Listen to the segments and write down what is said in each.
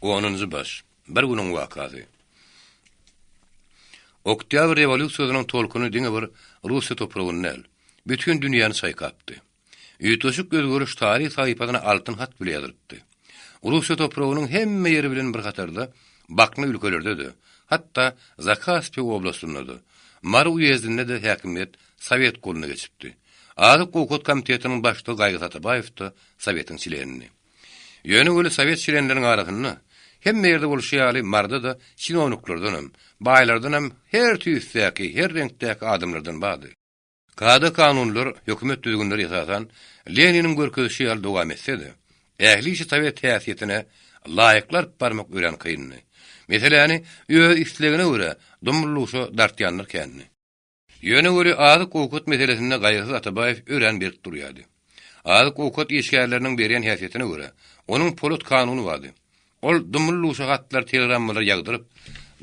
Onunjy baş. Bir günüň wakasy. Oktýabr rewolýusiýasynyň tolkuny diňe bir Russiýa topragyny däl, bütin dünýäni çaýkapdy. Üýtgeşik özgeriş taryh sahypasyna altyn hat bile ýazylypdy. Russiýa topragynyň hemme ýeri bilen bir hatarda bakna ülkelerde-de, hatda Zakaspi oblastynda-da, Mary uýezdinde-de häkimiýet sowet goluna geçipdi. Azyk-owkat komitetiniň başlygy Gaýgyz Atabaýew-da sowetiň çlenidi. Ýöne weli sowet çlenleriniň arasynda, hemme ýerde bolşy ýaly Maryda-da çinowniklerdenem, baýlardanam her tüýsdäki, her reňkdäki adamlardan bardy. Kada-kanunlar, hökümet düzgünleri esasan Leniniň görkezişi ýaly dowam etse-de, ähli işi sowet häsiýetine laýykly alyp barmak örän kyndy. Meseläni öz islegine görä dumly-duşa dartýanlar kändi. Ýöne weli azyk-owkat meselesinde Gaýgysyz Atabaýew örän berk durýardy. Azyk-owkat işgärleriniň berýän häsiýetine görä, onuň polat kanuny bardy. Ol dumly-duşa hatlar, telegrammalar ýagdyryp,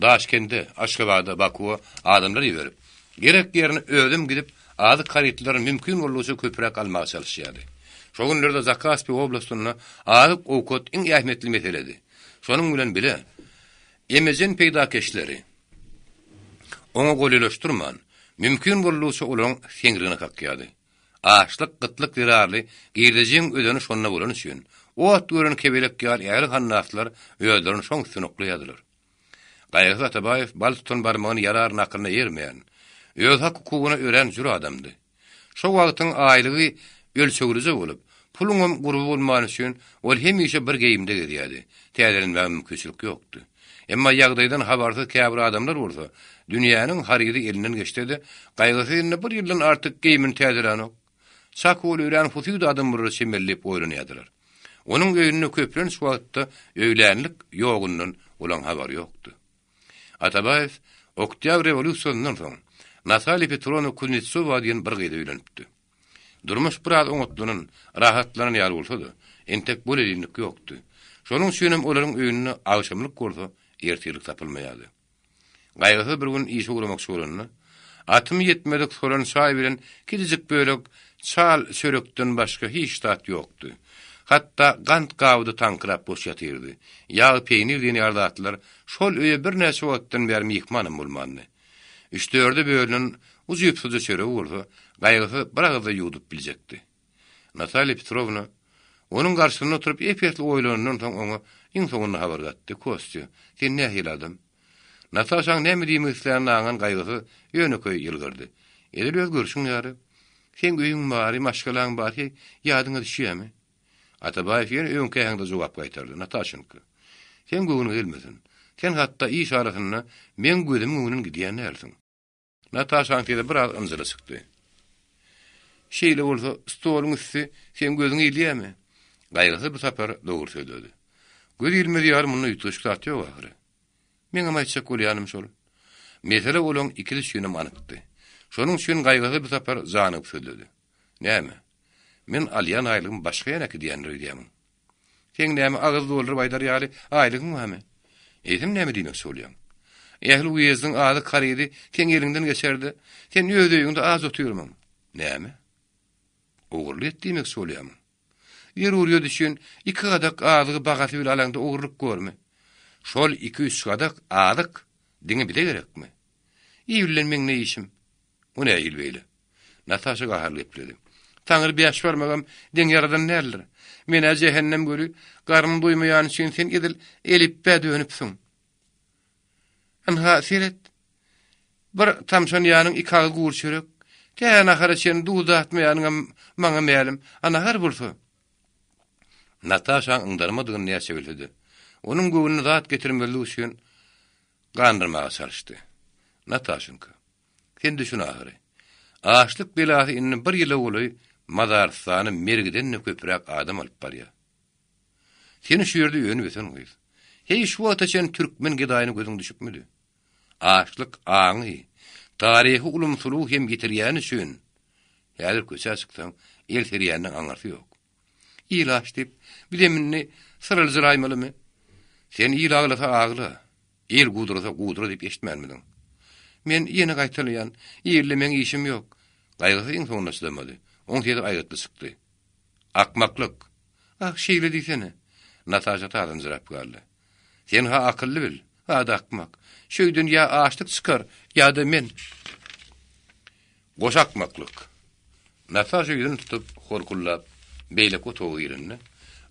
Daşkende, Aşgabada, Bakuwa adamlar iberip, gerek ýerine özem gidip, azyk harytlaryny mümkin boldugyça köpräk almaga çalyşýardy. Şo günlerde Zakaspi oblastynda azyk-owkat iň ähmiýetli meseledi. Şonuň bilen bile, emejen peýdakeşleri oňa golaýlaşdyrman, mümkin boldugyça olaryň seňrigine kakýardy. Açlyk, gytlyk zerarly girdejiň özeni şonda bolany üçin, ot gören kebelek ýaly ähli hannaslar özlerini şoň üstüne oklaýardylar. Gaýgysyz Atabaýew bal tutan barmagyny ýalar nakylyna eýermeýän, öz hak-hukugyna örän jür adamdy. Şo wagtyň aýlygy ölçeglije bolup, puluňam gurby bolmany üçin ol hemişe bir geýimde gezýärdi, täzelenmäge mümkinçilik ýokdy. Emma ýagdaýdan habarsyz käbir adamlar bolsa, dünýäniň harydy elinden geçse-de, gaýgysyz indi bir ýyldan artyk geýimini täzelänok. Çak ol örän husyt adam bolara çemeli diýip oýlanýardylar. Onuň öýünde köplenç wagtda öýlänlik ýogundan olaň habary ýokdy. Atabaýew Oktýabr rewolýusiýasyndan soň Natalýa Petrowna Kuznetsowa diýen bir gyza öýlenipdi. Durmuş biraz oňatlanan, rahatlanan ýaly bolsa-da, entek bol-elinlik ýokdy. Şonuň üçinem olaryň öýünde agşamlyk bolsa, ertirlik tapylmaýardy. Gaýgysyz bir gün işe ugramakçy bolanda, atymy ýetmedik solan çaý bilen kiçijik bölek çal çörekden başga hiç zat ýokdy. Hatda gant gaby-da taňkyrap boş ýatyrdy. Ýag, peýnir diýen ýaly zatlar şol öýe birnäçe wagtdan bäri myhmanam bolmandy. Üç-dörde bölünen ujypsyzja çöregi bolsa, Gaýgysyz bir agyzda ýuwdup biljekdi. Natalýa Petrowna onuň garşysynda oturyp ep-esli oýlanandan soň oňa iň soňunda habar gatdy, Kostýa, sen nähili adam? Nataşaň näme diýmek islänini aňan Gaýgysyz ýönekeý ýylgyrdy. Edil öz görşüň ýaly. Seň öýüň bary, maşgalaň bar, heý, ýadyňa düşýämi? Atabaýew ýene öňki äheňde jogap gaýtardy, Nataşenka, seň göwnüňe gelmesin. Sen hatda iş arasynda meň gözümiň öňünden gidýän dälsiň. Nataşaň sesi biraz ynjyly çykdy. Şeýle bolsa, stoluň üsti seň gözüňe ilýärmi? Gaýgysyz bu sapar dogry sözledi. Göz ilmez ýaly munda üýtgeşik zat ýok ahyry. Meňem aýtjak bolýanym şol. Mesele olaň ikisi üçinem anykdy. Şonuň üçin Gaýgysyz bu sapar janygyp sözledi. Näme? Men alýan aýlygymy başga ýana äkidýändir öýdýämiň? Seň näme agyz dolduryp aýdar ýaly aýlygyň barmy? Eýsem näme diýmekçi bolýaň? Ähli uýezdiň azyk harydy seň eliňden geçerde, sen öz öýüňde aç otyrmyň? Näme? Ogurlyk et diýmekçi bolýamyň? Zerurýet üçin iki gadak azygy bagasy bile alaňda ogurlyk bormy? Şol iki-üç gadak azyk diňe bize gerekmi? Il bilen meň ne işim? O nähili beýle? Nataşa gaharly gepledi. Taňry bäş barmagam deň ýaradan däldir. Men-ä jähennem göli, garnym doýmaýany üçin sen edil elipbä dönüpsiň. Ynha, seret. Bir tamşan ýanyň iki agyz gury çörek. Tä nahara çenli duz datmaýanyňam maňa mälim. A nahar bolsa? Nataşaň yňdarmadygyny näçe bilse-de, onuň göwnüne zat getirmezlik üçin gandyrmaga çalyşdy. Nataşenka. Sen düşün ahyry. Açlyk belasy indi bir ýyla golaý mazarystana mergiden-de köpräk adam alyp barýar. Sen şu ýerde önüp-ösen gyz. Heý, şu wagta çenli türkmen gedaýyna gözüň düşüpmidi? Açlyk aňy, taryhy ulumsylygy hem ýitirýäni üçin, häzir köçä çyksaň, el serýäniň aňyrsy ýok. Il aç diýip, bizem indi syryljyraýmalymy? Sen il aglasa agla, il gudurasa gudura diýip eşitmänmidiň? Men ýene gaýtalaýan, ilde meň işim ýok. Gaýgysyz iň soňunda çydamady. Oň sesi aýgytly çykdy. Akmaklyk! Ah, şeýle diýsene! Nataşa tazynjyrap galdy. Sen-ha akylly bil, ha-da akmak. Şöýden ýa açlyk çykar, ýa-da men. Goş akmaklyk. Nataşa ýüzüni tutup, horkullap, beýleki otaga girende,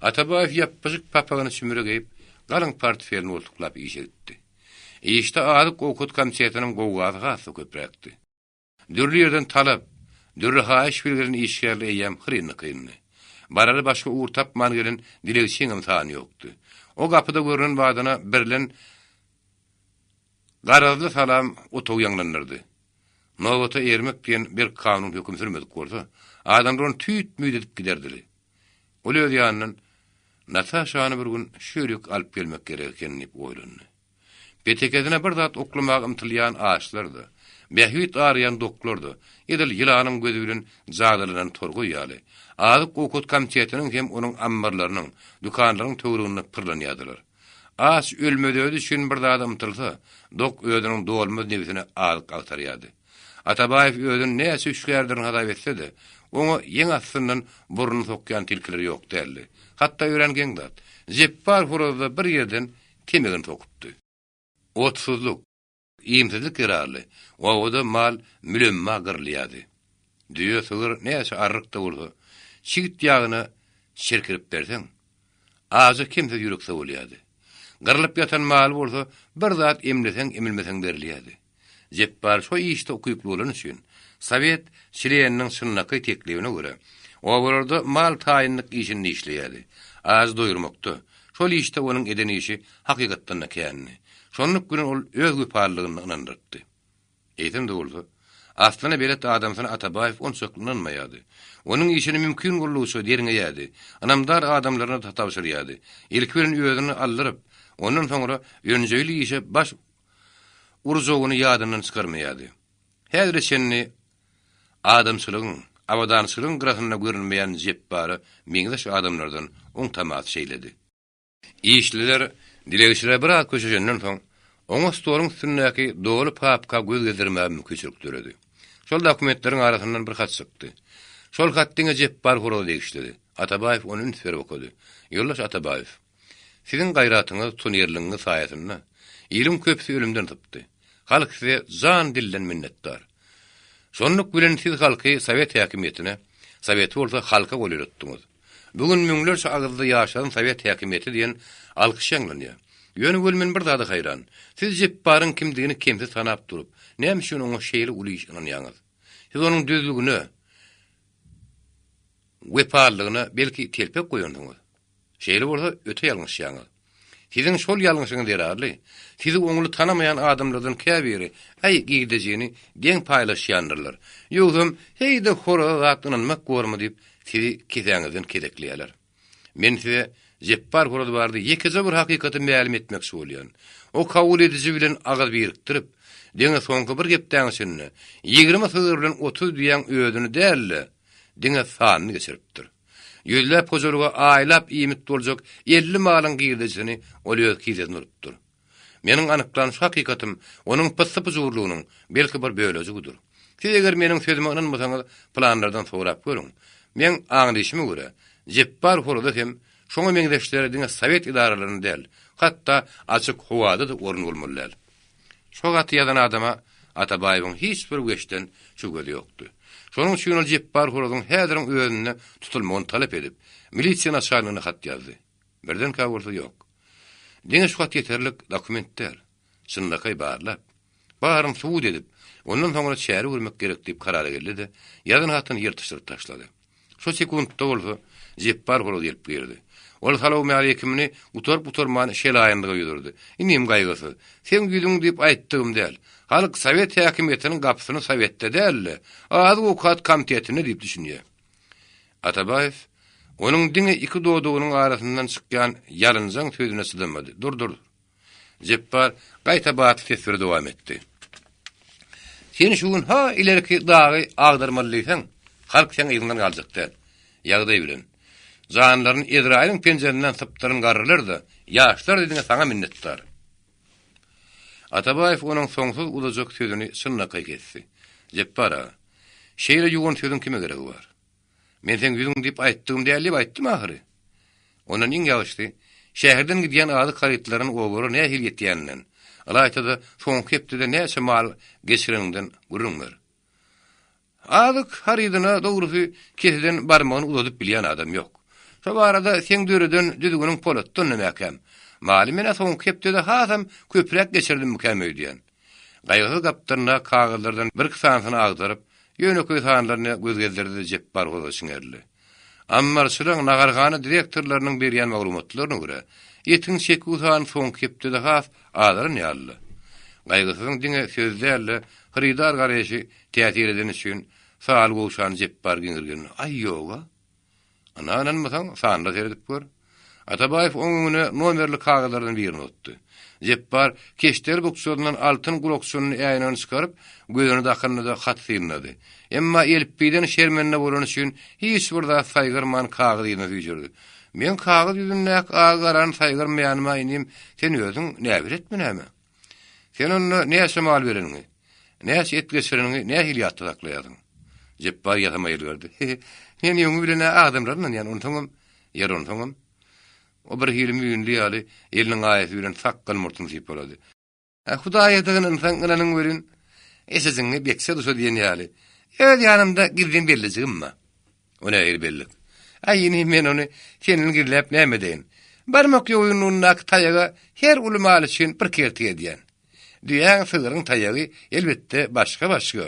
Atabaýew ýapbyjyk papagyny çümre geýip, galyň portfelini goltuklap işe gitdi. Işde azyk-owkat komitetiniň gowgasy has-da köpräkdi. Dürli ýerden talap, dürli haýyş bildiren işgärler eýýäm hyryn-dykyndy. Barary başga ugur tapman gelen dilegçiňem sany ýokdy. O gapyda görnen badyna berlen garazly salam otagy ýaňlandyrdy. Nobata ermek diýen berk kanun höküm sürmedik bolsa, adamlar ony tüýt-müýt edip giderdili. Ol öz ýanyndan, Nataşany bir gün şu ýerik alyp gelmek gerek eken diýip oýlandy. Petekesine bir zat oklamaga ymtylýan açlar-da, bähbit araýan doklar-da, edil ýylanyň gözi bilen jadylanan torgaý ýaly, azyk-owkat komitetiniň hem onuň ammarlarynyň, dükanlaryň töwereginde pyrlanýardylar. Aç ölmez-ödi üçin bir zada ymtylsa, dok özüniň dolmaz nebsine azyk agtarýardy. Atabaýew özüni näçe hüşgärdirin hasap etse-de, oňa ýeň astyndan burnuny sokýan tilkiler ýok däldi. Hatda örän geň zat, Jepbar horaz-da bir ýerden temegini sokupdy. Otsuzlyk, iýmsizlik zerarly obada mal mülemma gyrylýardy. Düýe, sygyr näçe arryk-da bolsa, çigit ýagyna çirkirip berseň, aja kemsiz ýürek sowulýardy. Gyrlyp ýatan maly bolsa bir zat emleseň-emilmeseň berilýärdi. Jepbar şo işde ukyply bolany üçin, sowet çleniniň çynlakaý teklibine görä, obalarda mal taýynlyk işinde işleýärdi. Aç doýurmakda, şol işde onuň eden işi hakykatdan-da kändi. Şonluk bilen ol öz wepalylygyny ynandyrypdy. Eýsem-de bolsa, aslyna belet adamsyna Atabaýew onçakly ynanmaýardy. Onuň işini mümkin boldugyça derňeýärdi, ynamdar adamlaryna tabşyrýardy. Ilki bilen özüni aldyryp, ondan soňra önjeýli işe baş urjagyny ýadyndan çykarmaýardy. Häzire çenli adamçylygyň, abadançylygyň gyrasynda görünmeýän Jepbara meňzeş adamlardan oň tamasy şeýledi. Işliler dilegçilere biraz köşeşenden soň, oňa stoluň üstündäki doly papka göz gezdirmäge mümkinçilik döredi. Şol dokumentleriň arasyndan bir hat çykdy. Şol hat diňe Jepbar horaza degişlidi. Atabaýew ony üns berip okady. Ýoldaş Atabaýew! Siziň gaýratyňyz, tutanýerligiňiz saýasynda iliň köpüsi ölümden sypdy. Halk size jan-dilden minnetdar. Şonluk bilen siz halky sowet häkimiýetine, soweti bolsa halka golaýlatdyňyz. Bu gün müňlerçe agyzda ýaşasyn sowet häkimiýeti diýen alkyş ýaňlanýar. Ýöne weli men bir zada haýran. Siz Jepbaryň kimdigini kemsiz tanap durup, näme üçin oňa şeýle uly iş ynanýaňyz? Siz onuň düzlügine, wepalylygyna belki telpek goýansyňyz? Şeýle bolsa, öte ýalňyşýaňyz. Siziň şol ýalňyşyňyz zerarly, sizi oňly tanamaýan adamlardan käbiri, äý, girdejini deň paýlaşýandyrlar. Ýogsam, heý-de horaza zat ynanmak bormy diýip, sizi kisäňizden kezekleýärler. Men size Jepbar horaz barada ýekeje bir hakykaty mälim etmekçi bolýan. O kabul ediji bilen agyz birikdirip, diňe soňky bir hepdäň içinde 20 sygyr bilen 30 düýäň özüni däl-de, diňe sanyny geçiripdir. Ýüzläp hojalyga aýlap iýmit boljak 50 malyň girdejisini ol öz kisesine urupdyr. Meniň anyklan şu hakykatym onuň pyssy-pyjurlygynyň belki bir bölejigidir. Siz eger meniň sözüme ynanmasaňyz, pylanlardan sorap görüň. Meň aňlyşyma görä, Jepbar horaza hem şoňa meňzeşlere diňe sowet edaralarynda däl, hatda açyk howada-da orun bolmaly däl. Şo haty ýazan adama Atabaýewiň hiç bir weçden şübhesi ýokdy. Şonuň üçin ol Jepbar horazyň häziriň özünde tutulmagyny talap edip, milisiýa naçalnigine hat ýazdy. Birdenkä bolsa ýok. Diňe şu hat ýeterlik dokument däl. Çynlakaý barlap, baryny subut edip, ondan soňra çäre görmek gerek diýip karara geldi-de, ýazan hatyny ýyrtyşdyryp taşlady. Şo sekuntda bolsa Jepbar horaz gelip girdi. Ol salowmaleýkimini gutaryp-gutarman şelaýynlyga ýüz urdy. Inim gaýgysyz, seň ýüzüň diýip aýtdygym däl. Halk sowet häkimiýetiniň gapysyny sowetde däl-de, azyk-owkat komitetinde diýip düşünýär. Atabaýew onuň diňe iki dodagynyň arasyndan çykýan ýalynjaň sözüne çydamady. Dur, dur. Jepbar gaýta batly ses bile dowam etdi. Sen şu gün ha ilerki dagy agdarmaly diýseň, halk seň yzyňdan galjak däl. Ýagdaý bilen. Janlaryny Ezraýylyň penjesinden sypdyran garrylar-da, ýaşlar-da diňe saňa minnetdar. Atabaýew onuň soňsuz uzajak sözüni çynlakaý kesdi. Jepbar aga, şeýle ýuwan sözüň kime geregi bar? Men seň ýüzüň diýip aýtdygym däl diýip aýtdym ahyry. Ondan iň ýagşysy, Şäherden gidýän azyk harytlarynyň obalara nähili ýetýäninden, ylaýta-da soňky hepdede näçe mal geçireniňden gürrüň ber. Azyk harydyna dogrusy keseden barmagyny uzadyp bilýän adam ýok. Şo barada seň döreden düzgüniň polatdan-da mäkäm. Maly men-ä soňky hepdede hasam köpräk geçirdimmikäm öýdýän. Gaýgysyz gapdalyndaky kagyzlardan birki sanysyny agdaryp, ýönekeý sanlaryna göz gezdirdi-de Jepbar hoza çiňerildi. Ammarçylaryň, naharhana direktorlarynyň berýän maglumatlaryna görä, etiň çeküw sany soňky hepdede has azalan ýalydy. Gaýgysyzyň diňe söz däl-de, hyrydar garaýşy täsir edeni üçin saly gowşan Jepbar geňirgendi. Aý, ýog-a. Ynha, ynanmasaň, sanyna seredip gör. Atabaýew oň öňüne nomerli kagyzlardan birini uzatdy. Jepbar keşdeli bukjasyndan altyn gulakçynyny äýnegini çykaryp, gözüne dakyndy-da hat synlady. Emma elipbiýden şermende bolany üçin hiç bir zat saýgarman kagyz yzyna süýşürdi. Meň kagyz ýüzündäki agy-garany saýgarmaýanyma inim, sen özüň näbeletmi näme? Sen onda näçe mal bereniňi, näçe et geçireniňi nähili ýatda saklaýarsyň? Jepbar ýasama ýylgyrdy. Men öňi bilen-ä adamlara ynanýan, onsoňam, ýer onsoňam. O bir hili müýnli ýaly eliniň aýasy bilen sakgal-murtuny sypalady. Hä, Hudaýa gynansaň ynanyň welin, eşejiňi bekse duşa diýen ýaly, öz ýanymda gizlin bellijigim bar. O nähili bellik? Aý, inim, men ony senden gizläp näme edeýin? Barmak ýogynlygyndaky taýaga her uly mal üçin bir kertik edýän. Düýäň, sygryň taýagy, elbetde, başga-başga.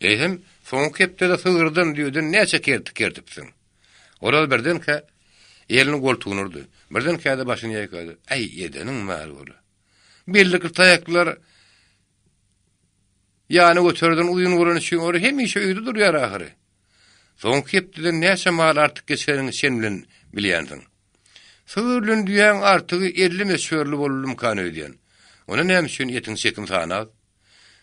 Eýsem, soňky hepdede sygyrdan, düýeden näçe kertik kertipsiň? Oraz birdenkä elini goltugyna urdy. Birdenkä-de başyny ýaýkady. Äý, edeniň mal bola. Bellikli taýaklar ýany göterden uzyn bolany üçin olar hemişe öýde durýar ahyry. Soňky hepdeden näçe mal artyk geçireniňi sen bilen bilýänsiň. Sygyr bilen düýäň artygy 50 möçberli boldumykan öýdýän. Onda näme üçin etiň çekim sany az?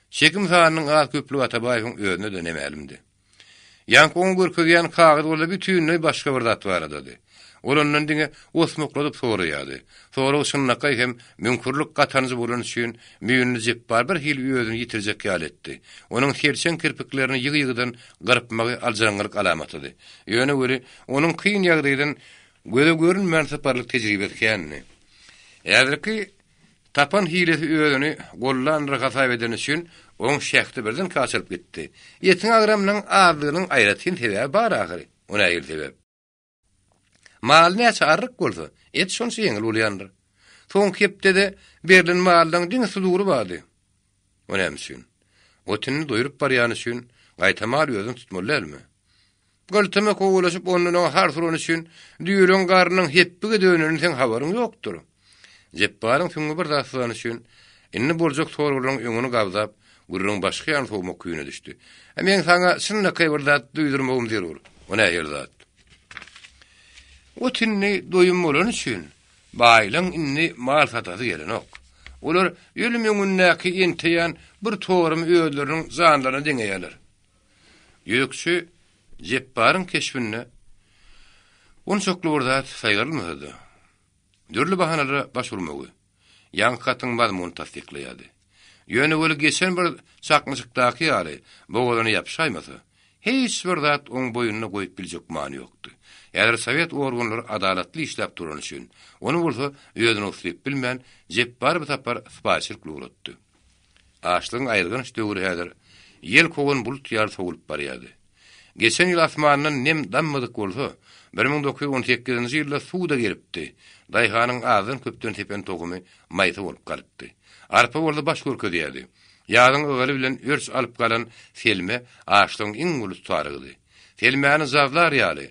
Çekim sanynyň az-köplügi Atabaýewiň özüne-de nämälimdi. Ýaňky oňa görkezýän kagyz bolsa bütinleý başga bir zat baradady. Ol ondan diňe osmukladyp soraýardy. Sorag çynlakaý hem müňkürlik gatanjy bolany üçin müýnli Jepbar bir hili özüni ýitirjek ýaly etdi. Onuň selçeň kirpiklerini ýygy-ýygydan gyrpmagy aljyraňňylyk alamatydy. Ýöne weli, onuň kyn ýagdaýdan göze görünmän syparlyk tejribesi kändi. Häzirki Tapan hilesi özüni gollandyr hasap edeni üçin oň şähdi birdenkä açylyp gitdi. Etiň agramynyň azlygynyň aýratyn sebäbi bar ahyry. O nähili sebäp? Mal näçe arryk bolsa, et şonça ýeňil bolýandyr. Soňky hepdede berlen mallaň diňe sudury bardy. O näme üçin? Ot indi doýrup barýany üçin, gaýta mal özüni tutmaly dälmi? Gyltyma kowalaşyp ondan oňa hars urany üçin düýeleň garnynyň hepbige dönenini seň habaryň ýokdur. Jepbaryň süňňi bir zat syzany üçin, indi boljak soraglaryň öňüni gabzap, gürrüňi başga ýana sowmak küýüne düşdi. Ä meň saňa çynlakaý bir zat duýdurmagym zerur. O nähili zat? Ot indi doýum bolany üçin, baýlaň indi mal satasy gelenok. Olar ölüm öňündäki enteýän bir torumy özleriniň janlaryna deňeýärler. Ýükçi Jepbaryň keşbinde onçakly bir zat saýgarylmasa-da, dürli bahanalara baş urmagy, ýaňky hatyň mazmunyny tassyklaýardy. Ýöne weli geçen bir çaknyşykdaky ýaly bogazyna ýapyşaýmasa, hiç bir zat oň boýnuna goýup biljek many ýokdy. Häzir sowet organlary adalatly işläp durany üçin, ony bolsa özüne uslyp bilmän, Jepbar bu sapar sypaýyçylykly ugratdy. Açlygyň aýylganç döwri häzir ýel kowan bulut ýaly sowulyp barýardy. Geçen ýyl asmandan nem dammadyk bolsa, 1918-nji ýylda suw-da gelipdi, daýhanyň azdan-köpden sepen tohumy maýsa bolup galypdy. Arpa bolsa baş görkezýärdi. Ýazyň ygaly bilen örç alyp galan selme açlygyň iň uly tutarygydy. Selmäni jazlar ýaly,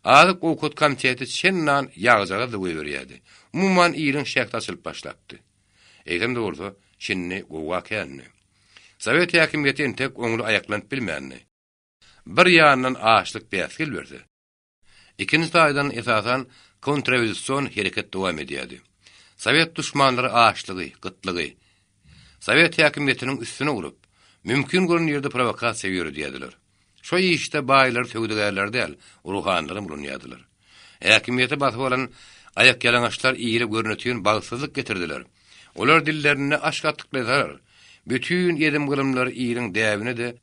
Azyk-owkat komiteti çendan ýagjagaz-da goýberýärdi. Umuman, iliň şähdi açylyp başlapdy. Eýsem-de bolsa, şindi gowga kändi. Sowet häkimiýeti entek oňly aýaklanyp bilmändi. Bir ýandan açlyk bäsgel berse, ikinji taýdan esasan kontrrewolýusion hereket dowam edýärdi. Sowet duşmanlary açlygy, gytlygy sowet häkimiýetiniň üstüne urup, mümkin bolan ýerde prowokasiýa ýöredýärdiler. Şo işde baýlary söwdagärleri däl, ruhanylaram ulanýardylar. Häkimiýeti basyp alan aýakýalaňaçlar ile görnetin bagtsyzlyk getirdiler. Olar dillerinde aş gatykly zarar. Bütin edim-gylymlary iliň däbine-de,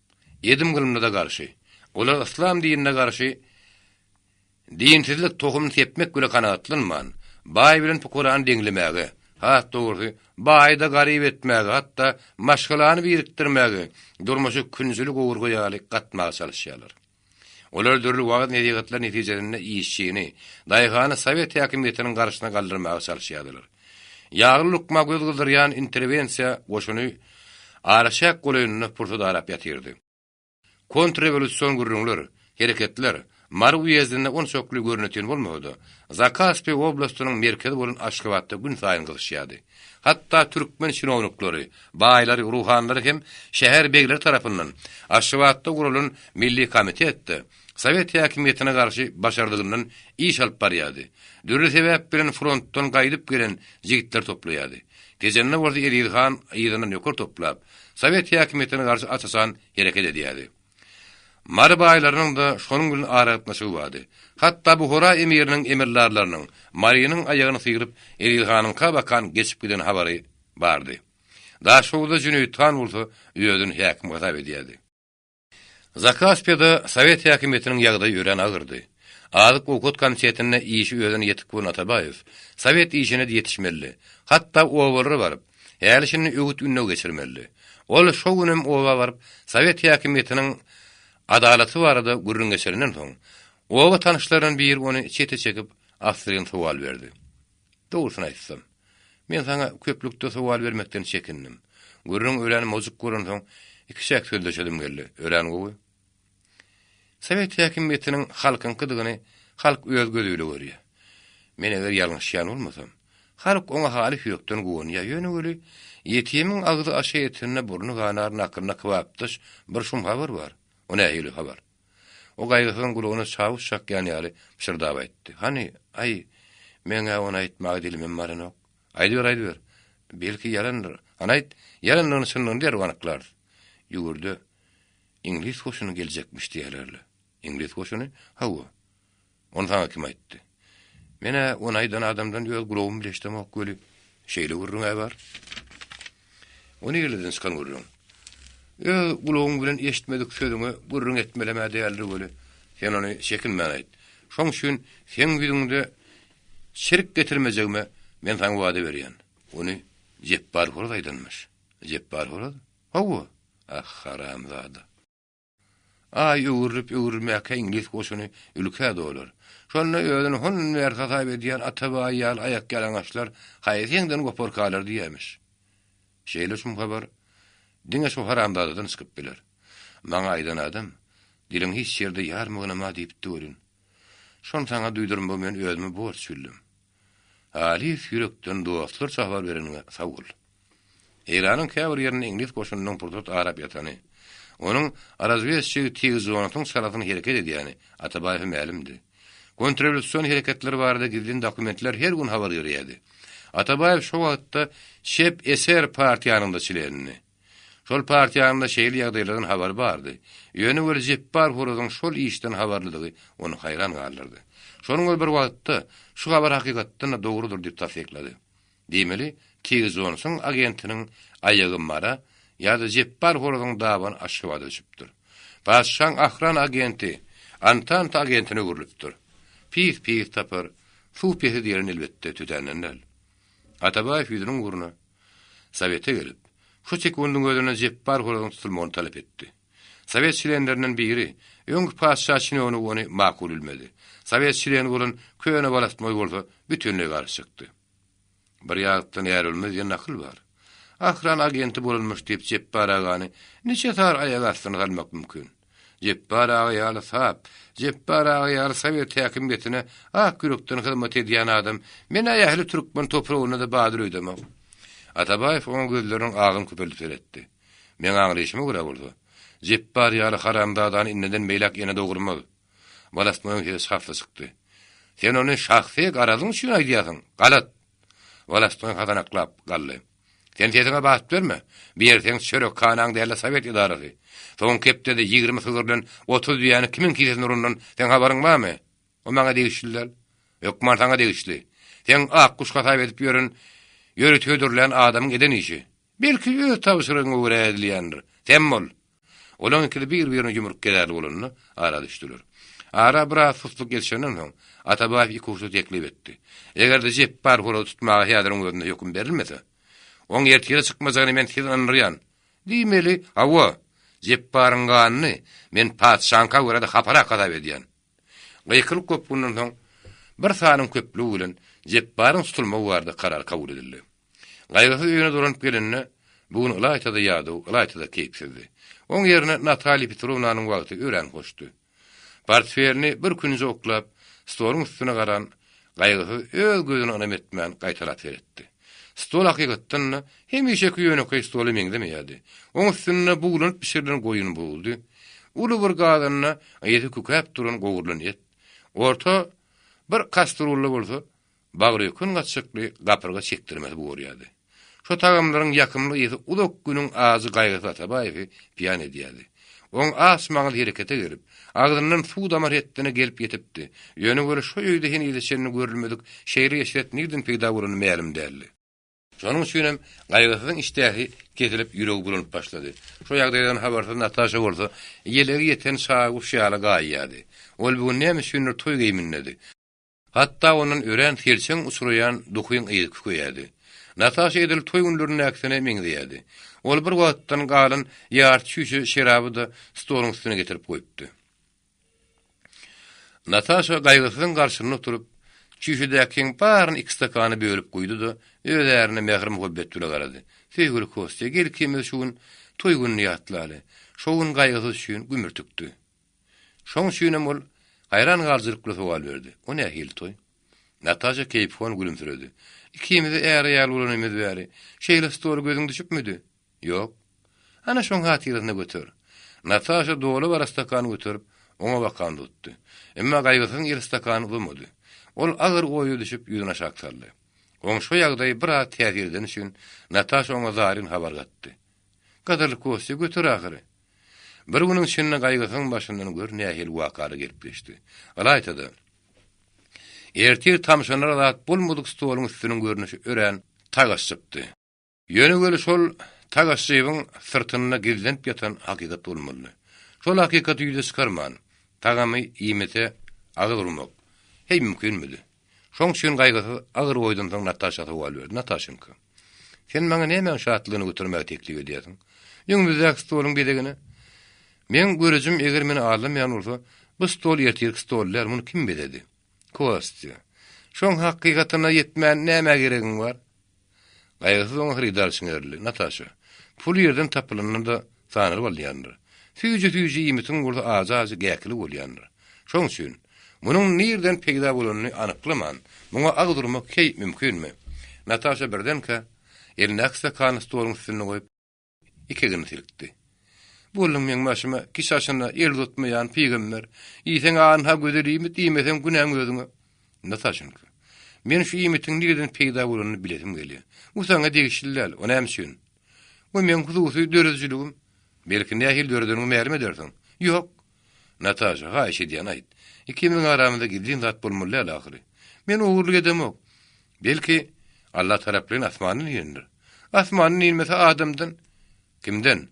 edim-gylymyna-da garşy. Olar yslam dinine garşy dinsizlik tohumyny sepmek bile kanagatlanman, Baý bilen pukarany deňlemäge, has dogrusy, baýy-da garyp etmäge, hatda maşgalany birikdirmäge, durmuşy künjüli gowurga ýaly gatmaga çalyşýarlar. Olar dürli wagyz-nesihatlar netijesinde işçini, daýhany sowet häkimiýetiniň garşysyna galdyrmaga çalyşýardylar. Ýagly lukma göz gyzdyrýan interwensiýa goşuny araçäk golaýynda pursat arap ýatyrdy. Kontrrewolýusion gürrüňler, hereketler Mary uýezdinde onçakly görnetin bolmasa-da, Zakaspi oblastynyň merkezi bolan Aşgabatda günsaýyn gyzyşýardy. Hatda türkmen çinowniklary, baýlary, ruhanylary hem şäher begleri tarapyndan Aşgabatda guralan Milli komitetde sowet häkimiýetine garşy başardygyndan iş alyp barýardy, dürli sebäp bilen frontdan gaýdyp gelen jigitleri toplaýardy. Tejende bolsa Eziz han yzyna nöker toplap, sowet häkimiýetine garşy aç-açan hereket edýärdi. Mary baýlarynyň-da şonuň bilen aragatnaşygy bardy. Hatda Buhara emiriniň emeldarlarynyň Marynyň aýagyny syryp, Eziz hanyňka bakan geçip giden habary bardy. Daşhowuzda Jüneýit han bolsa özüni häkim hasap edýärdi. Zakaspiýada sowet häkimiýetiniň ýagdaýy örän agyrdy. Azyk-owkat komitetinde işi özüne ýetik bolan Atabaýew sowet işine-de ýetişmelidi. Hatda obalara baryp, Häli-şindi öwüt-ündew geçirmelidi. Ol şo günem oba baryp, sowet häkimiýetiniň adalaty barada gürrüň geçirenden soň, oba tanyşlaryndan biri ony çete çekip, assyryn sowal berdi. Dogrusyny aýtsam, men saňa köplükde sowal bermekden çekindim. Gürrüň örän mojuk bolansoň, ikiçäk sözleşesim geldi. Örän gowy. Sowet häkimiýetiniň halkyňkydygyny halk öz gözi bile görýär. Men eger ýalňyşýan bolmasam, halk oňa halys ýürekden guwanýar, ýöne weli, ýetimiň agzy aşa ýetende burny ganar nakylyna kybapdaş bir şum habar bar. O nähili habar? O gaýgysyzyň gulagyna çawuş çakýan ýaly pyşyrdap aýtdy. Hany, aý, meň-ä ony aýtmaga dilimem baranok. Aýdyber, aýdyber. Belki ýalandyr. Hany aýt, ýalandygyny-çyndygyny derrew anyklarys. Ýüwürde Iňlis goşuny geljekmiş diýýärler-le. Iňlis goşuny? Hawa. Ony saňa kim aýtdy? Men-ä ony aýdan adamdan öz gulagym bile eşidemok weli, şeýle gürrüň-ä bar. O nireden çykan gürrüň? Öz gulagyň bilen eşitmedik sözüňe gürrüň etmelem-ä däldir weli, sen ony çekinmän aýt. Şoň üçin seň ýüzüňde çirik getirmejegime men saňa wada berýän. Ony Jepbar horaz aýdanmyş. Jepbar horaz? Hawa. Ah, haramzada. Aý öwrülip-öwrülmäkä iňlis goşuny ülkä dolar. Şonda özüni hondan bäri hasap edýän Atabaý ýaly aýakýalaňaçlar haýsy ýeňden goparkalar diýýämiş. Şeýle şum habar diňe şu haramzadadan çykyp biler. Maňa aýdan adam, Diliň hiç ýerde ýarmagynam-a diýipdi welin. Şony saňa duýdurmagy men özüme borç bildim. Halys ýürekden dostlarça habar bereniňe sag bol. Eýranyň käbir ýerinde iňlis goşunynyň pursat arap ýatany, onuň razwedçigi Tig Jonsyň çalasyn hereket edýäni Atabaýewe mälimdi. Kontrrewolýusion hereketler barada gizlin dokumentler her gün habar berýärdi. Atabaýew şo wagtda çep eser partiýanyň-da çlenidi. Şol partiýanyň-da şeýle ýagdaýlardan habary bardy. Ýöne weli Jepbar horazyň şol işden habarlydygy ony haýran galdyrdy. Şonuň bilen bir wagtda şu habar hakykatdan-da dogrudyr diýip tassyklady. Diýmeli, Tig Jonsuň agentiniň aýagy Mara ýa-da Jepbar horazyň dabany Aşgabada düşüpdir. Patyşaň ahran agenti Antanta agentine öwrülipdir. Pis pis tapar, suw pesi diýlen elbetde tötänden däl. Atabaýew ýüzüniň ugruna Sowete gelip, şu sekundyň özünde Jepbar horazyň tutulmagyny talap etdi. Sowet çlenlerinden biri, öňki patyşa çinownik ony makul bilmedi. Sowet çleni bolan köne wolostnoý bolsa bütinleý garşy çykdy. Bir ýazykdan är ölmez diýen nakyl bar. Ahran agenti bolanmyş diýip Jepbar agany niçe sary aýak astyna salmak mümkin. Jepbar aga ýaly sap, Jepbar aga ýaly sowet häkimiýetine ak ýürekden hyzmat edýän adam men-ä ähli türkmen topragynda-da bardyr öýdemok. Atabaýew oňa gözleriniň agyny köpeldip seretdi. Meň aňlaýşyma görä bolsa, Jepbar ýaly haramzadany indiden beýläk ene dogurmaz. Wolostnoýyň sesi şahsy çykdy. Sen ony şahsy garazyň üçin aýdýarsyň, galat! Wolostnoý hasanaklap galdy. Sen sesiňe bat berme. Bu ýer seň çörekhanaň däl-de sowet edarasy. Soňky hepdede 20 sygyr bilen 30 düýäni kimiň kisesine uranyndan seň habaryň barmy? O maňa degişli däl. Hökman saňa degişli. Seň ak guş hasap edip ýören, ýörite hödürlän adamyň eden işi. Belki öz tabşyrygyňa görä edilýändir. Sem bol! Olaň ikisi bir-birine ýumruk gezerli bolanda, ara düşdüler. Ara biraz susluk ýetişenden soň, Atabaýew ikuçly teklip etdi. Eger-de Jepbar horazy tutmaga häziriň özünde höküm berilmese, oň ertire çykmajagyny men sizi ynandyrýan. Diýmeli, hawa, Jepbaryň ganyny men patyşaňka görä-de haparak hasap edýän. Gykylyk gopgundan soň, bir sanyň köplügi bilen Jepbaryň tutulmagy barada karar kabul edildi. Gaýgysyz öýüne dolanyp gelende, bu gün ylaýta-da ýadaw, ylaýta-da keýpsizdi. Oň ýerine Natalýa Petrownanyň wagty örän hoşdy. Portfelini bir künje oklap, stoluň üstüne garan Gaýgysyz öz gözüne ynam etmän gaýtalap seretdi. Stol hakykatdan-da hemişeki ýönekeý stola meňzemeýärdi. Oň üstünde buglanyp bişirilen goýun budy, uly bir gazanda ysy kükäp duran gowrulan et, orta bir kastrulda bolsa Bagryökün gaçjakly gapyrga çekdirmesi bugarýardy. Şo tagamlaryň ýakymly ysy uzak günüň ajy gaýgysy Atabaýewi pyýan edýärdi. Oň aç maňyzy herekete gelip, agzyndan suw damar hetdine gelip ýetipdi. Ýöne weli şo öýde henize çenli görülmedik şeýle eşret nirden peýda bolany mälim däldi. Şonuň üçinem Gaýgysyzyň işdäsi kesilip, ýüregi bulanyp başlady. Şo ýagdaýdan habarsyz Nataşa bolsa, ýelegi ýeten çaguş ýaly gaýýardy. Ol bu gün näme üçindir toý geýimindedi. Hatda ondan örän selçeň uçraýan duhyň yzy kükeýärdi. Nataşa edil toý günlerindäkisine meňzeýärdi. Ol bir wagtdan galan ýarty çüýşe şeraby-da stoluň üstüne getirip goýupdy. Nataşa Gaýgysyzyň garşysynda oturyp, çüýşedäkiň baryny iki stakana bölüp guýdy-da, öz ärine mähir-muhabbet bile garady. Söýgüli Kostýa, gel ikimiz şu gün toý gününi ýatlaly. Şo gün Gaýgysyz üçin gümürtikdi. Şoň üçinem ol haýran galyjylyk bilen sowal berdi, O nähili toý? Nataşa keýpihon gülümsiredi. Ikimiz är-aýal bolanymyz bäri, şeýle stola gözüň düşüpmidi? Ýok. Ana şoň hatyrasyna göter. Nataşa doly gara stakany göterip, oňa bakan tutdy. Emma Gaýgysyzyň eli stakany uzamady. Ol agyr oýa düşüp, ýüzüni aşak saldy. Oň şo ýagdaýy biraz täsir edeni üçin, Nataşa oňa zaryn habar gatdy. Gadyrly Kostýa, göter ahyry. Bir günüň içinde Gaýgysyzyň başyndan gör nähili wakalar gelip geçdi. Ylaýta-da, ertir tamşanara zat bolmadyk stoluň üstüniň görnüşi örän tagaşypdy. Ýöne weli şol tagaşybyň syrtynda gizlenip ýatan hakykat bolmalydy. Şol hakykaty ýüze çykarman, tagamy iýmete agyz urmak, heý mümkinmidi? Şoň üçin Gaýgysyz agyr oýdan soň Nataşa sowal berdi, Nataşenka, sen maňa nämäň şatlygyny götermäge teklip edýärsiň? Öňümizdäki stoluň bezegine? Meň görejim eger meni aldamaýan bolsa, bu stol ertirki stol däl, muny kim bezedi? Kostýa, şoň hakykatyna ýetmän nämä geregiň bar? Gaýgysyz oňa hyrydar çiňerildi. Nataşa, pul ýerden tapylanda-da sanalyp alynýandyr. Süýji-süýji iýmitiň bolsa ajy-ajy gäkili bolýandyr. Şoň üçin, munuň nirden peýda bolanyny anyklaman, muňa agyz urmak heý mümkinmi? Nataşa birdenkä, elindäki stakany stoluň üstünde goýup, Ikigini silkdi. Bolduň meň başyma, kişi aşyna el uzatmaýan pygamber. Iýseň anha gözel iýmit, iýmeseň günäň özüňe. Nataşenka, men şu iýmitiň nireden peýda bolanyny bilesim gelýär. Bu saňa degişli däl, o näme üçin? Bu meň hususy döredijiligim. Belki nähili döredeniňi mälim edersiň? Ýok. Nataşa, haýyş edýän, aýt. Ikimiziň aramyzda gizlin zat bolmaly däl ahyry. Men ogurlyk edemok. Belki, Alla taraplaýyn asmandan inendir. Asmandan inmese adamdan? Kimden?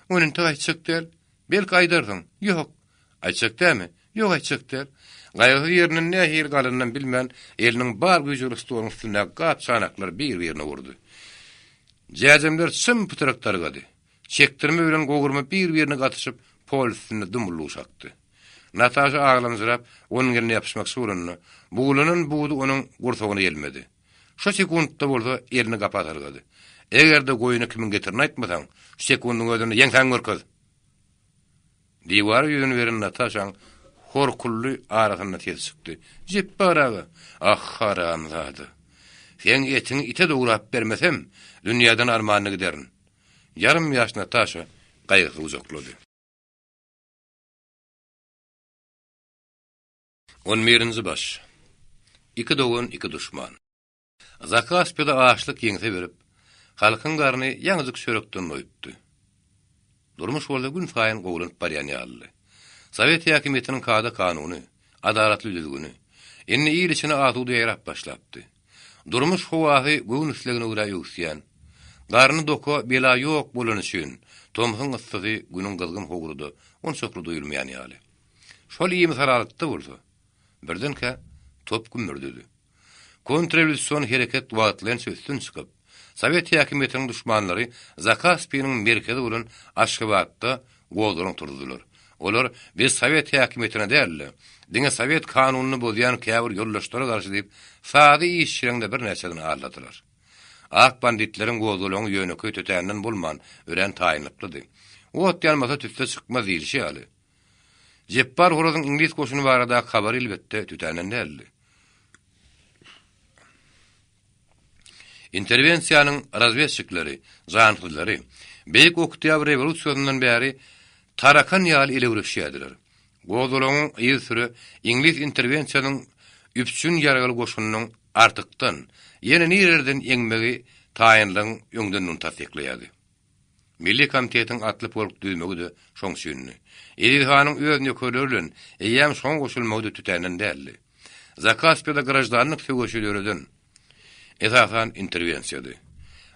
Ony entek aýtjak däl. Belki aýdarsyň. Ýok. Aýtjak dälmi? Ýok, aýtjak däl. Gaýgysyz ýerinden nähili galanynam bilmän, eliniň bar güýji bilen stoluň üstündäki gap-çanaklary bir-birine urdy. Jäjemler çym-pytrak dargady. Çekdirme bilen gowurma bir-birine gatyşyp, pol üstünde dumly-duşa akdy. Nataşa aglamjyrap, onuň eline ýapyşmakçy bolanda, buglanan budy onuň gursagyna ýelmedi. Şo sekuntda bolsa elini gapa sargady. Eger-de goýuny kimiň getirini aýtmasaň, şu sekundyň özünde ýeňsäňi görkez! Diwara ýüzüni beren Nataşaň horkully arasynda sesi çykdy. Jepbar aga! Ah, haramzada! Seň etiňi ite dograp bermesem, dünýäden armanly giderin. Ýarym ýaş Nataşa gaýgysyz gujaklady. On birinji baş. Iki dogan, iki duşman. Zakaspide açlyk ýeňse berip, halkyň garny ýaňyjyk çörekden doýupdy. Durmuş bolsa günsaýyn gowulanyp barýan ýalydy. Sowet häkimiýetiniň kada-kanuny, adalatly düzgüni, indi il içine asuda ýaýrap başlapdy. Durmuş howasy göwün islegine görä öwüsýän, garny doka bela ýok bolany üçin, tomsuň yssysy günüň gyzgyn howruda onçakly duýulmaýan ýaly. Şol imisalalykda bolsa, birdenkä top gümmürdedi. Kontrrewolýusion hereket wagtlaýynça üstün çykyp, sowet häkimiýetiniň duşmanlary Zakaspiniň merkezi bolan Aşgabatda gozgalaň turuzdylar. Olar biz sowet häkimiýetine däl-de, diňe sowet kanunyny bozýan käbir ýoldaşlara garşy diýip, sada işçileriň-de birnäçesini aldadylar. Ak banditleriň gozgalaňy ýönekeý tötänden bolman, örän taýynlyklydy. Ot ýanmasa tüsse çykmaz diýlişi ýaly. Jepbar horazyň iňlis goşuny baradaky habary elbetde tötänden däldi. Interwensiýanyň razwedçikleri, jansyzlary Beýik Oktýabr rewolýusiýasyndan bäri tarakan ýaly elewreşýärdiler. Gozgalaňyň yzysüre iňlis interwensiýasynyň üpjün ýaragly goşunynyň Artykdan, ýene nirelerden eňmegi taýynlygyň öňdendigini tassyklaýardy. Milli komitetiň atly polk düzmegi-de şoň üçindi. Eziz hanyň öz nökerleri bilen eýýäm şoňa goşulmagy-da tötänden däldi. Zakaspiýada graždanlyk söweşi döreden, esasan, interwensiýady.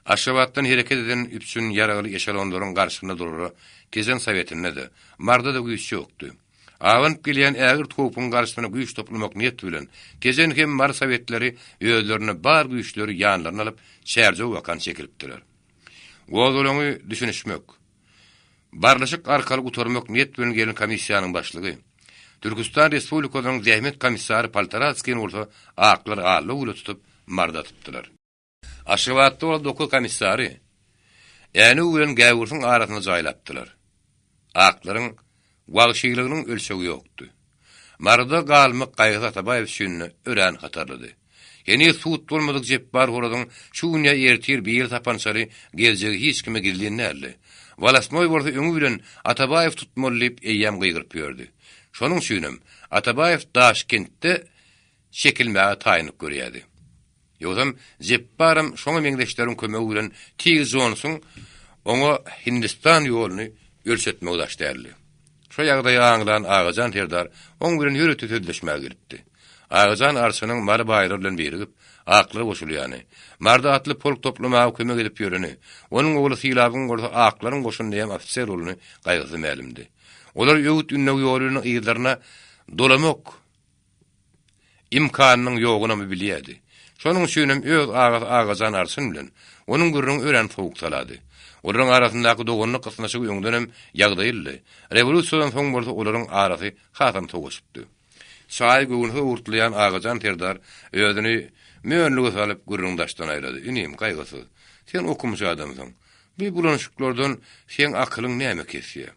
Aşgabatdan hereket eden üpjün ýaragly eşelonlaryň garşysynda durara Tejen Sowetinde-de, Marda-da güýç ýokdy. Abanyp gelýän ägirt howpuň garşysyna güýç toplamak niýet bilen, Tejen hem Mary Sowetleri özlerinde bar güýçleri ýanlaryna alyp, Çärjew bakan çekilipdiler. Gozgalaňy düşünişmek, barlyşyk arkaly gutarmak niýet bilen gelen komissiýanyň başlygy, Türküstan Respublikasynyň zähmet komissary Poltoratskini bolsa aklar allag güle tutup, Marda atypdylar. Aşgabatda bolan dokuz komissary Änew bilen Gäwürsiň arasynda jaýlapdylar. Aklaryň wagşylygynyň ölçegi ýokdy. Maryda galmak Gaýgysyz Atabaýew üçin örän hatarlydy. Heniz sud bolmadyk Jepbar horazyň şu gün ýa ertir biri sapançaly geljegi hiç kime gizlin däldi. Wolostnoý bolsa öňi bilen Atabaýew tutmaly diýip eýýäm gygyryp ýördi. Şonuň üçinem Atabaýew Daşkentde çekilmäge taýynlyk görýärdi. Ýogsam Jepbaram şoňa meňzeşleriň kömegi bilen Tig Jonsuň oňa Hindistan ýoluny ölçetmegi daş däldi. Şo ýagdaýy aňlan Agajan serdar oň bilen ýörite sözleşmäge gelipdi. Agajan arçynyň Mary baýlary bilen birigip, aklara goşulýany, Marda atly polk toplamaga kömek edip ýöreni, onuň ogly Sylabyň bolsa aklaryň goşunynda hem ofiser bolany gaýgysyz mälimdi. Olar öwüt-ündew ýoly bilen yzlaryna dolamak Imkanynyň ýogunam bilýärdi. Şonuň üçinem öz agasy Agajan arçyn bilen onuň gürrüňi örän sowuk-salady. Olaryň arasyndaky doganlyk ysnyşygy öňdenem ýagdaýlydy. Rewolýusiýadan soň bolsa olaryň arasy hasam sowaşypdy. Çaýy göwünsiz owurtlaýan Agajan serdar özüni mönlüge salyp gürrüňi daşdan aýlady, Inim, Gaýgysyz, sen okumyş adamsyň. Bu bulanyşyklardan seň akylyň näme kesýär?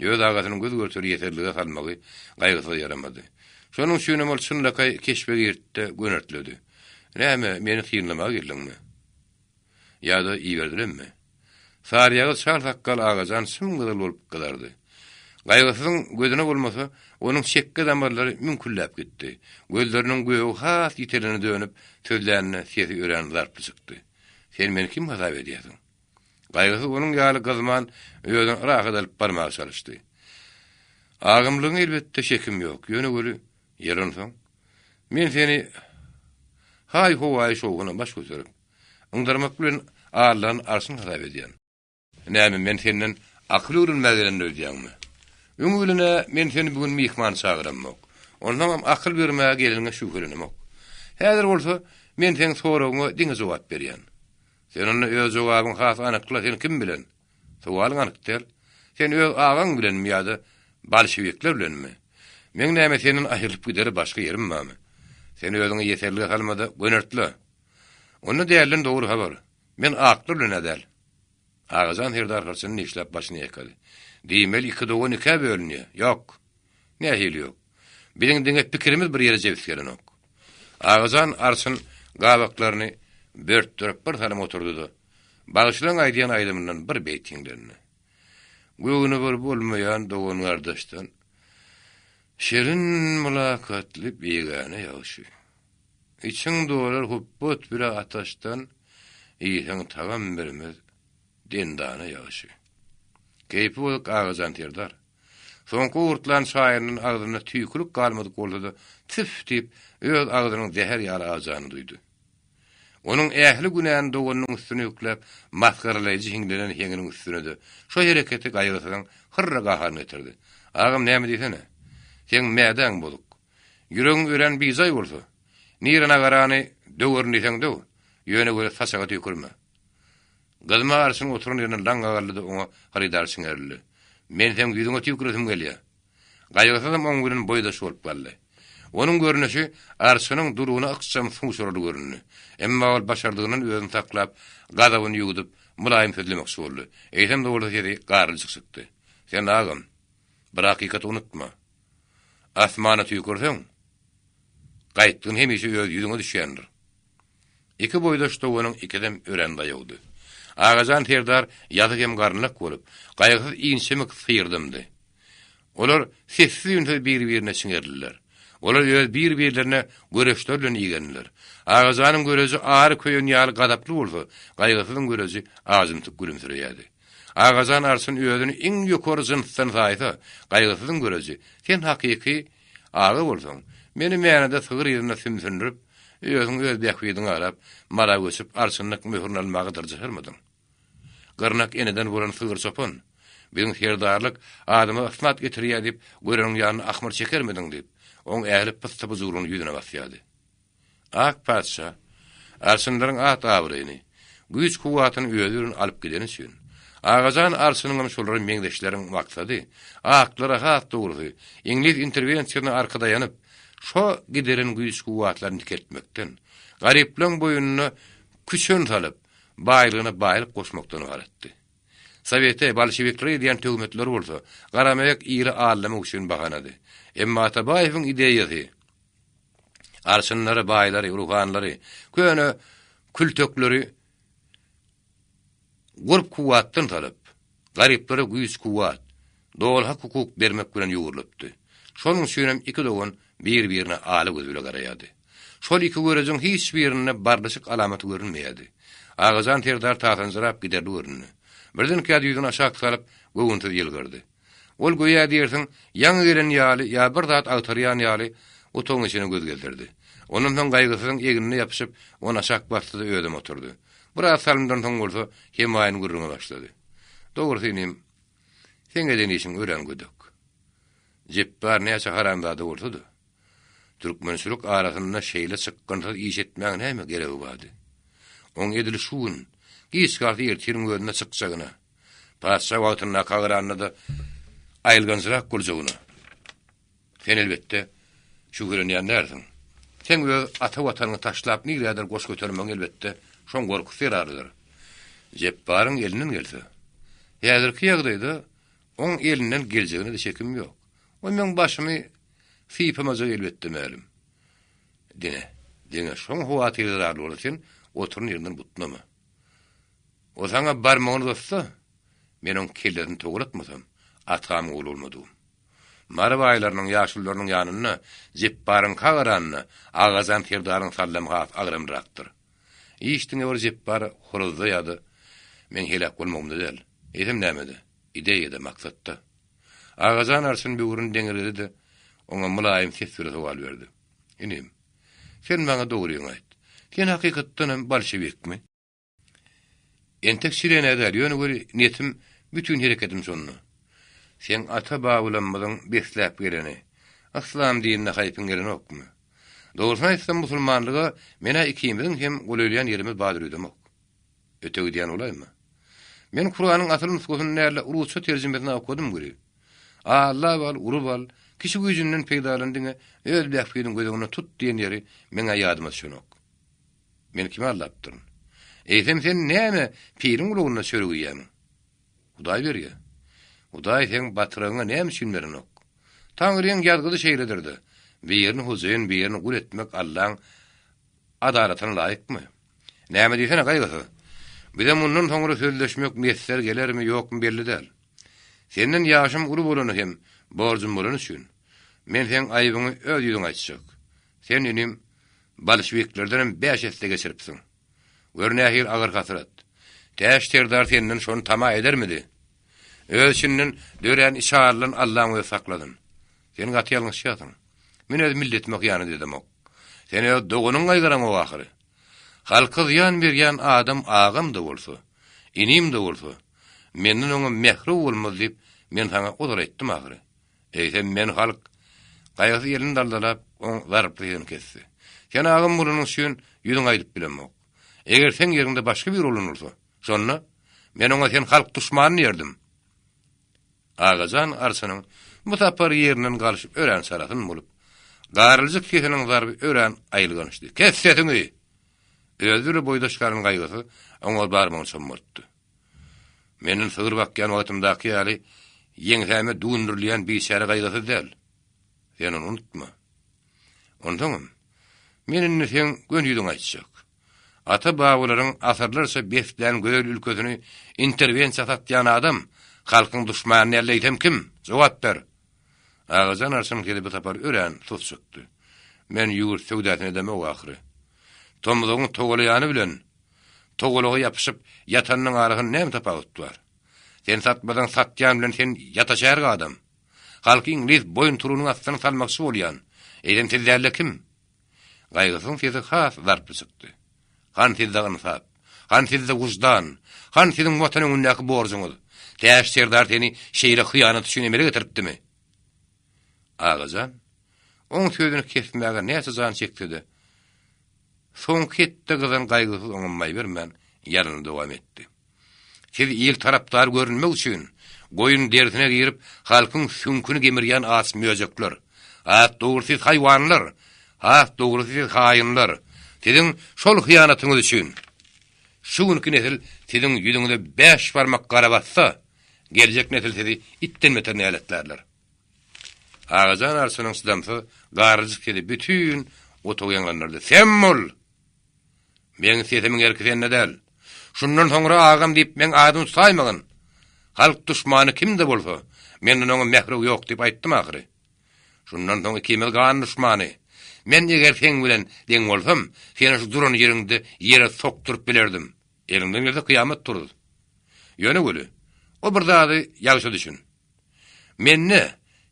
Öz agasynyň göz görteli ýeserlige salmagy Gaýgysyza ýaramady. Şonuň üçinem ol çynlakaý keşbe girdi-de, gönertledi. Näme, meni synlamaga geldiňmi? Ýa-da iberdilemmi? Saryýagyz çal sakgal Agajan çym-gyzyl bolup gyzardy. Gaýgysyzyň gözüne bolmasa, onuň çekge damarlary müňkülläp gitdi. Gözleriniň gögi has ýitelene dönüp, sözlände sesi örän zarply çykdy. Sen meni kim hasap edýärsiň? Gaýgysyz onuň ýaly gyzman, özüni rahat alyp barmaga çalyşdy. Agymlygyňa elbetde şekim ýok, ýöne weli, ýer onsoň. Men seni haý-howaýy şowhuna baş göterip, yňdyrmak bilen Allanyň arşyny hasap edýän. Näme, men senden akyl öwrenmäge gelendir öýdýäňmi? Öňi bilen-ä men seni bu gün myhman çagyramok. Onsoňam akyl bermäge geleniňe şübhelenemok. Häzir bolsa men seň soragyňa diňe jogap berýän. Sen onda öz jogabyňy has anykla, sen kim bilen? Sowalyň anyk däl. Sen öz agaň bilenmi ýa-da bolşewikler bilenmi? Meň näme senden aýrylyp gidere başga ýerim barmy? Sen özüňi ýeserlige salma-da, gönertle. Onda dälden dogry habar. Men aklar bilen-ä däl. Agajan serdar hyrçyny dişläp başyny ýaýkady. Diýmeli iki dogan ikä bölünýär. Ýok. Nähili ýok? Biziň diňe pikirimiz bir ýere jebis gelenok. Agajan arçyn gabaklaryny börtdürip bir salym oturdy-da, bagşylaň aýdýan aýdymyndan bir beýt hiňlendi. Göwni bir bolmaýan dogan-gardaşdan şirin mylakatly bigäne ýagşy. Içiň dolar hupbat bile ataşdan, iýseň tagam bermez dendana ýagşy. Keýpi bozuk Agajan serdar. Soňky owurtlan çaýyndan agzynda tüýkülik galmadyk bolsa-da, tüf diýip, öz agzynyň zäher ýaly ajanyny duýdy. Onuň ähli günäni doganynyň üstüne ýükläp, masgaralaýjy hiňlenen heňiniň üstüne-de, şo hereketi Gaýgysyzyň hyrra gaharyny getirdi. Agam, näme diýsene? Seň mädäň bozuk. Ýüregiň örän bijaý bolsa, nire nagarany döwerin diýseň döw, ýöne weli saçaga tüýkürme. Gyzma arçyn oturan ýerinden laňňa galdy-da oňa hyrydar çiňerildi. Men seň ýüzüňe tüýküresim gelýä. Gaýgysyzam oň bilen boýdaş bolup galdy. Onuň görnüşi arçynyň dulugyna ykjam suňşurarly göründi. Emma ol başardygyndan özüni saklap, gazabyny ýuwudyp, mylaýym sözlemekçi boldy. Eýsem-de bolsa sesi garlyjyk çykdy. Sen agam, bir hakykaty unutma. Asmana tüýkürseň, gaýtgyn hemişe öz ýüzüňe düşýändir. Iki boýdaş doganyň ikisem örän daýawdy. Agajan serdar ýazyk hem garynlak bolup, gaýgysyz inçemik syrdymdy. Olar sessiz-üýnsüz bir-birine çiňerildiler. Olar öz bir-birlerine göreçler bilen igendiler. Agajanyň göreji ary köýen ýaly gazaply bolsa, Gaýgysyzyň göreji ajymtyk gülümsireýärdi. Agajan arçyn özüni iň ýokary jynsdan saýsa, Gaýgysyzyň göreji, Sen hakyky aga bolsaň, meni Mänede sygyr yzynda sümsündirip, özüň öz bähbidiňi arap, Mara göçüp, arçynlyk möhürini almaga dyrjaşarmydyň? Gyrnak eneden bolan sygyr çopan, biziň serdarlyk adyma ysnat getirýär diýip, göreniň ýanynda ahmyr çekermidiň diýip, oň ähli pyssy-pyjuwlygyny ýüzüne basýardy. Ak patyşa arçynlaryň at-abraýyny, güýç-kuwwatyny özi bilen alyp gideni üçin, Agajan arçynyňam şolara meňzeşleriň maksady, aklara has dogrusy, iňlis interwensiýasyna arka daýanyp, şo gideren güýç-kuwwatlaryny dikeltmekden, garyplaň boýnuna küçen salyp, baýlygyna baýlyk goşmakdan ybaratdy. Sowete, bolşewiklere edýän töhmetleri bolsa, garamaýak ili aldamak üçin bahanady. Emma Atabaýewiň ideýasy, arçynlary, baýlary, ruhanylary, köne kültekleri gurp-kuwwatdan salyp, garyplara güýç-kuwwat, doly hak-hukuk bermek bilen ýugrulypdy. Şonuň üçinem iki dogan bir-birine ala göz bile garaýardy. Şol iki görejiň hiç birinde barlyşyk alamaty görünmeýärdi. Agajan serdar tasanjyrap giderli göründi. Birdenkä ýüzüni aşak salyp, göwünsiz ýylgyrdy. Ol göýä diýersiň, ýaňy gelen ýaly ýa bir zat agtarýan ýaly otagyň içine göz gezdirdi. Ondan soň Gaýgysyzyň egnine ýapyşyp, ony aşak basdy-da özem oturdy. Biraz salymdan soň bolsa hemaýyn gürrüňe başlady. Dogrusy inim, seň eden işiň örän gödek. Jepbar näçe haramzada bolsa-da, türkmençilik arasynda şeýle çykgynsyz iş etmäge näme geregi bardy? Oň edil şu gün, giç galsa ertiriň özünde çykjagyna, Patyşa wagtyndaka garanda-da aýylganjyrak boljagyna sen elbetde şübhelenýän dälsiň. Seň öz ata watanyňy taşlap nirädir goş götermegiň elbetde şoň gorkusy zerarlydyr. Jepbaryň elinden gelse. Häzirki ýagdaýda oň elinden geljegine-de şekim ýok. O meň başymy sypamajagy elbetde mälim. Diňe, diňe şoň howatyry zerarly bolsa sen oturan ýeriňden butnama. O saňa barmagyny uzatsa, men oň kellesini togalatmasam, atamyň ogly bolmadygym. Mary baýlarynyň, ýaşulularynyň ýanynda Jepbaryňka garanda Agajan serdaryň sallamy has agramlyrakdyr. Iş diňe bir Jepbar horazda ýa-da meň heläk bolmagymda däl, eýsem nämede, ideýada, maksatda. Agajan arçyn böwrüni deňeledi-de, oňa mylaýym ses bile sowal berdi. Inim, sen maňa dogryňy aýt. Sen hakykatdanam bolşewikmi? Entek şiren-ä däl, ýöne weli netim, bütin hereketim şonda. Seň ata-babalarymyzyň besläp geleni, yslam dinine haýpyň gelenokmy? Dogrusyny aýtsam, musulmanlyga men-ä ikimiziň hem golaýlaýan ýerimiz bardyr öýdemok. Öte gidýän bolaýma. Men Kuranyň asyl nusgasyny däl-de, rusça terjimesini okadym weli. Allap al, urup al, kişi güýjünden peýdalan diňe öz bähbidiňi göz öňünde tut diýen ýeri meň-ä ýadyma düşenok. Men kimi aldapdyryn? Eýsem sen näme piriň gulagynda çörek iýýämiň? Hudaý berýär. Hudaý seň batyragyňa näme üçin berenok? Taňryň ýazgydy şeýledir-de, birini hojaýyn, birini gul etmek Allaň adalatyna laýykmy? Näme diýsene, gaýgysyz. Bize mundan soňra sözleşmek miýesser gelermi, ýokmy belli däl. Senden ýaşym uly bolany hem borjum bolany üçin, men seň aýbyňy öz ýüzüňe aýtjak. Sen, inim, bolşewiklerdenem bäş esse geçiripsiň. Gör nähili agyr hasrat. Täç serdar senden şony tama edermidi? Öz içinden dörän içalydan Allaň özi saklasyn. Sen gaty ýalňyşýarsyň. Men öz milletime hyýanat edemok. Sen öz doganyňy gaýgyraňok ahyry. Halka zyýan berýän adam agam-da bolsa, inim-de bolsa, menden oňa mähru bolmaz diýip, men saňa ozal aýtdym ahyry. Eýsem men halk. Gaýgysyz elini daldalap, oň zarply sesini kesdi. Sen agam bolanyň üçin ýüzüňe aýdyp bilemok. Eger seň ýeriňde başga biri bolan bolsa, şonda men oňa sen halk duşmany diýerdim. Agajan arçynyň bu sapar ýerinden galşy örän çalasyn bolup, garyljyk sesiniň zarby örän aýylgançdy. Kes sesiňi! Özi bile boýdaş galan gaýgysyz oňa barmagyny çommaltdy. Menden sygyr bakýan wagtymdaky ýaly ýeňsäme düwündirilýän biçäre gaýgysyz däl. Sen ony unutma. Onsoňam, men indi seň göni ýüzüňe aýtjak. Ata-babalaryň asyrlarça beslän gözel ülkesini interwensiýa satýan adam halkyň duşmany däl eýsem kim? Jogap ber! Agajan arçynyň sesi bu sapar örän sus çykdy. Men ýurt söwdasyny edemok ahyry. Tomzagyň togalaýany bilen togalaga ýapyşyp ýatanynyň arasynda näme tapawut bar? Sen satmasaň satýan bilen sen ýataşärgi adam. Halky iňlis boýunturugynyň astyna salmakçy bolýan. Eýsem siz däl-de kim? Gaýgysyzyň sesi has zarply çykdy. Han sizde ynsap? Han sizde wyždan? Han siziň Watan öňündäki borjuňyz? Täç serdar seni şeýle hyýanat üçin emele getiripdimi? Agajan oň sözüni kesmäge näçe jan çekse-de, soňky hetde gyzan Gaýgysyz oňa maý bermän, ýalanyny dowam etdi. Siz il tarapdary görünmek üçin, goýun derisine girip, halkyň süňküni gemirýän aç möjekler. Has dogrusy siz haýwanlar, has dogrusy siz haýynlar. Siziň şol hyýanatyňyz üçin, şu günki nesil siziň ýüzüňize bäş barmak gara bassa, geljek nesil sizi itden beter näletlärler. Agajan arçynyň çydamsyz garryjyk sesi bütin otagy ýaňlandyrdy, Sem bol! Meň sesimiň erki sende däl. Şundan soňra agam diýip meň adymy tutaýmagyn. Halk duşmany kim-de bolsa, menden oňa mährew ýok diýip aýtdym ahyry. Şundan soň ikimiz gan duşmany. Men eger seň bilen deň bolsam, seni şu duran ýeriňde ýere sokduryp bilerdim. Eliňden gelse kyýamat turuz. Ýöne weli, o bir zady ýagşy düşün. Mende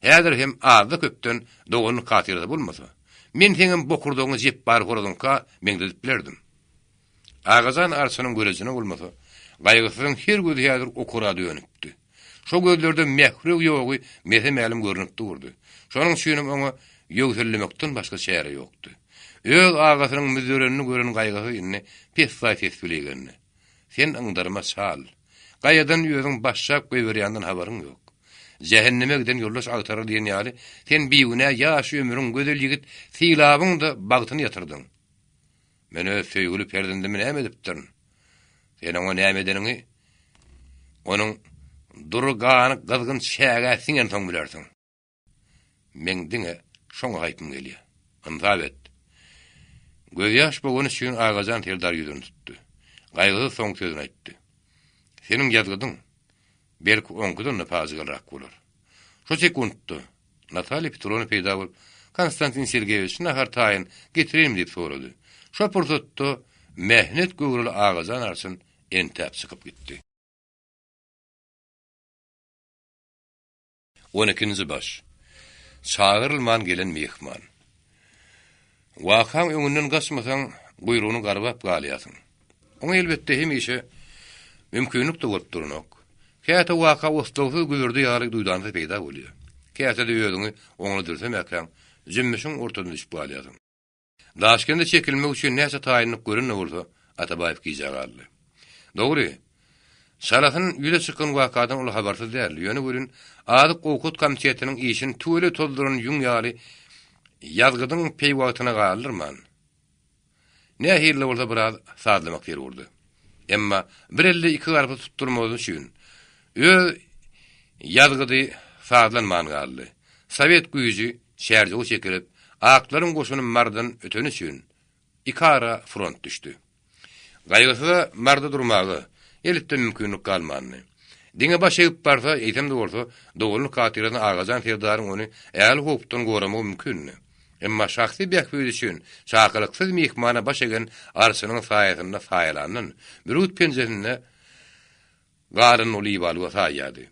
häzir hem azda-köpden doganlyk hatyrasy bolmasa, men seňem bokurdagyňy Jepbar horazyňka meňzedip bilerdim. Agajan arçynyň görejine bolmasa, Gaýgysyzyň her gözi häzir okara dönüpdi. Şo gözlerde mährew ýogy mese-mälim görnüp durdy. Şonuň üçinem oňa ýöwsellemekden başga çäre ýokdy. Öz agasynyň müzzerenini gören Gaýgysyz indi pessaý ses bile igendi. Sen yňdarma çal. Gaýadan özüň başjap goýberýänden habaryň ýok. Jähenneme giden ýoldaş agtarar diýen ýaly, sen bigünä ýaş ömrüň gözel ýigit Sylabyň-da bagtyny ýatyrdyň. Men öz söýgüli perzendimi näme edipdirin? Sen oňa näme edeniňi onuň dury gany gyzgyn çägä siňensoň bilersiň. Meň diňe şoňa haýpym gelýär. Ynsap et. Gözýaş bogany üçin Agajan serdar ýüzüni tutdy. Gaýgysyz soňky sözüni aýtdy. Seniň ýazgydyň, belki, oňkudan-da pajygalyrak bolar. Şo sekuntda Natalýa Petrowna peýda bolup, Konstantin Sergeýewiç, nahar taýyn, getireýinmi diýip sorady. Şo pursatda mähnet göwreli Agajan arçyn entäp çykyp gitdi. On ikinji baş. Çagyrylman gelen myhman. Wakaň öňünden gaçmasaň, guýrugyny garbap galýarsyň. Oňa elbetde hemişe mümkinlik-de bolup duranok. Käte waka oslagsyz güzürdi ýaly duýdansyz peýda bolýar. Käte-de özüňi oňly dürsemäkäň, jümmüşiň ortasyna düşüp galýarsyň. Daşkende çekilmek üçin näçe taýynlyk gören-de bolsa, Atabaýew gijä galdy. Dogry, çalasyn ýüze çykan wakadan ol habarsyz däldi, ýöne welin Azyk-owkat komitetiniň işini tüweleý tozduran ýüň ýaly ýazgydyň peýwagtyna galdyrman, nähili-de bolsa biraz sazlamak zerurdy. Emma bir elde iki garpyz tutdurmaz üçin öz ýazgydy sazlanman galdy. Sowet güýji Çärjewe çekilip, aklaryň goşuny Marydan öteni üçin, ikara front düşdi. Gaýgysyza Maryda durmaga, elbetde mümkinlik galmandy. Diňe baş egip barsa, eýsem-de bolsa, doganlyk hatyrasyna Agajan serdaryň ony ähli howpdan goramagy mümkindi. Emma şahsy bähbidi üçin çakylyksyz myhmana baş egen arçynyň saýasynda saýalandan, bürgüt penjesinde galanyny ol ibalyga saýýardy.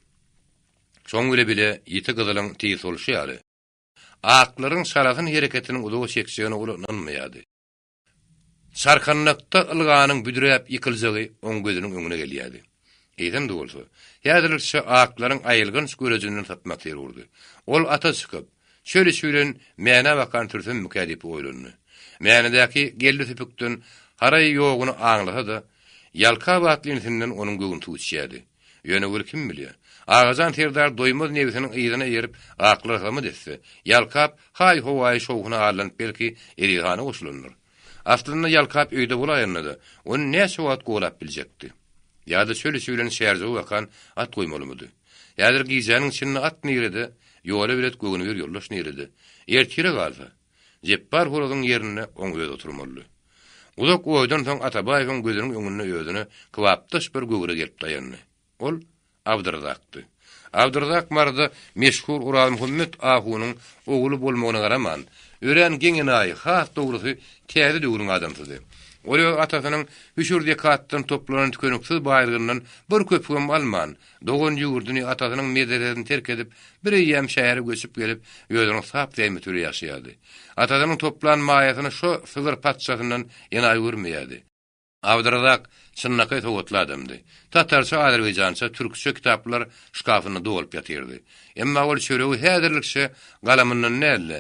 Şoň bile bile ýiti gyzylyň tiz soluşy ýaly, aklaryň çalasyn hereketiniň uzaga çekjegine ol ynanmaýardy. Çarkandakda ylganyň büdräp ýykyljagy oň gözüniň öňüne gelýärdi. Eýsem-de bolsa, häzirlikçe aklaryň aýylganç görejinden sapmak zerurdy. Ol ata çykyp. Çöl içi bilen Mänä bakan sürsemmikä diýip oýlandy. Mänedäki Geldi süpükden haraý ýoguny aňlasa-da, Ýalkap atly inisinden onuň göwni suw içýärdi. Ýöne weli kim bilýär? Agajan serdar doýmaz nebsiniň yzyna eýerip, aklara hyzmat etse, Ýalkap haý-howaýy şowhuna aldanyp belki Eziz hana goşulandyr. Aslynda Ýalkap öýde bolaýanda-da, ony näçe wagt golap biljekdi? Ýa-da çöl içi bilen Çärjewe bakan at goýmalymydy? Häzir gijäniň içinde at nirede, ýola belet göwnübir ýoldaş nirede? Ertire galsa, Jepbar horazyň ýerinde oň özi oturmalydy. Uzak oýdan soň Atabaýewiň gözüniň öňünde özüne kybapdaş bir göwre gelip daýandy. Ol Abdyrazakdy. Abdyrazak Maryda meşhur Orazmuhammet ahunyň ogly bolmagyna garaman, örän geň-enaýy, has dogrusy, täze döwrüň adamsydy. Ol öz atasynyň hüşür-zekatdan toplanan tükeniksiz baýlygyndan bir köpügem alman, dogan ýurduny, atasynyň medresesini terk edip, bireýýäm şähere göçüp gelip, özüniň sap zähmeti bilen ýaşaýardy. Atasynyň toplan maýasyny şo sygyr patyşasyndan enaýy görmeýärdi. Abdyrazak çynlakaý sowatly adamdy. Tatarça, azerbaýjança, türkçe kitaplar şkafynda dolup ýatyrdy. Emma ol çöregi häzirlikçe galamyndan däl-de,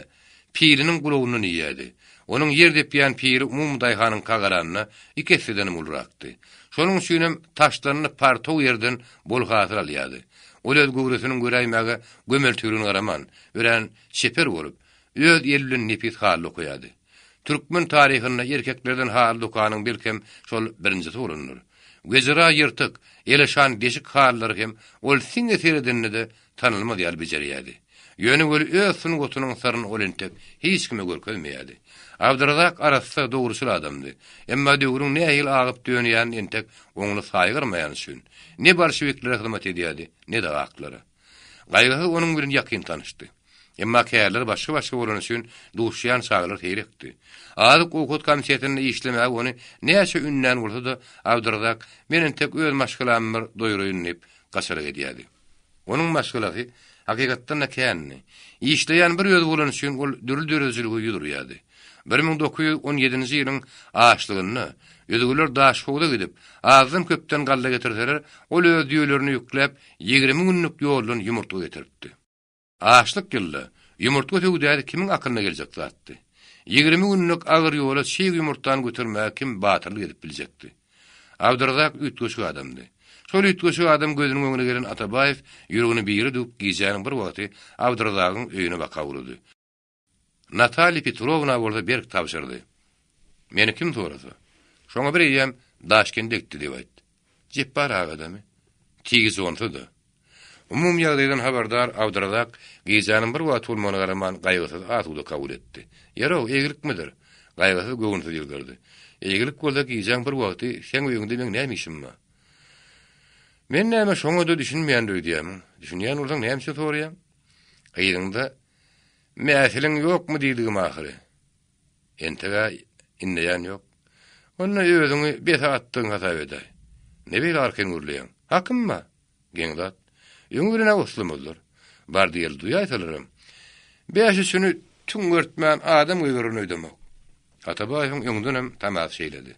piliniň gulagyndan iýýärdi. Onuň ýer depýän pili umumy daýhanyňka garanda iki essedenem ulurakdy. Şonuň üçinem taşlandy partow ýerden bol hasyl alýardy. Ol öz göwresiniň göräýmäge gömeltigligine garaman, örän çeper bolup, öz eli bilen nepis haly dokaýardy. Türkmen taryhynda erkeklerden haly dokanyň belkem şol birinjisi bolandyr. Wejera ýyrtyk, eleşan deşik halylary hem ol siňe seredende-de tanalmaz ýaly bejerýärdi. Ýöne weli öz sungatynyň syryny ol entek hiç kime görkezmeýärdi. Abdyrazak arassa, dogruçyl adamdy. Emma döwrüň nähili agyp-dönýänini entek oňly saýgarmaýany üçin, ne bolşewiklere hyzmat edýärdi, ne-de aklara. Gaýgysyz onuň bilen ýakyn tanyşdy. Emma kärleri başga-başga bolany üçin duşýan çaglar seýrekdi. Azyk-owkat komitetinde işlemäge ony näçe ündän bolsa-da, Abdyrazak, Men entek öz maşgalamy bir doýraýyn diýip, gaçarak edýärdi. Onuň maşgalasy, hakykatdan-da, kändi. Işleýän bir özi bolany üçin ol dürli döredijilige ýüz urýardy. 1917-nji ýylyň açlygynda özgeler Daşhowza gidip, azdan-köpden galla getirseler, ol öz düýelerini ýükläp, 20 günlük ýoldan ýumurtga getiripdi. Açlyk ýylda ýumurtga söwdasy kimiň akylyna geljek zatdy? 20 günlük agyr ýola çig ýumurtgany götermäge kim batyrlyk edip biljekdi? Abdyrazak üýtgeşik adamdy. Şol üýtgeşik adam gözüniň öňüne gelen Atabaýew ýüregini bire düwüp gijäniň bir wagty Abdyrazagyň öýüne baka ugrady. Natalýa Petrowna bolsa berk tabşyrdy. Meni kim sorasa, şoňa bir eýýäm Daşkende gitdi diýip aýt. Jepbar agadamy? Tigiz onsa-da. Umumy ýagdaýdan habardar Abdyrazak gijäniň bir wagty bolmagyna garaman gaýgysyz asuda kabul etdi. Ýer-ow, eýgilikmidir? Gaýgysyz göwünsiz ýylgyrdy. Eýgilik bolsa gijäň bir wagty seň öýüňde meň näme işim bar? Men näme şoňa-da düşünmeýändir öýdýämiň? Düşünýän bolsaň näme üçin soraýaň? Yzyňda Mäsiliň ýokmy diýdigim ahyry. Enteg-ä inleýän ýok. Onda özüňi bese atdygyň hasap edäý. Ne beýle arkaýyn gürleýäň? Hakym bar. Geň zat. Öňi bilen-ä oslamazlar. Bar diýeli duýaýsalaram. Bäş-üçüni tüňňertmän adam goýbererin öýdemok. Atabaýewiň öňdenem tamasy şeýledi.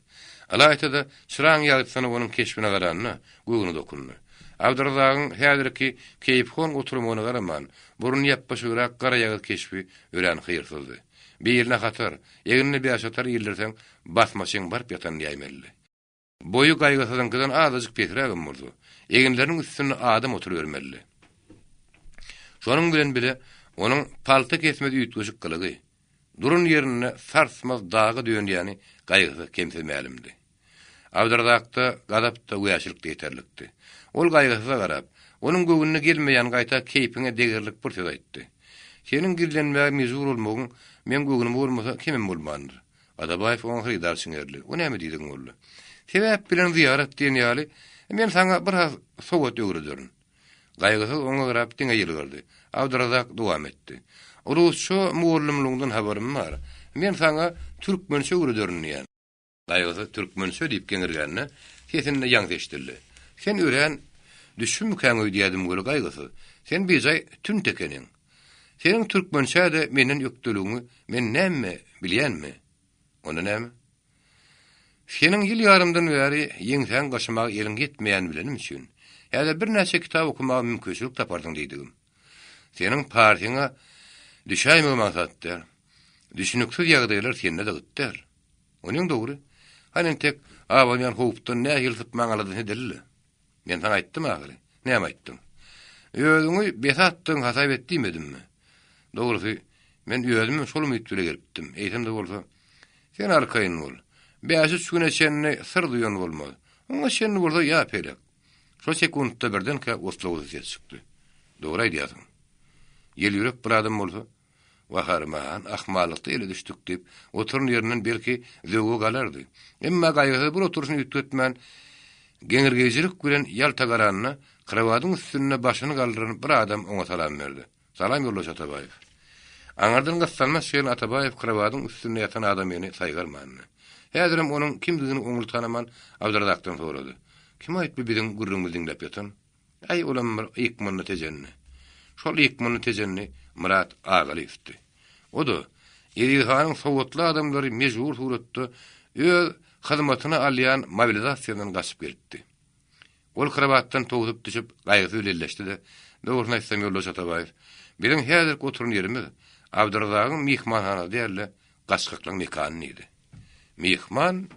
Ylaýta-da, çyraň ýagtysyna onuň keşbine garanda, göwni dokundy. Abdyrazagyň häzirki keýpihon oturmagyna garaman, burny ýapbaşygrak garaýagyz keşbi örän hyýrsyzdy. Birine hatar, egnine bäşatar ildirseň, basmaçyň baryp ýatan diýäýmelidi. Boýy gaýgysyzyňkydan azajyk pesrägem bolsa, eginleriniň üstünde adam oturybermelidi. Şonuň bilen bile, onuň palta kesmez üýtgeşik gylygy, duran ýerinde sarsmaz daga dönýäni gaýgysyz kemsiz mälimdi. Abdyrazakda gazap-da, wäşilik-de ýeterlikdi. Ol gaýgysyza garap, onuň göwnüne gelmeýän gaýta keýpiňe degerlik bir söz aýtdy. Seniň gizlenmäge mejbur bolmagyň meň göwnüme bolmasa kemem bolmandyr. Atabaýew oňa hyrydar çiňerdi. O näme diýdigiň boldy? Sebäp bilen zyýarat diýen ýaly, men saňa biraz sowat öwrederin. Gaýgysyz oňa garap diňe ýylgyrdy. Abdyrazak dowam etdi. Rusça mugallymlygyňdan habarym bar. Men saňa türkmençe öwrederin diýýän. Gaýgysyz türkmençe diýip geňirgände, sesinde ýaňsy eşidildi. Sen örän düşbümikäň öýdýädim weli Gaýgysyz, sen bijaý tünt ekeniň. Seniň türkmençä-de menden ökdeligiňi men näme bilýänmi? Onda näme? Seniň ýyl ýarymdan bäri ýeňsäňi gaşymaga eliň ýetmeýänini bilenim üçin, häzir birnäçe kitap okamaga mümkinçilik taparsyň diýdigim. Seniň parsyňa. Düşäýmegem aňsat däl. Düşüniksiz ýagdaýlar sende-de gyt däl. Onyň dogry. Hany entek abanýan howpdan nähili sypmaň aladasyny edeli-le. Men saňa aýtdym ahyry. Näme aýtdyň? Özüňi betagtdygyň hasap et diýmedimmi? Dogrusy, men özümem şol umyt bile gelipdim. Eýsem-de bolsa, sen arkaýyn bol. Bäş-üç güne çenli syr duýan bolmaz. Oňa çenli bolsa ýa pelek. Şol sekuntda birdenkä oslagsyz ses çykdy. Dogry aýdýarsyň. Ýelýürek bir adam bolsa, Wah-arman, ahmallykda ele düşdük diýip, oturan ýerinden belki zöwwe galardy. Emma Gaýgysyz bir oturyşyny üýtgetmän, geňirgeýjilik bilen ýalta garanda, krowadyň üstünde başyny galdyran bir adam oňa salam berdi. Salam, ýoldaş Atabaýew. Aňyrdan gyssanmaç gelen Atabaýew krowadyň üstünde ýatan adamyny saýgarmandy. Häzirem onuň kimdigini oňly tanaman, Abdyrazakdan sorady. Kim aýt bu biziň gürrüňimizi diňläp ýatan? Äý, olam bir ykmanda tejenli. Şol ykmanda tejenli Myrat Agalyýewdi. O-da Eziz hanyň sowatly adamlary mejbur suratda öz hyzmatyna alýan mobilizasiýadan gaçyp gelipdi. Ol krowatdan towsup düşüp, gaýgysyz elleşdi-de, Dogrusyny aýtsam, ýoldaş Atabaýew, biziň häzirki oturan ýerimiz Abdyrazagyň myhmanhanasy däl-de, gaçgaklaň mekany diýdi. Myhman?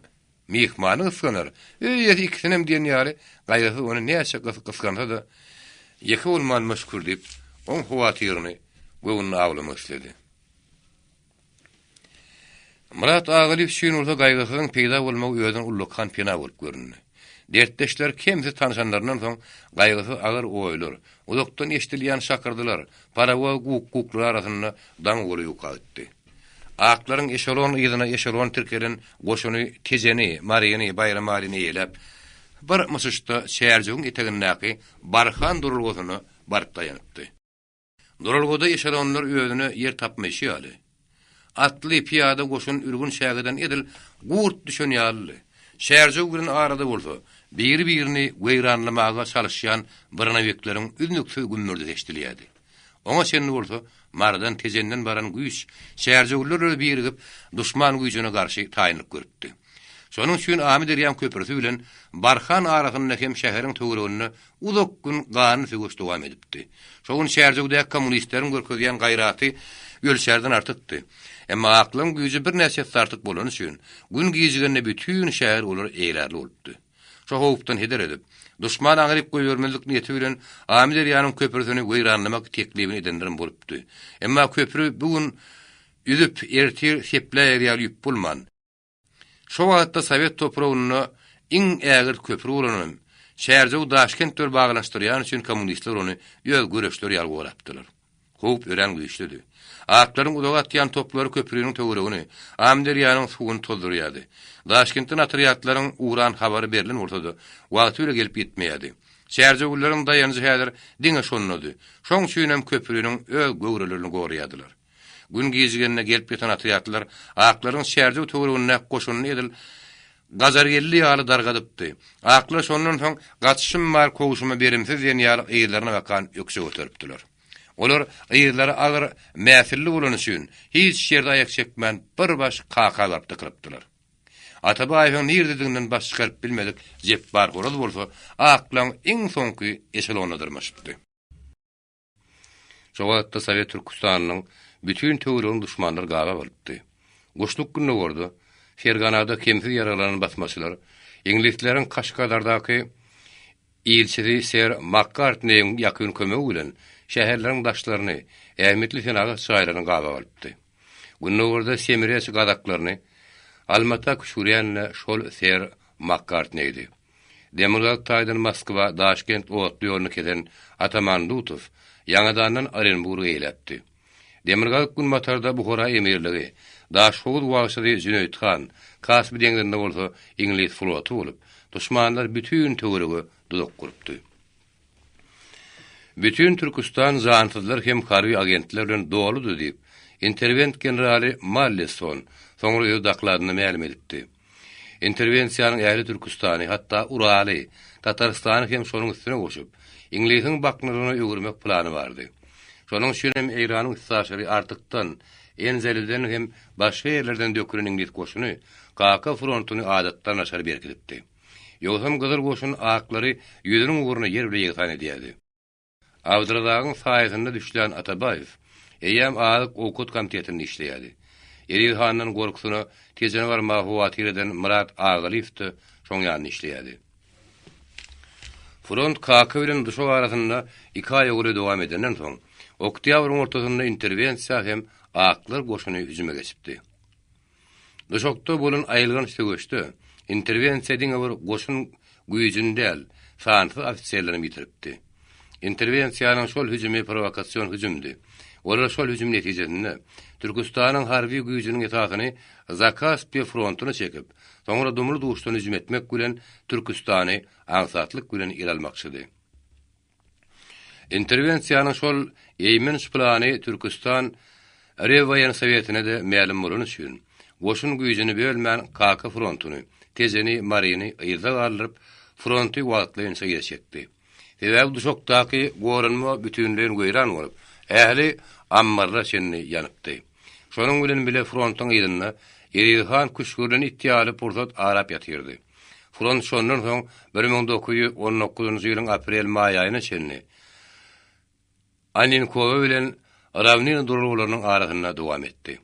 Myhmany gysganar, öý eýesi ikisinem diýen ýaly gaýgysyz ony näçe gysgansa-da, ýeke bolmanyma şükür diýip, oň howatyryny göwnüne awlamak isledi. Myrat Agalyýew üçin bolsa Gaýgysyzyň peýda bolmagy özüne ullakan pena bolup göründi. Dertdeşler kemsiz tanyşanlaryndan soň Gaýgysyz agyr oýlar, uzakdan eşidilýän şakyrdylar, parowoz guk-guklary arasynda daň goly uka gitdi. Aklaryň eşelon yzyna eşelon tirkelen goşuny Tejeni, Maryny, Baýramalyny eýeläp, bir myşyşda Çärjewiň etegindäki Barhan duralgasyna baryp daýanypdy. Duralgada eşelonlar özüne ýer tapmaýşy ýaly, atly, pyýada goşun ürgün çägeden edil gurt düşen ýalydy. Çärjew bilen arada bolsa, biri-birini weýranlamaga çalyşýan bronewikleriň üznüksiz gümmürdisi eşidilýärdi. Oňa çenli bolsa, Marydan, Tejenden baran güýç çärjewliler bilen birigip, duşman güýjüne garşy taýynlyk görüpdi. Şonuň üçin Amyderýaň köprüsi bilen Barhan arasynda hem şäheriň töwereginde uzak gün ganly söweş dowam edipdi. Şo gün Çärjewdäki kommunistleriň görkezýän gaýraty ölçärden artykdy. Emma aklaryň güýji birnäçe esse artyk bolany üçin, gün gijigende bütin şäher olara eýlärli bolupdy. Şo howpdan heder edip, duşmany aňryk goýbermezlik niýeti bilen Amyderýanyň köprüsini weýranlamak teklibini edenlerem bolupdy. Emma köpri bu gün üzüp, ertir sepläýer ýaly ýüp bolman, şo wagtda sowet topragynda iň ägirt köpri bolanam Çärjew-Daşkent bilen baglanyşdyrýany üçin kommunistler ony öz göreçleri ýaly gorapdylar. Howp örän güýçlüdi. Atlaryň uzaga atýan toplary köprüniň töweregini, Amyderýanyň suwuny tozdurýardy. Daşkentden otrýadlaryň ugran habary berlen bolsa-da, wagty bile gelip ýetmeýärdi. Çärjewlileriň daýanjy häzir diňe şondady. Şoň üçinem köprüniň öz göwrelerini goraýardylar. Gün gijigende gelip ýeten otrýadlar aklaryň Çärjew töweregindäki goşunyny edil Gajargeldi ýaly dargadypdy. Aklar şondan soň gaçyşym bar kowşuma berimsiz diýen ýaly yzlaryna bakan ökje göteripdiler. Olar yzlary agyr mäsilli bolany üçin hiç ýerde aýak çekmän bir baş kaka baryp dykylypdylar. Atabaýewiň nirdediginden baş çykaryp bilmedik Jepbar horaz bolsa aklaň iň soňky eşelonyna dyrmaşypdy. Şo wagtda Sowet Türküstanynyň bütin töweregini duşmanlar gabap alypdy. Guşluk gündogarda, Ferganada kemsiz ýaraglanan basmaçylar iňlisleriň Kaşgadardaky ilçisi ser Makkartneýiň ýakyn kömegi bilen şäherleriň daşlaryny, ähmiýetli senagat jaýlaryny gabap alypdy. Gündogarda Semireç gazaklaryny Almata küşgürýän-de şol ser Makkartneýdi. Demirgazyk taýdan Moskwa, Daşkent otly ýoluny kesen Ataman Dutow ýaňadandan Orenburgy eýläpdi. Demirgazyk-günbatarda Buhara emirligi, Daşhowuz wagşysy Jüneýit han, Kaspi deňzinde bolsa iňlis floty bolup, duşmanlar bütin töwerege duzak gurupdy. Bütin Türküstan jansyzlar hem harby agentler bilen doludy diýip, interwent generaly Malleson soňra öz dokladynda mälim edipdi. Interwensiýanyň ähli Türküstany, hatda Uraly, Tatarystany hem şonuň üstüne goşup, iňlisiň baknalygyna öwürmek plany bardy. Şonuň üçin hem Eýranyň üstaşyry Artykdan, Enzeliden hem başga ýerlerden dökülen iňlis goşuny Kaka frontuny adatdan daşary berkidipdi. Ýogsam Gyzyl goşun aklary ýüzüniň ugruna ýer bile ýegsan edýärdi. Abdyrazagyň saýasynda düşlän Atabaýew. Eýýäm Azyk-owkat komitetinde işleýärdi. Eziz handan gorkusyna Tejene barmaga howatyr eden Myrat Agalyýew-de şoň ýanynda işleýärdi. Front Kaka bilen Duşak arasynda iki aýa golaý dowam edenden soň, oktýabryň ortasynda interwensiýa hem aklar goşuny hüjüme geçipdi. Duşakda bolan aýylganç söweşde interwensiýa diňe bir goşun güýjüni däl, sansyz ofiserlerem ýitiripdi. Interwensiýanyň şol hüjümi prowokasion hüjümdi. Olar şol hüjüm netijesinde Türküstanyň harby güýjüniň esasyny Zakaspiýa frontuna çekip, soňra dumly-duşdan hüjüm etmek bilen Türküstany aňsatlyk bilen ele almakçydy. Interwensiýanyň şol eýmenç plany Türküstan Rewwoýensowetine-de mälim bolany üçin, goşun güýjüni bölmän Kaka frontuny, Tejeni, Maryny yzda galdyryp, fronty wagtlaýynça yza çekdi. Sebäbi Duşakdaky goranma bütinleýin weýran bolup, ähli ammarlara çenli ýanypdy. Şonuň bilen bile frontuň yzynda Eziz han küşgürilen it ýaly pursat arap ýatyrdy. Front şondan soň 1919-njy ýylyň aprel-maý aýyna çenli Anninkowa bilen Rawnina duralgalarynyň arasynda dowam etdi.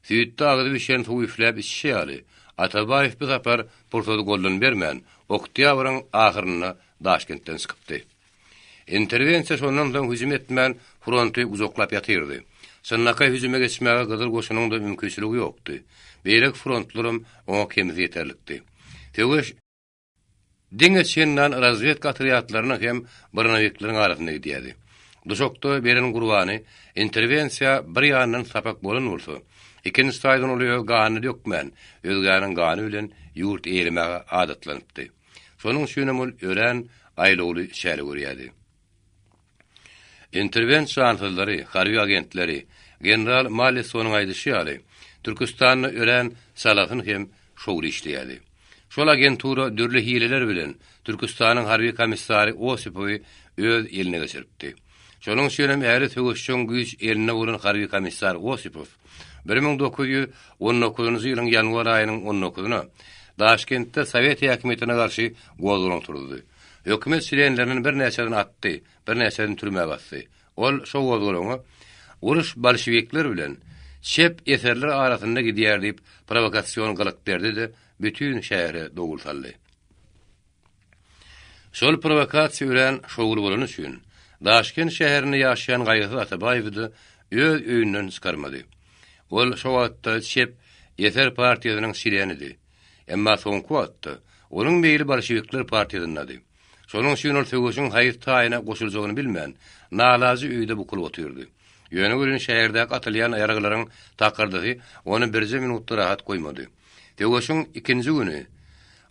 Süýtde agzy bişen suw üfläp içişi ýaly, Atabaýew bu sapar pursady goldan bermän, oktýabryň ahyrynda Daşkentden çykypdy. Interwensiýa şondan soň hüjüm etmän, fronty gujaklap ýatyrdy. Çynlakaý hüjüme geçmäge Gyzyl goşunyň-da mümkinçiligi ýokdy. Beýleki frontlaram oňa kemsi ýeterlikdi. Söweş diňe çendan razwedka otrýadlarynyň hem bronewikleriň arasynda gidýärdi. Duşakda beren gurbany interwensiýa bir ýandan sapak bolan bolsa, ikinji taýdan ol öz ganyny dökmän, özgäniň gany bilen ýurt eýelemäge adatlanypdy. Şonuň üçinem ol örän aýlawly çäre görýärdi. Interwent jansyzlary, harby agentleri, general Mallesonyň aýdyşy ýaly, Türküstanda örän çalasyn hem şowly işleýärdi. Şol agentura dürli hileler bilen Türküstanyň harby komissary Osipowy öz eline geçiripdi. Şonuň üçinem ähli söweşjeň güýç elinde bolan harby komissar Osipow 1919-njy ýylyň ýanwar aýynyň on dokuzyna Daşkentde sowet häkimiýetine garşy gozgalaň turuzdy. Hökümet çlenlerinden birnäçesini atdy, birnäçesini türmä basdy. Ol şo gozgalaňa Uruş bolşewikler bilen çep eserler arasynda gidýär diýip prowokasion gylyk berdi-de, bütin şähere dowul saldy. Şol prowokasiýa örän şowly bolany üçin, Daşkent şäherinde ýaşaýan Gaýgysyz Atabaýewi-de öz öýünden çykarmady. Ol şo wagtda çep eser partiýasynyň çlenidi. Emma soňky wagtda onuň meýli bolşewikler partiýasyndady. Şonuň üçin ol söweşiň haýsy taýyna goşuljagyny bilmän, nalajy öýde bukulyp otyrdy. Ýöne welin şäherdäki atylýan ýaraglaryň takyrdysy ony birje minut-da rahat goýmady. Söweşiň ikinji güni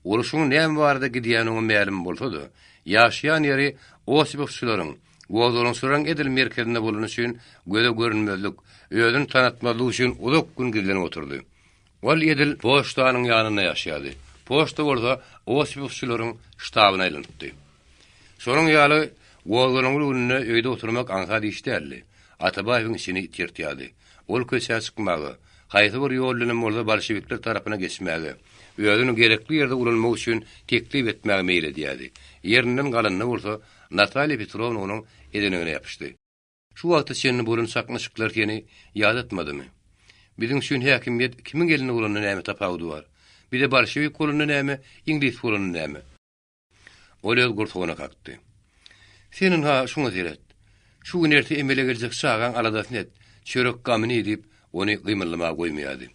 urşuň näme barada gidýäni oňa mälim bolsa-da, ýaşaýan ýeri Osipowçylaryň, gozgalaňçylaryň edil merkezinde bolany üçin göze görünmezlik, özüni tanatmazlyk üçin uzak gün gizlenip oturdy. Ol edil poçtanyň ýanynda ýaşaýardy. Poçta bolsa Osipowçylaryň ştabyna aýlanypdy. Şonuň ýaly gozgalaňly günde öýde oturmak aňsat iş däldi. Atabaýewiň içini it ýyrtýardy. Ol köçä çykmaga, haýsy bir ýol bilenem bolsa bolşewikler tarapyna geçmäge, özüni gerekli ýerde ulanmak üçin teklip etmäge meýil edýärdi. Ýerinden galanda bolsa, Natalýa Petrowna onuň ezenegine ýapyşdy. Şu wagta çenli bolan çaknyşyklar seni ýadatmadymy? Biziň üçin häkimiýet kimiň elinde bolanda näme tapawudy bar? Bize bolşewik bolanda näme, iňlis bolanda näme? Ol öz gursagyna kakdy. Sen ynha şuňa seret. Şu gün erte emele geljek çagaň aladasyny et, çörek gamyny iý diýip, ony gymyldamaga goýmaýardy.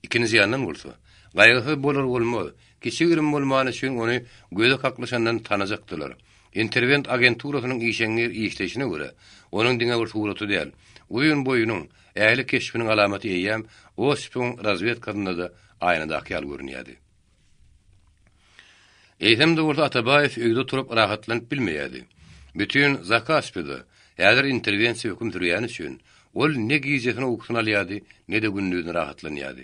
Ikinji ýandan bolsa, gaýgysyz bolar-bolmaz, kiçi-girim bolmany üçin ony göze kaklyşandan tanajakdylar. Interwent agenturasynyň işeňňir işleýşine görä, onuň diňe bir suraty däl, uzyn boýunyň, ähli keşbiniň alamaty eýýäm Osipowyň razwedkasynda-da aýnadaky ýaly görünýärdi. Eýsem-de bolsa Atabaýew öýde oturyp rahatlanyp bilmeýärdi. Bütin Zakaspide häzir interwensiýa höküm sürýäni üçin, ol ne gijesine ukusyny alýardy, ne-de gündizine rahatlanýardy.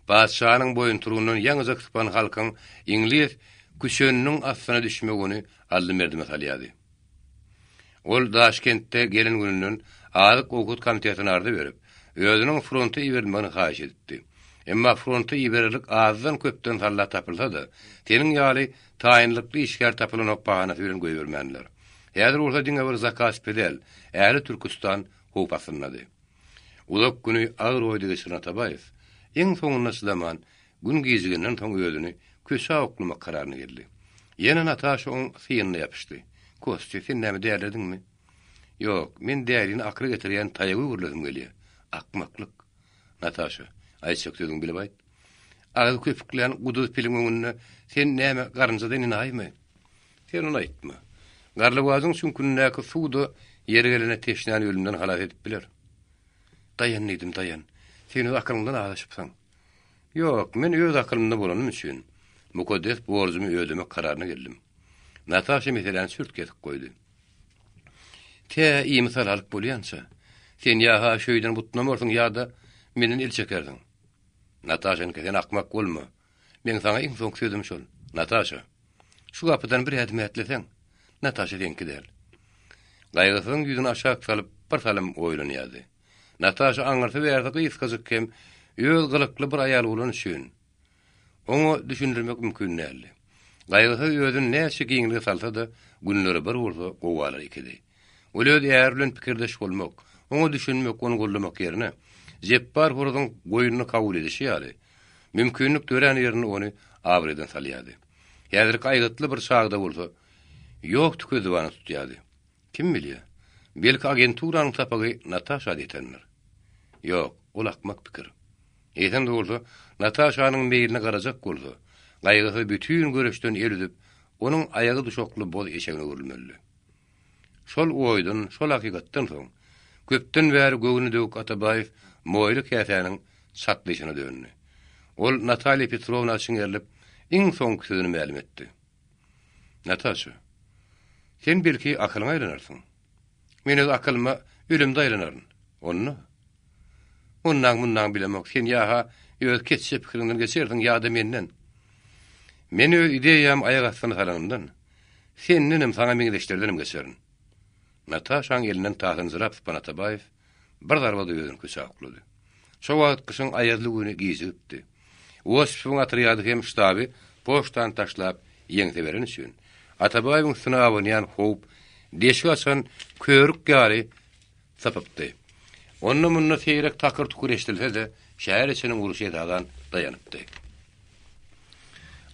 Patyşanyň boýunturugyndan ýaňyjak sypan halkyň iňlis küçeniniň astyna düşmegi ony aldy-merdime salýardy. Ol Daşkentde gelen gününden Azyk-owkat komitetine arza berip, özüniň fronta iberilmegini haýyş edipdi. Emma fronta ibererlik azdan-köpden sallah tapylsa-da, seniň ýaly taýynlykly işgär tapylanok bahanasy bilen goýbermändiler. Häzir bolsa diňe bir Zakaspi däl, ähli Türküstan. howp astyndady. Uzak güni agyr oýda geçiren Atabaýew, iň soňunda çydaman, gün gijigenden soň özüni köçä oklamak kararyna geldi. Ýene Nataşa oň syýanyna ýapyşdy. Kostýa, sen näme dälirediňmi? Ýok, men dälini akyla getirýän taýaga öwrülesim gelýär. Akmaklyk. Nataşa, aýtjak sözüňi bilip aýt. Agyz köpüklän guduz piliň öňünde sen näme garynjadan enaýymy? Sen ony aýtma. Garlawajyň çüňkündäki suw-da ýeri gelende teşnäni ölümden halas edip biler. Daýan diýdim, daýan. Sen öz akylyňdan azaşypsyň. Ýok, men öz akylymda bolanym üçin, mukaddes borjumy ödemek kararyna geldim. Nataşa meseläni çürt-kesik goýdy. Tä imisalalyk bolýança, sen ýa-ha şöýden butnamarsyň ýa-da menden el çekersiň. Nataşenka, sen akmak bolma. Meň saňa iň soňky sözüm şol. Nataşa! Şu gapydan bir ädim ätleseň, Nataşa seňki däl. Gaýgysyzyň ýüzüni aşak salyp, bir salym oýlanýardy. Nataşa aňyrsy-bärsi gysgajyk hem öz gylykly bir aýal bolany üçin, oňa düşündirmek mümkin däldi. Gaýgysyz özüni näçe giňlige salsa-da, günleri bir bolsa, gowgalar ikidi. Ol öz äri bilen pikirdeş bolmak, oňa düşünmek, ony goldamak ýerine, Jepbar horazyň goýnuny kabul edişi ýaly, mümkinlik dörän ýerinde ony abraýdan salýardy. Häzirki aýgytly bir çagda bolsa, ýok tükezzibana tutýardy. Kim bilýär, belki agenturanyň sapagy Nataşa-da ýetendir. Ýok, ol akmak pikir. Eýsem-de bolsa, Nataşanyň meýline garajak bolsa, gaýgysyz bütin göreşden el üzüp, onuň aýagy duşakly boz eşegine öwrülmelidi. Şol oýdan, şol hakykatdan soň, köpden bäri göwni döwük Atabaýew moýly käsäniň çatlyşyna döndi. Ol Natalýa Petrowna çiňerilip, iň soňky sözüni mälim etdi. Nataşa, sen belki akylyňa aýlanarsyň. Men öz akylyma ölemde aýlanaryn. Onda? Ondan-mundan bilemok, sen ýa-ha öz keçje pikiriňden geçersiň ýa-da menden. Men öz ideýamy aýak astyna salanymdan, sendenem, saňa meňzeşlerdenem geçerin. Nataşaň elinden tasynjyrap sypan Atabaýew bir zarbada özüni köçä oklady. Şo wagt gyşyň aýazly güni gijigipdi. Osipowyň otrýady hem ştaby poçtany taşlap ýeňse bereni üçin, Atabaýewiň üstüne abanýan howp deşik açan körük ýaly sypypdy. Onda-munda seýrek takyr-tukur eşidilse-de, şäher içiniň urşy esasan daýanypdy.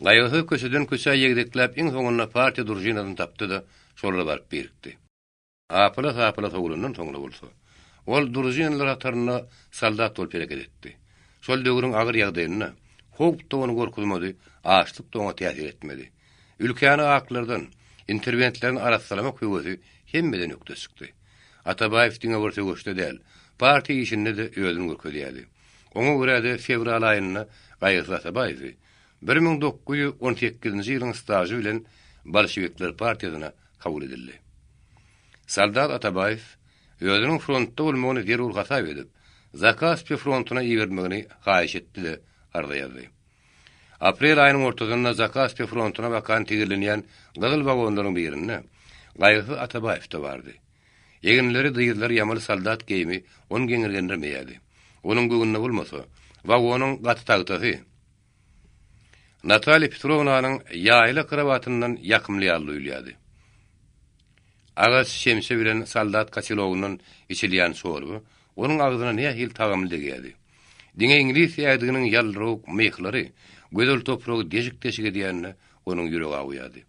Gaýgysyz köçeden-köçä ýegdekläp iň soňunda partiýa družinasyny tapdy-da, şolara baryp birikdi. Apyla-sapyla sowulandan soňra bolsa, ol družinalar hatarynda soldat bolup hereket etdi. Şol döwrüň agyr ýagdaýynda howp-da ony gorkuzmady, açlyk-da oňa täsir etmedi. Ülkäni aklardan, interwentlerden arassalamak höwesi hemmeden ökde çykdy. Atabaýew diňe bir söweşde däl, partiýa işinde-de özüni görkezýärdi. Oňa görä-de fewral aýynda Gaýgysyz Atabaýewi 1918-nji ýylyň stažy bilen bolşewikler partiýasyna kabul edildi. Soldat Atabaýew özüniň frontda bolmagyny zerur hasap edip, Zakaspi frontuna iberilmegini haýyş etdi-de, arza ýazdy. Aprel aýynyň ortasynda Zakaspi frontuna bakan tigirlenýän gyzyl wagonlaryň birinde Gaýgysyz Atabaýew-de bardy. Eginleri, dyzlary ýamaly soldat geýimi ony geňirgendirmeýärdi. Onuň göwnüne bolmasa, wagonyň gaty tagtasy Natalýa Petrownanyň ýaýla krowatyndan ýakymly ýaly duýulýardy. Agaç çemçe bilen soldat kotelogyndan içilýän çorba onuň agzyna nähili tagamly degýärdi. Diňe iňlis ädiginiň ýaldyrawuk myhlary gözel topragy deşik-deşik edýände onuň ýüregi awuýardy.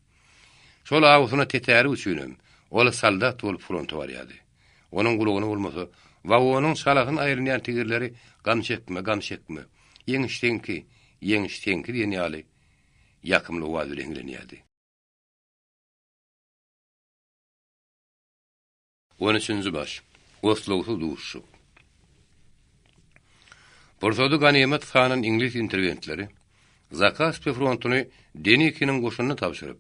Şol awusyna tetärik üçinem ol soldat bolup fronta barýardy. Onuň gulagyna bolmasa, wagonyň çalasyn aýrynýan tigirleri Gam çekme, gam çekme, ýeňiş seňki, ýeňiş seňki diýen ýaly ýakymly owaz bilen hiňlenýärdi. On üçünji baş. Oslagsyz duşuşyk. Pursady ganymat sanan iňlis interwentleri Zakaspi frontuny Denikiniň goşunyna tabşyryp,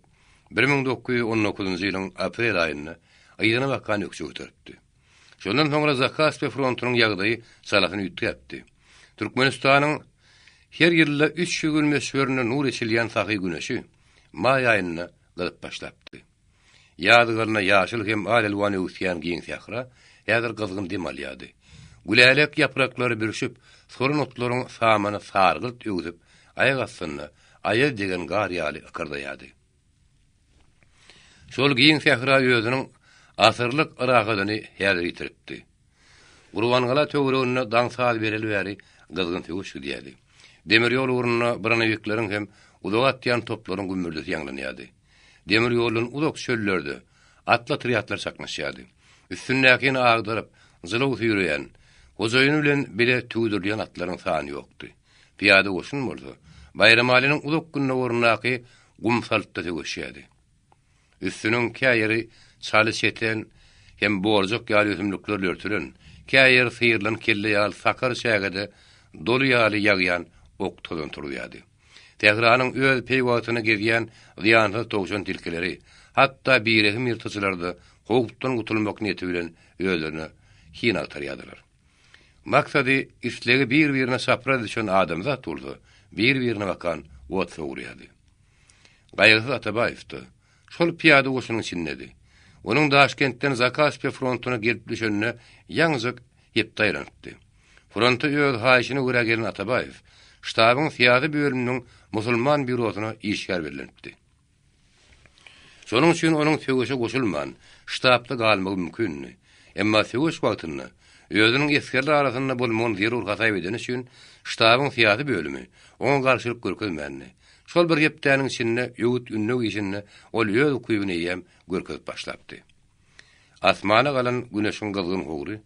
1919-njy ýylyň aprel aýynda yzyna bakan ökje göteripdi. Şondan soňra Zakaspi frontunyň ýagdaýy çalasyn üýtgäpdi. Türkmenistanyň her ýylda 300 gün möçberinde nur eçilýän sahy güneşi maý aýynda gyzyp başlapdy. Ýaz gylyna ýaşyl hem al-elwan öwüsýän giň sähra häzir gyzgyn dem alýardy. Gülälek ýapraklary bürşüp, solan otlaryň samany sargylt öwsüp, aýak astynda aýaz degen gar ýaly ykyrdaýardy. Şol giň sähra özüniň asyrlyk rahadyny häzir ýitiripdi. Gurbangala töwereginde daň saz bereli bäri gyzgyn söweş gidýärdi. Demir ýol ugrunda bronewikleriň hem uzaga atýan toplaryň gümmürdisi ýaňlanýardy. Demir ýoldan uzak çöllerde atly otrýadlar çaknyşýardy. Üstündäkini agdaryp, jylaw süýreýän, hojaýyny bilen bile tüwdürilýän atlaryň sany ýokdy. Pyýada goşun bolsa, Baýramalynyň uzak gündogaryndaky gumsaltda söweşýärdi. Üstüniň kä ýeri çaly çeten hem borjak ýaly ösümliklerle örtülen, kä ýeri syrylan kelle ýaly sakar çägede doly ýaly ýagýan ok tozan turuzýardy. Sähranyň öz peýwagtyna gezýän zyýansyz towşan tilkileri, hatda birehim ýyrtyjylar-da howpdan gutulmak niýeti bilen özlerine hin agtarýardylar. Maksady, islegi bir-birine çapraz düşen adamzat bolsa, bir-birine bakan ot sowurýardy. Gaýgysyz Atabaýew-da şol pyýada goşunyň içindedi. Onuň Daşkentden Zakaspiýa frontuna gelip düşenine ýaňyjak hepde aýlanypdy. Fronta öz haýyşyna görä gelen Atabaýew ştabyň syýasy bölüminiň musulman býurosyna işgär bellenipdi. Şonuň üçin onuň söweşe goşulman, ştabda galmagy mümkindi. Emma söweş wagtynda özüniň esgerler arasynda bolmagyny zerur hasap edeni üçin ştabyň syýasy bölümi oňa garşylyk görkezmändi. Şol bir hepdäniň içinde öwüt-ündew işinde ol öz ukybyny eýýäm görkezip başlapdy. Asmana galan güneşiň gyzgyn howry,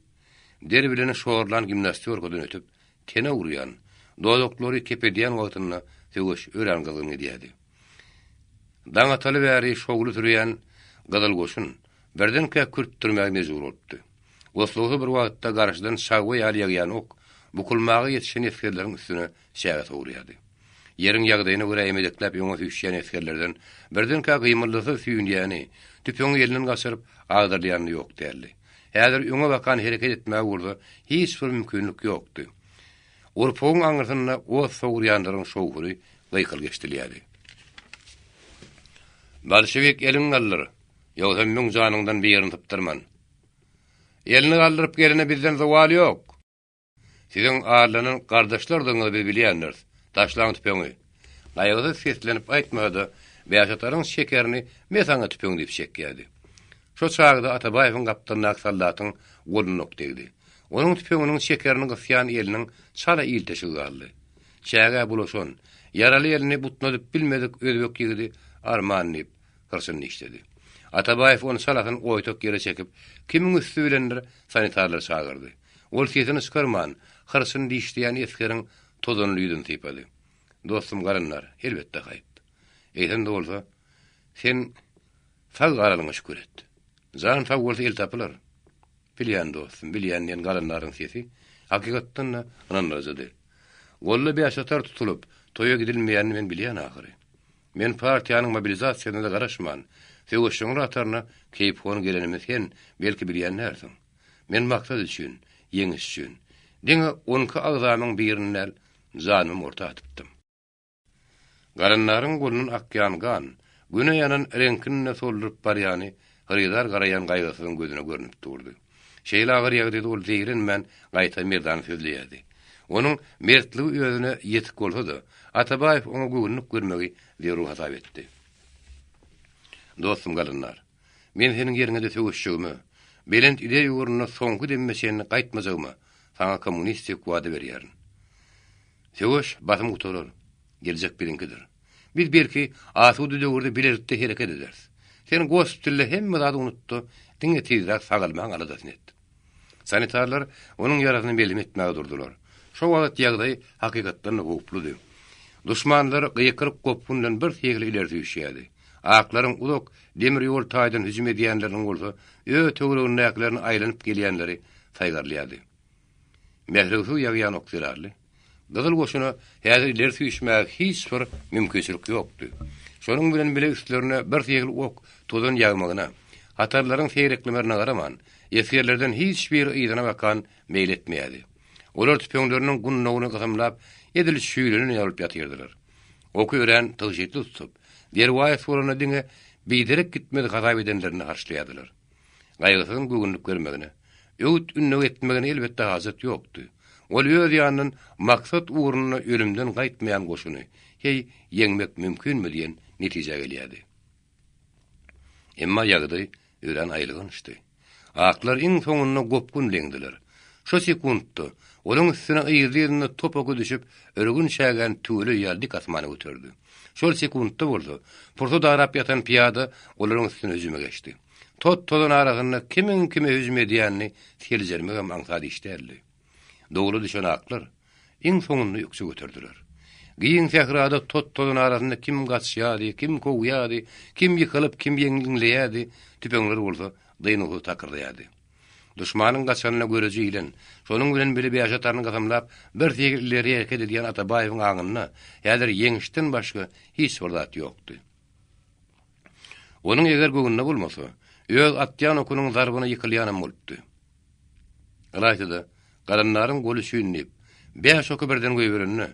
der bilen şorlan gimnastýorkadan ötüp, tene urýan, dodaklary kepedýän wagtynda söweş örän gyzgyn gidýärdi. Daň ataly bäri şowly sürýän gyzyl goşun birdenkä kürtdürmäge mejbur bolupdy. Oslagsyz bir wagtda garşydan çagba ýaly ýagýan ok bukulmaga ýetişen esgerleriň üstüne çäge sowurýardy. Ýeriň ýagdaýyna görä emedekläp öňe süýşýän esgerlerden birdenkä gymyldysyz süýnýäni, tüpeňi elinden gaçyryp, agdarylýany ýok däldi. Häzir öňe bakan hereket etmäge bolsa hiç bir mümkinlik ýokdy. Urpugyň aňyrsynda ot sowurýanlaryň şowhuny gykylyk eşidilýärdi. Bolşewik eliňi galdyr, ýogsam müň janyňdan birini sypdyrman. Elini galdyryp gelene bizden zowal ýok. Siziň arlanan gardaşlardygyňyzy biz bilýändiris. Taşlaň tüpeňi. Gaýgysyz seslenip aýtmasa-da, bäşataryň çekerini me saňa tüpeň diýip çekýärdi. Şo çagda Atabaýewiň gapdalyndaky soldatyň goluna ok degdi. Onuň tüpeňiniň çekerini gysýan eliniň çala ilteşigi galdy. Çägä bulaşan, ýaraly elini butnadyp bilmedik özbek ýigidi arman diýip, hyrçyny dişledi. Atabaýew ony çalasyn oýtak ýere çekip, kimiň üsti bilendir sanitarlary çagyrdy. Ol sesini çykarman, hyrçyny dişleýän esgeriň tozanly ýüzüni sypady. Dostum Galandar, elbetde haýp. Eýsem-de bolsa, sen sag galanyňa şükür et. Jan sag bolsa el tapylar. Bilýän dostum, bilýän diýen Galandaryň sesi hakykatdan-da ynandyryjydy. Golda bäşatar tutulyp, toýa gidilmeýänini men bilýän ahyry. Men partiýanyň mobilizasiýasyna-da garaşman, söweşjeňler hataryna keýpihon gelenimi sen, belki, bilýän dälsiň. Men maksat üçin, ýeňiş üçin, diňe on iki agzamyň birini däl, janymam orta atypdym. Galandaryň golundan akýan gan, güne ýanan reňkini-de solduryp barýany hyrydar garaýan Gaýgysyzyň gözüne görnüp durdy. Şeýle agyr ýagdaýda ol zeýrenmän, gaýta merdana sözleýärdi. Onuň mertligi özüne ýetik bolsa-da, Atabaýew oňa göwünlik bermegi zerur hasap etdi. Dostum Galandar, Men seniň ýeriňede söweşjegime, belent ideýa ugrunda soňky demime çenli gaýtmajagyma saňa kommunistik wada berýärin. Söweş basym gutarar, geljek biziňkidir. Biz belki asuda döwürde bilelikde hereket ederis. Sen gospitalda hemme zady unut-da, diňe tizräk sagalmagyň aladasyny et. Sanitarlar onuň ýarasyny melhem etmäge durdular. Şo wagt ýagdaý hakykatdan-da howpludy. Duşmanlar gykylyk gopgun bilen bir segli ileri süýşýärdi. Aklaryň uzak demir ýol taýdan hüjüm edýänleriniň bolsa öz töweregindäkilerini aýlanyp gelýänleri saýgarylýardy. Mährewsiz ýagýan ok zerarly, Gyzyl goşuna häzir ileri süýşmäge hiç bir mümkinçilik ýokdy. Şonuň bilen bile üstlerine bir segli ok, tozan ýagmagyna, hatarlaryň seýreklemerine garaman, esgerlerden hiç biri yzyna bakan meýil etmeýärdi. Olar tüpeňleriniň gundagyny gysymlap, edil şüýlenen ýaly bolup ýatyrdylar. Oky örän tygşytly tutup, derwaýys bolanda diňe biderek gitmez hasap edenlerini harçlaýardylar. Gaýgysyzyň göwünlik bermegine, öwüt-ündew etmegine elbetde hajat ýokdy. Ol öz ýanyndan maksat ugrunda ölümden gaýtmaýan goşuny, heý, ýeňmek mümkinmi diýen netijä gelýärdi. Emma ýagdaý örän aýylgançdy. Aklar iň soňunda gopgun leňdiler. Şo sekuntda olaň üstüne yzly-yzyna top oky düşüp, örgün çägäni tüweleý ýaly dik asmana göterdi. Şol sekuntda bolsa, pursat arap ýatan pyýada olaryň üstüne hüjüme geçdi. Tot-tozan arasynda kimiň kime hüjüm edýänini seljermegem aňsat iş däldi. Dowla düşen aklar iň soňunda ökje göterdiler. Giň sährada tot-tozan arasynda kim gaçýardy, kim kowýardy, kim ýykylyp, kim ýeňleýärdi, tüpeňler bolsa dynuwsyz takyrdaýardy. Duşmanyň gaçanyna göreji ilen, şonuň bilen bile bäşataryny gysymlap, bir segil ileri hereket edýän Atabaýewiň aňynda häzir ýeňişden başga hiç bir zat ýokdy. Onuň eger göwnüne bolmasa, öz atýan okunyň zarbyna ýykylýanam bolupdy. Ylaýta-da, Galandaryň goly üçin diýip, bäş oky birden goýberende,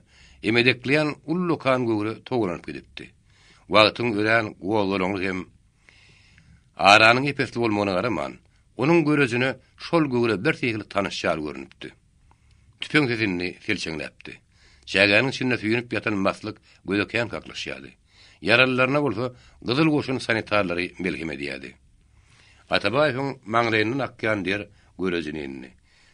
emedekleýän ullakan göwre togalanyp gidipdi. Wagtyň örän gozgalaňly hem aranyň ep-esli bolmagyna garaman, onuň görejine şol göwre birhili tanyş ýaly görnüpdi. Tüpeň sesi indi selçeňläpdi. Çägäniň içinde süýnüp ýatan maslyk göze kän kaklyşýardy. Ýaralylaryna bolsa Gyzyl goşun sanitarlary melhem edýärdi. Atabaýewiň maňlaýyndan akýan der görejine indi.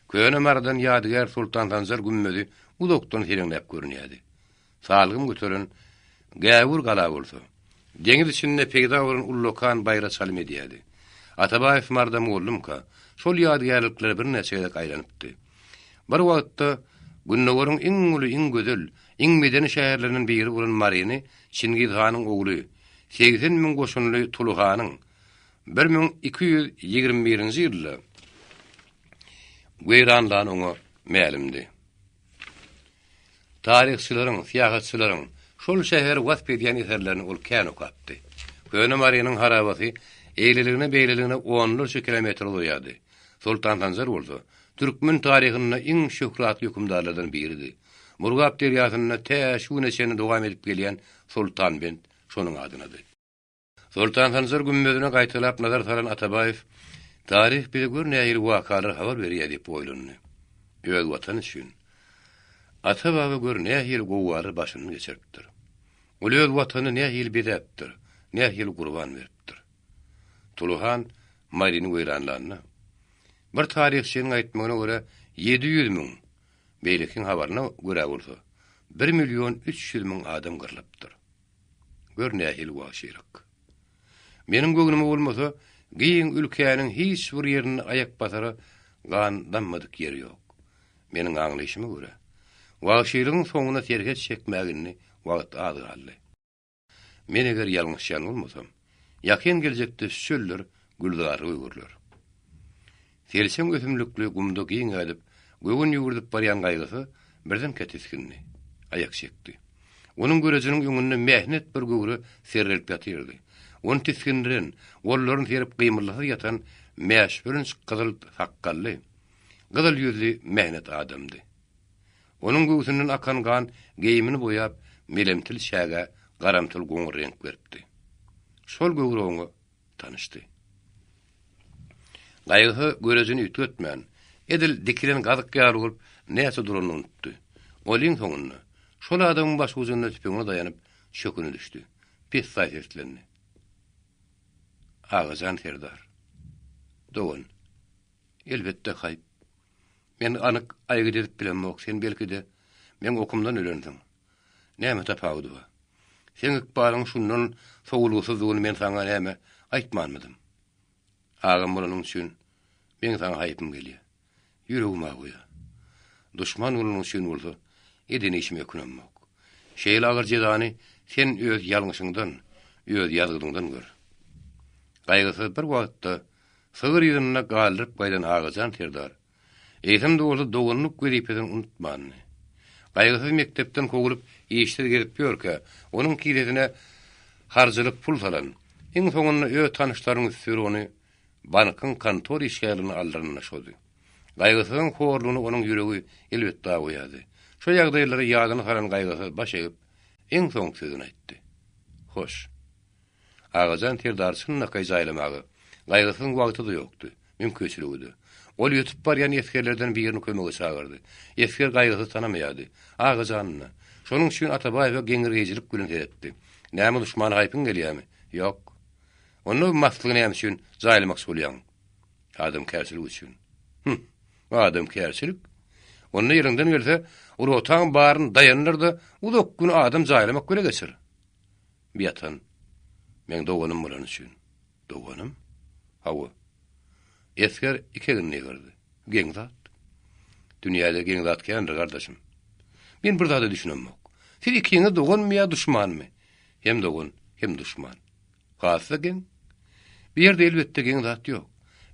Köne Marydan ýadygär Soltan Sanjar gümmezi uzakdan seleňläp görünýärdi. Salgym göteren Gäwür gala bolsa, deňiz içinde peýda bolan ullakan baýra çalym edýärdi. Atabaýew Maryda mollumka, şol ýadygärliklere birnäçe gezek aýlanypdy. Bir wagtda Gündogaryň iň uly, iň gözel, iň medeni şäherlerinden biri bolan Maryny Çingiz hanyň ogly, 80 müň goşunly Tuly hanyň 1221-nji ýylda weýranlany oňa mälimdi. Taryhçylaryň, syýahatçylaryň şol şäheri wasp edýän eserlerini ol kän okapdy. Köne Marynyň harabasy eýleligine-beýleligine onlarça kilometr uzaýardy. Soltan Sanjar bolsa, türkmen taryhynda iň şöhratly hökümdarlardan biridi. Murgap derýasynda tä şu güne çenli dowam edip gelýän Soltanbent şonuň adynady. Soltan Sanjar gümmezine gaýtalap nazar salan Atabaýew, Taryh bize gör nähili wakalary habar berýär diýip oýlandy. Öz Watany üçin ata-baba gör nähili gowgalary başyndan geçiripdir. Ol öz Watanyny nähili bezäpdir, nähili gurban beripdir. Tuly han Maryny weýranlanda, bir taryhçynyň aýtmagyna görä 700 müň, beýlekiň habaryna görä bolsa, bir million 300 müň adam gyrlypdyr. Gör nähili wagşylyk. Meniň göwnüme bolmasa, giň ülkäniň hiç bir ýerinde aýak basara gan dammadyk ýeri ýok. Meniň aňlaýşyma görä, wagşylygyň soňuna serhet çekmäge indi wagt az galdy. Men eger ýalňyşýan bolmasam, ýakyn geljekde şu çöller gülzarlyga öwrüler. Selçeň ösümlikli gumda giň ädip, göwün ýüwürdip barýan gaýgysy birdenkä tisgindi. Aýak çekdi. Onuň görejiniň öňünde mähnet bir göwre serrelip ýatyrdy. Ony tisgindiren, gollaryny serip gymyldasyz ýatan mäşbürünç gyzyl sakgally, gyzyl ýüzli mähnet adamdy. Onuň göwsünden akan gan geýimini boýap, melemtil çägä garamtyl goňur reňk beripdi. Şol göwre oňa tanyşdy. Gaýgysy görejini üýtgetmän, edil dikilen gazyk ýaly bolup, näçe duranyny unutdy. Ol iň soňunda, şol adamyň başujunda tüpeňine daýanyp, çöküne düşdi. Pessaý seslendi. Agajan serdar. Dogan. Elbetde haýp. Men anyk aýgyt edip bilemok, sen belki-de, meň okumdan ölensiň. Näme tapawudy bar? Seň ykbalyň şundan sowulgysyzdygyny men saňa näme aýtmanmydym? Agam bolanyň üçin meň saňa haýpym gelýär. Ýüregim agyrýar. Duşman bolanyň üçin bolsa eden işime ökünemok. Şeýle agyr jezany sen öz ýalňyşyňdan, öz ýazgydyňdan gör. Gaýgysyz bir wagtda sygyr yzynda galdyryp gaýdan Agajan serdar Eýsem-de bolsa doganlyk wezipesini unutmandy. Gaýgysyz mekdepden kowulyp, işsiz gezip ýörkä, onuň kisesine harjylyk pul salan, iň soňunda öz tanyşlarynyň üsti bilen ony bankyň kontor işgärligine aldyran-da şody. Gaýgysyzyň horlugyny onuň ýüregi elbetde awaýardy. Şo ýagdaýlary ýadyna salan Gaýgysyz baş egip, iň soňky sözüni aýtdy. Hoş. Agajan serdary çynlakaý jaýlamaga Gaýgysyzyň wagty-da ýokdy, mümkinçiligi-de. Ol ýetip barýan esgerlerden birini kömege çagyrdy. Esger Gaýgysyzy tanamaýardy. Agajanyny. Şonuň üçin Atabaýewe geňirgeýjilik bilen seretdi. Näme duşmana haýpyň gelýärmi? Ýok. Onda bu maslygy näme üçin jaýlamakçy bolýaň? Adamkärçilik üçin. Hüm! Adamkärçilik. Onda eliňden gelse, rotaň baryny daýandyr-da, uzak güni adam jaýlamak bile geçir. Bu ýatan meň doganym bolany üçin. Doganym? Hawa. Esger iki egnini egirdi. Geň zat. Dünýäde geň zat kändir, gardaşym. Men bir zada düşünemok. Siz ikiňiz doganmy ýa duşmanmy? Hem dogan, hem duşman. Has-da geň. Bu ýerde elbetde geň zat ýok.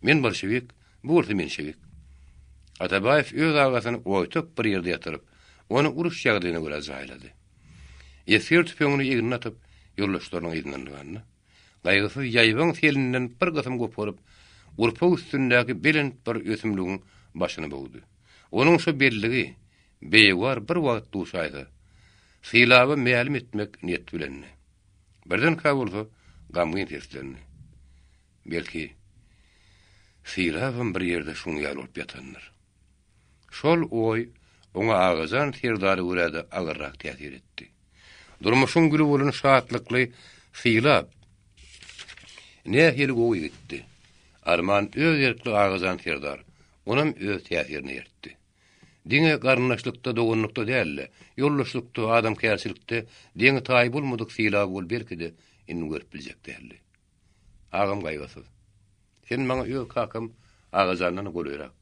Men bolşewik, bu bolsa menşewik. Atabaýew öz agasyny oýtak bir ýerde ýatyryp, ony uruş ýagdaýyna görä jaýlady. Esger tüpeňini egnine atyp, ýoldaşlarynyň yzyndan ylgandy. Gaýgysyz ýaýbaň selinden bir gysym goparyp, gurpak üstündäki belent bir ösümligiň başyny bogdy. Onuň şo belligi beýewar bir wagt duşaýsa, Sylaba mälim etmek niýet bilendi. Birdenkä bolsa gamgyn seslendi. Belki, Sylabam bir ýerde şuň ýaly bolup ýatandyr. Şol oý oňa Agajan serdara görä-de agyrrak täsir etdi. Durmuşyň güli bolan şatlykly Sylap nähili gowy ýigitdi. Arman öz erkli Agajan serdar onam öz täsirine eritdi. Diňe garyndaşlykda, doganlykda däl-de, ýoldaşlykda, adamkärçilikde deňi-taýy bolmadyk Sylaby ol belki-de indi görüp biljek däldi. Agam Gaýgysyz. Sen maňa öz kakam Agajandan golaýrak.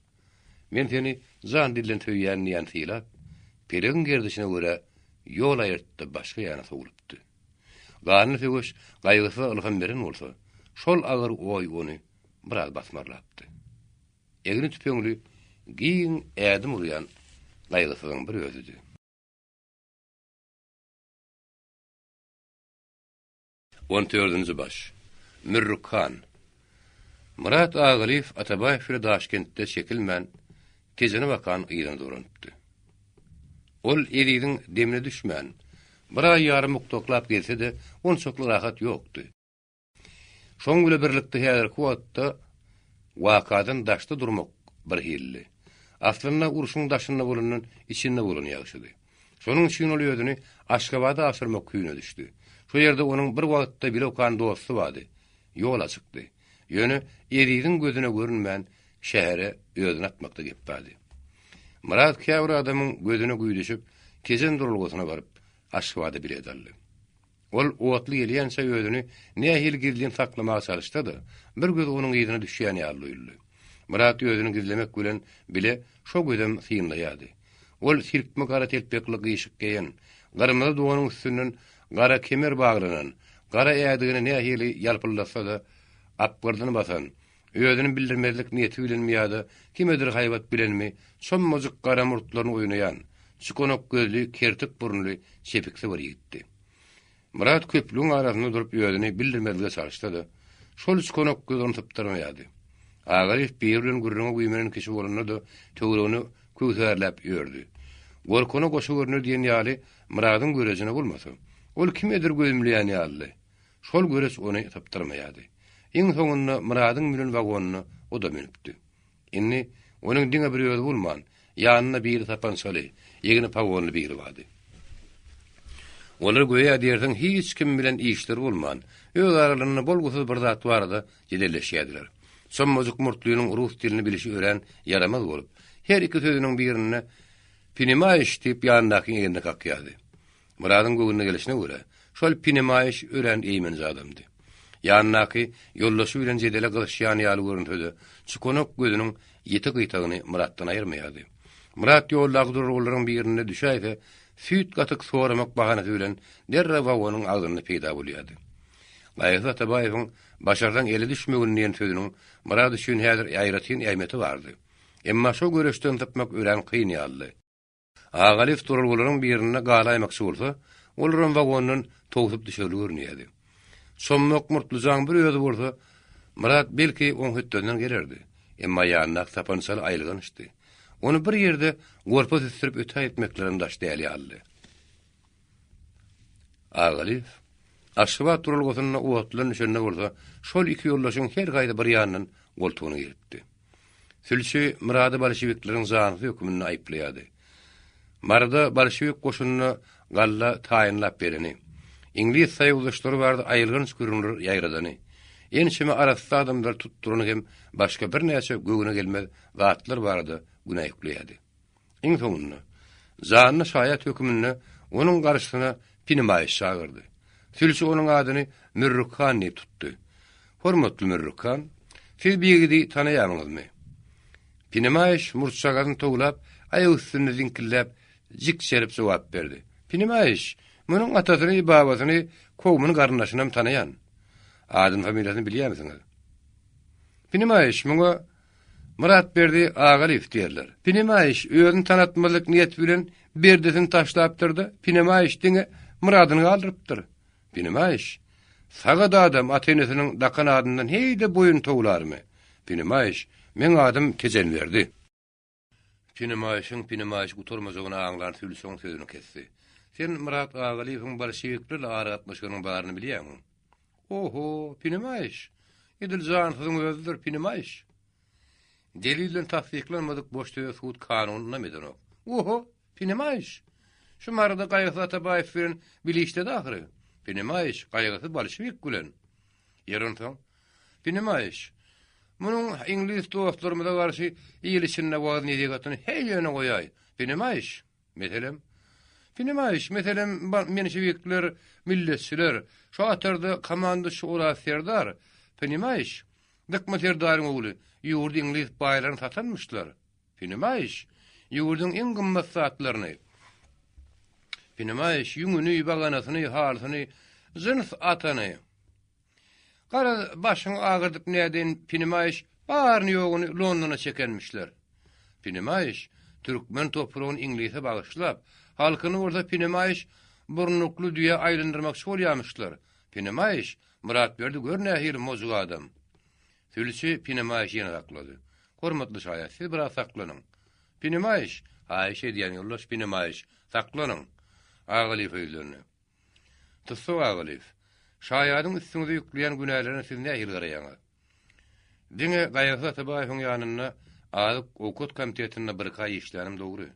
Men seni jan-dilden söýýän diýen Sylap, pelegiň gerdişine görä ýol aýyrtdy, başga ýana sowlupdy. Ganly söweş Gaýgysyza ylham beren bolsa, şol agyr oý ony biraz basmarlapdy. Egni tüpeňli, giň ädim urýan Gaýgysyzyň bir özüdi. On dördünji baş. Mürrük han. Myrat Agalyýew Atabaýew bile Daşkentde çekilmän, Tejene bakan yzyna dolanypdy. Ol Eziziň demine düşmän, bir aý ýarym mukdaklap gelse-de, onçakly rahat ýokdy. Şoň bile birlikde häzirki wagtda wakadan daşda durmak birhilidi. Aslynda urşuň daşynda bolandan içinde bolan ýagşydy. Şonuň üçin ol özüni Aşgabada aşyrmak küýüne düşdi. Şo ýerde onuň bir wagtda bile okan dosty bardy. Ýol açykdy. Ýöne Eziziň gözüne görünmän şähere özüni atmakda gep bardy. Myrat käbir adamyň gözüne güýdüşip Tejen duralgasyna baryp Aşgabada bilet aldy. Ol otly gelýänçä özüni nähili gizlin saklamaga çalyşsa-da, bir göz onuň yzyna düşýän ýaly duýuldy. Myrat özüni gizlemek bilen bile şo gözem synlaýardy. Ol silkme gara telpekli gyşyk geýen, gyrmyzy donuň üstünden gara kemer baglanan, gara ädigini nähili ýalpyldatsa-da, apgyrdyny basan, özüni bildirmezlik niýeti bilenmi ýa-da kimedir haýbat bilenmi, çommajyk gara murtlaryny oýnaýan, çukanak gözli, kertik burunly, çepiksi bir ýigitdi. Myrat köplügiň arasynda durup özüni bildirmezlige çalyşsa-da, şol çukanak göz ony sypdyrmaýardy. Agalyýew biri bilen gürrüňe güýmenen kişi bolanda-da töweregini köwsarläp ýördi. Gorkana goşa görner diýen ýaly Myradyň görejine bolmasa, ol kimedir gözümleýän ýalydy. Şol göreç ony sypdyrmaýardy. Iň soňunda Myradyň münen wagonyna o-da münüpdi. Indi onuň diňe bir özi bolman, ýanynda biri sapançaly, egni pagonly biri bardy. Olar göýä diýersiň hiç kim bilen işleri bolman, öz aralarynda bolgusyz bir zat barada jedelleşýärdiler. Çommajyk murtlynyň rus dilini bilişi örän ýaramaz bolup, her iki sözüniň birinde Pinimaýyş diýip ýanyndakyň egnine kakýardy. Myradyň göwnüne gelşine görä, şol Pinemaýyş örän eýmenji adamdy. Ýanyndaky ýoldaşy bilen jedele gyzyşýan ýaly görünse-de, çukanak gözüniň ýiti gyýtagyny Myratdan aýyrmaýardy. Myrat ýoldaky duralgalaryň birinde düşäýse, süýt-gatyk soramak bahanasy bilen derrew wagonyň agzynda peýda bolýardy. Gaýgysyz Atabaýewiň Başarsaň ele düşmegin diýen sözüniň Myrat üçin häzir aýratyn ähmiýeti bardy. Emma şo göreşden sypmak örän kyn ýalydy. Agalyýew duralgalaryň birinde galaýmakçy bolsa, olaram wagondan towsup düşerli görünýärdi. Çommak murtlujaň bir özi bolsa, Myrat belki oň hötdesinden gelerdi. Emma ýanyndaky sapançaly aýylgançdy. Ony bir ýerde gorpa süsdürip ötäýtmeklerem daş däl ýalydy. Agalyýew Aşgabat duralgasynda otludan düşende bolsa, şol iki ýoldaşyň her haýsy bir ýandan goltugyna giripdi. Sülçi Myrady bolşewikleriň janysy hökmünde aýyplaýardy. Maryda bolşewik goşunyna galla taýynlap bereni, iňlis soýuzdaşlary barada aýylganç gürrüňler ýaýradany, ençeme arassa adamlary tutdurany hem başga birnäçe göwne gelmez zatlar barada günä ýükleýärdi. Iň soňunda, janly şaýat höküminde onuň garşysyna Pinimaýyş çagyrdy. Sülçi onuň adyny Mürrük han diýip tutdy. Hormatly Mürrük han, siz bi ýigidi tanaýarmyňyzmy? Pinimaýyş murtjagazyny towlap, aýak üstünde ziňkildäp, jikjerip jogap berdi. Pinimaýyş, munuň atasyny, babasyny, kowmuny, garyndaşynam tanaýan. Adyny-familiýasyny bilýärmisiňiz? Pinimaýyş, muňa Myratberdi Agalyýew diýerler. Pinimaýyş özüni tanatmazlyk niýeti bilen Berdisini taşlapdyr-da, Pinimaýyş diňe Myradyny galdyrypdyr. Pinimaýyş, sagat adam ata-enesiniň dakan adyndan heý-de boýun towlarmy? Pinimaýyş, meň adym Tejenberdi. Pinimaýşyň pinimaýyş gutarmajagyny aňlan sülçi oň sözüni kesdi. Sen Myrat Agalyýewiň bolşewiklerle aragatnaşygynyň baryny bilýäňmi? Oho, pinimaýyş! Edil jansyzyň özüdir, pinimaýyş! Delil bilen tassyklanmadyk boş söze sud kanuny ynam edenok. Oho, pinimaýyş! Şu Maryda Gaýgysyz Atabaýew bilen bile işledi ahyry. Pinimaýyş, Gaýgysyz bolşewik bilen. Ýeri onsoň? Pinimaýyş, munuň iňlis dostlarymyza garşy il içinde wagyz-nesihatyny heý ýöne goýaý. Pinimaýyş, meselem? Pinimaýyş, meselem, menşewikler, milletçiler, şo atarda komandaçy Oraz serdar, pinimaýyş, Dykma serdaryň ogly, ýurdy iňlis baýlaryna satanmyşlar. Pinimaýyş, ýurduň iň gymmat zatlaryny, pinimaýyş, ýüňüni, baganasyny, halysyny, jyns atany, garaz, başyňy agyrdyp nädeýin, pinimaýyş, baryny-ýoguny Londona çekenmişler. Pinimaýyş, türkmen topragyny iňlise bagyşlap, halkyny bolsa pinimaýyş, burnukly düýä aýlandyrmakçy bolýamyşlar. Pinimaýyş, Myratberdi gör nähili mojuk adam. Sülçi Pinimaýyş ýene saklady. Hormatly şaýat, siz biraz saklanyň. Pinimaýyş, haýyş edýän ýoldaş Pinimaýyş, saklanyň! Agalyýewe ýüzlendi. Tussag Agalyýew, şaýadyň üstüňize ýükleýän günälerine siz nähili garaýaňyz? Diňe Gaýgysyz Atabaýewiň ýanynda Azyk-owkat komitetinde birki aý işlänim dogry.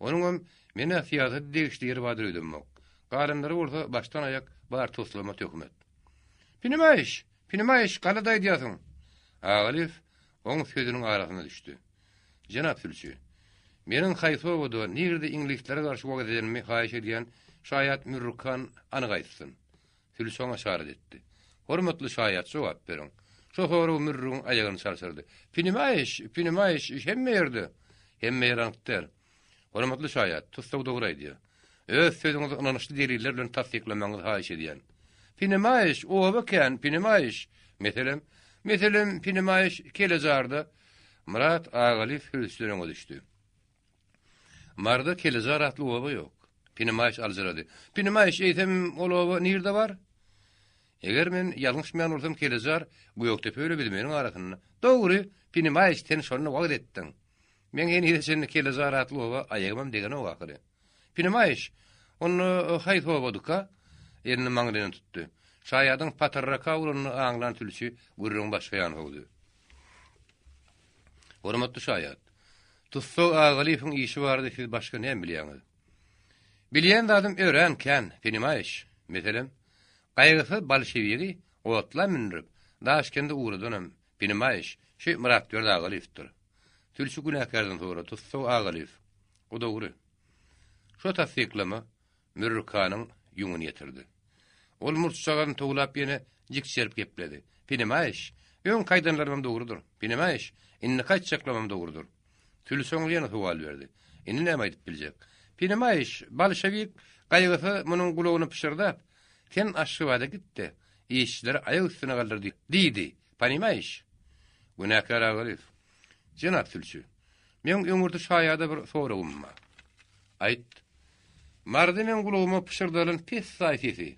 Onuňam men-ä syýasata degişli ýeri bardyr öýdemok. Galanlary bolsa başdan-aýak bar toslama töhmet. Pinimaýyş! Pinimaýyş, galat aýdýarsyň! Agalyýew oň sözüniň arasyna düşdi. Jenap sülçi, meniň haýsy obada, nirede iňlislere garşy wagyz edenimi haýyş edýän şaýat Mürrük han anyk aýtsyn. Sülçi oňa yşarat etdi. Hormatly şaýat, jogap beriň. Şo sorag Mürrügiň aýagyny çalşyrdy. Pinimaýyş, pinimaýyş, hemme ýerde. Hemme ýer anyk däl. Hormatly şaýat, tussag dogry aýdýar. Öz sözüňizi ynançly deliller bilen tassyklamagyňyzy haýyş edýän. Pinimaýyş, oba kän, pinimaýyş. Meselem? Meselem, pinimaýyş, Kelejarda. Myrat Agalyýew hürsden öňe düşdi. Maryda Kelejar atly oba ýok. Pinimaýyş aljyrady. Pinimaýyş, eýsem, ol oba nirde bar? Eger men ýalňyşmaýan bolsam, Kelejar Gökdepe bilen Büzmeýiniň arasynda. Dogry, Pinimaýyş, sen şonda wagyz etdiň. Meň henize çenli Kelejar atly oba aýagymam degenok ahyry. Pinimaýyş, onda haýsy obadyka? Elini maňlaýyna tutdy. Şaýadyň patyrraka uranyny aňlan sülçi gürrüňi başga ýana sowdy. Hormatly şaýat, tussag Agalyýewiň işi barada siz başga näme bilýäňiz? Bilýän zadym örän kän, pinimaýyş. Meselem, Gaýgysyz bolşewigi otla mündürip, Daşkende ugradanam, pinimaýyş, şu Myratberdi Agalyýewdir. Sülçi günäkärden sorady, Tussag Agalyýew. O dogry. Şo tassyklama Mürrükanyň ýüňüni ýetirdi. Ol murtjagazyny towlap ýene jikjerip gepledi. Pinimaýyş, öňki aýdanlarymam dogrudyr. Pinimaýyş, indiki aýtjaklarymam dogrudyr. Sülçi oňa ýene sowal berdi. Indi näme aýdyp biljek? Pinimaýyş, bolşewik gaýgysyz munuň gulagyna pyşyrdap, Sen Aşgabada git-de, işçileri aýak üstüne galdyr diýdi. Panimaýyş? Günäkär Agalyýew. Jenap sülçi, meň öňürti şaýada bir soragym bar. Aýt. Maryda meň gulagyma pyşyrdalan pessaý sesi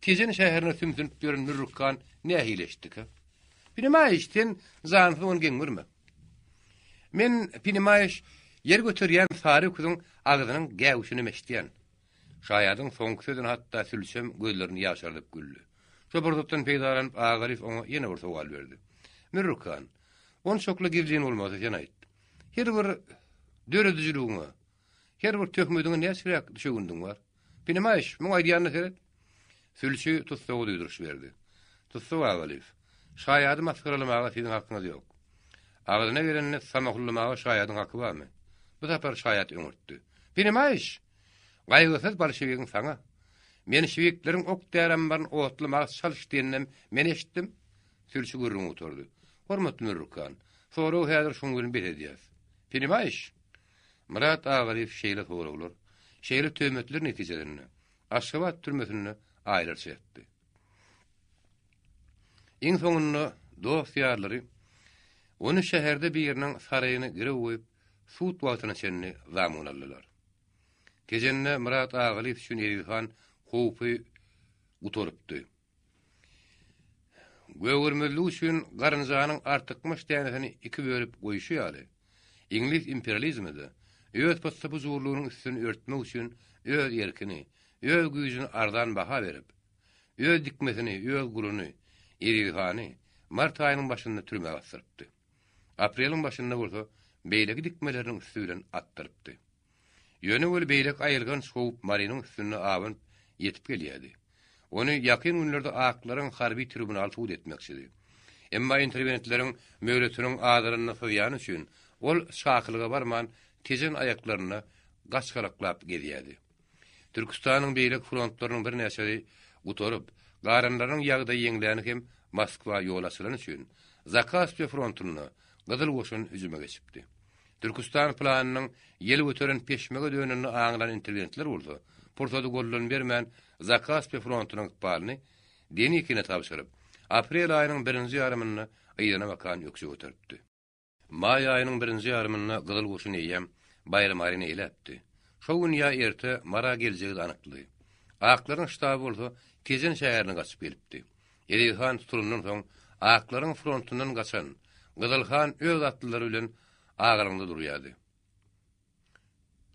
Tejen şäherine sümsünip ýören Mürrükhan nähili eşitdikä? Pinimaýyş, sen jansyz ony geň görme. Men, pinimaýyş, ýer göterýän sary öküziň agzynyň gäwüşinem eşidýän. Şaýadyň soňky sözüne hatda sülçem gözlerini ýaşardyp güldi. Şo pursatdan peýdalanyp Agalyýew oňa ýene bir sowal berdi. Mürrükhan, onçakly gizlin bolmasa sen aýt. Her bir döredijiligiňe, her bir töhmediňe näçeräk düşewündiň bar? Pinimaýyş, muň aýdýanyna seret. Sülçi tussaga duýduryş berdi. Tussag Agalyýew. Şaýady masgaralamaga siziň hakyňyz ýok. Agzyna gelenini samahullamaga şaýadyň haky barmy? Bu sapar şaýat öňürtdi. Penimaýyş! Gaýgysyz bolşewigiň saňa. Menşewikleriň ok-däri ambaryny otlamaga çalyş diýeninem men eşitdim. Sülçi gürrüňi gutardy. Hormatly Mürrükan, soragy häzir şuň bilen bes edýäs. Penimaýyş! Myrat Agalyýew şeýle soraglar, şeýle töhmetler netijesinde Aşgabat türmesinde aýlarça ýatdy. Iň soňunda dost-ýarlary ony şäherde biriniň saraýyna girew goýup, sud wagtyna çenli zamun aldylar. Tejende Myrat Agalyýew üçin Eziz han howpy gutarypdy. Gögermezlik üçin garynjanyň artykmaç dänesini iki bölüp goýşy ýaly, iňlis imperializmi-de öz pyssy-pyjurlygynyň üstüni örtmek üçin öz erkini, öz güýjüni arzan baha berip, öz dikmesini, öz guluny, Eziz hany mart aýynyň başynda türmä basdyrypdy. Apreliň başynda bolsa beýleki dikmeleriniň üsti bilen atdyrypdy. Ýöne weli beýleki aýylganç howp Marynyň üstünde abanyp ýetip gelýärdi. Ony ýakyn günlerde aklaryň harby tribunaly sud etmekçidi. Emma interwentleriň möhletiniň azalanyny syzýany üçin ol çakylyga barman Tejen aýaklarynda gaçgalaklap gezýärdi. Türküstanyň beýleki frontlarynyň birnäçesi gutaryp, galanlarynyň ýagdaýy ýeňläni hem Moskwa ýol açylany üçin Zakaspiýa frontunda Gyzyl goşun hüjüme geçipdi. Türküstan planynyň ýel göteren peşmege dönenini aňlan intelligentler bolsa, pursady goldan bermän Zakaspiýa frontunyň ykbalyny Denikine tabşyryp, aprel aýynyň birinji ýarymynda yzyna bakan ökje göteripdi. Maý aýynyň birinji ýarymynda Gyzyl goşun eýýäm Baýramalyny eýläpdi. Şo gün ýa erte Mara geljegi-de anykdy. Aklaryň ştaby bolsa Tejen şäherine gaçyp gelipdi. Eziz han tutulandan soň, aklaryň frontundan gaçan Gyzyl han öz atlylary bilen agalygyna durýardy.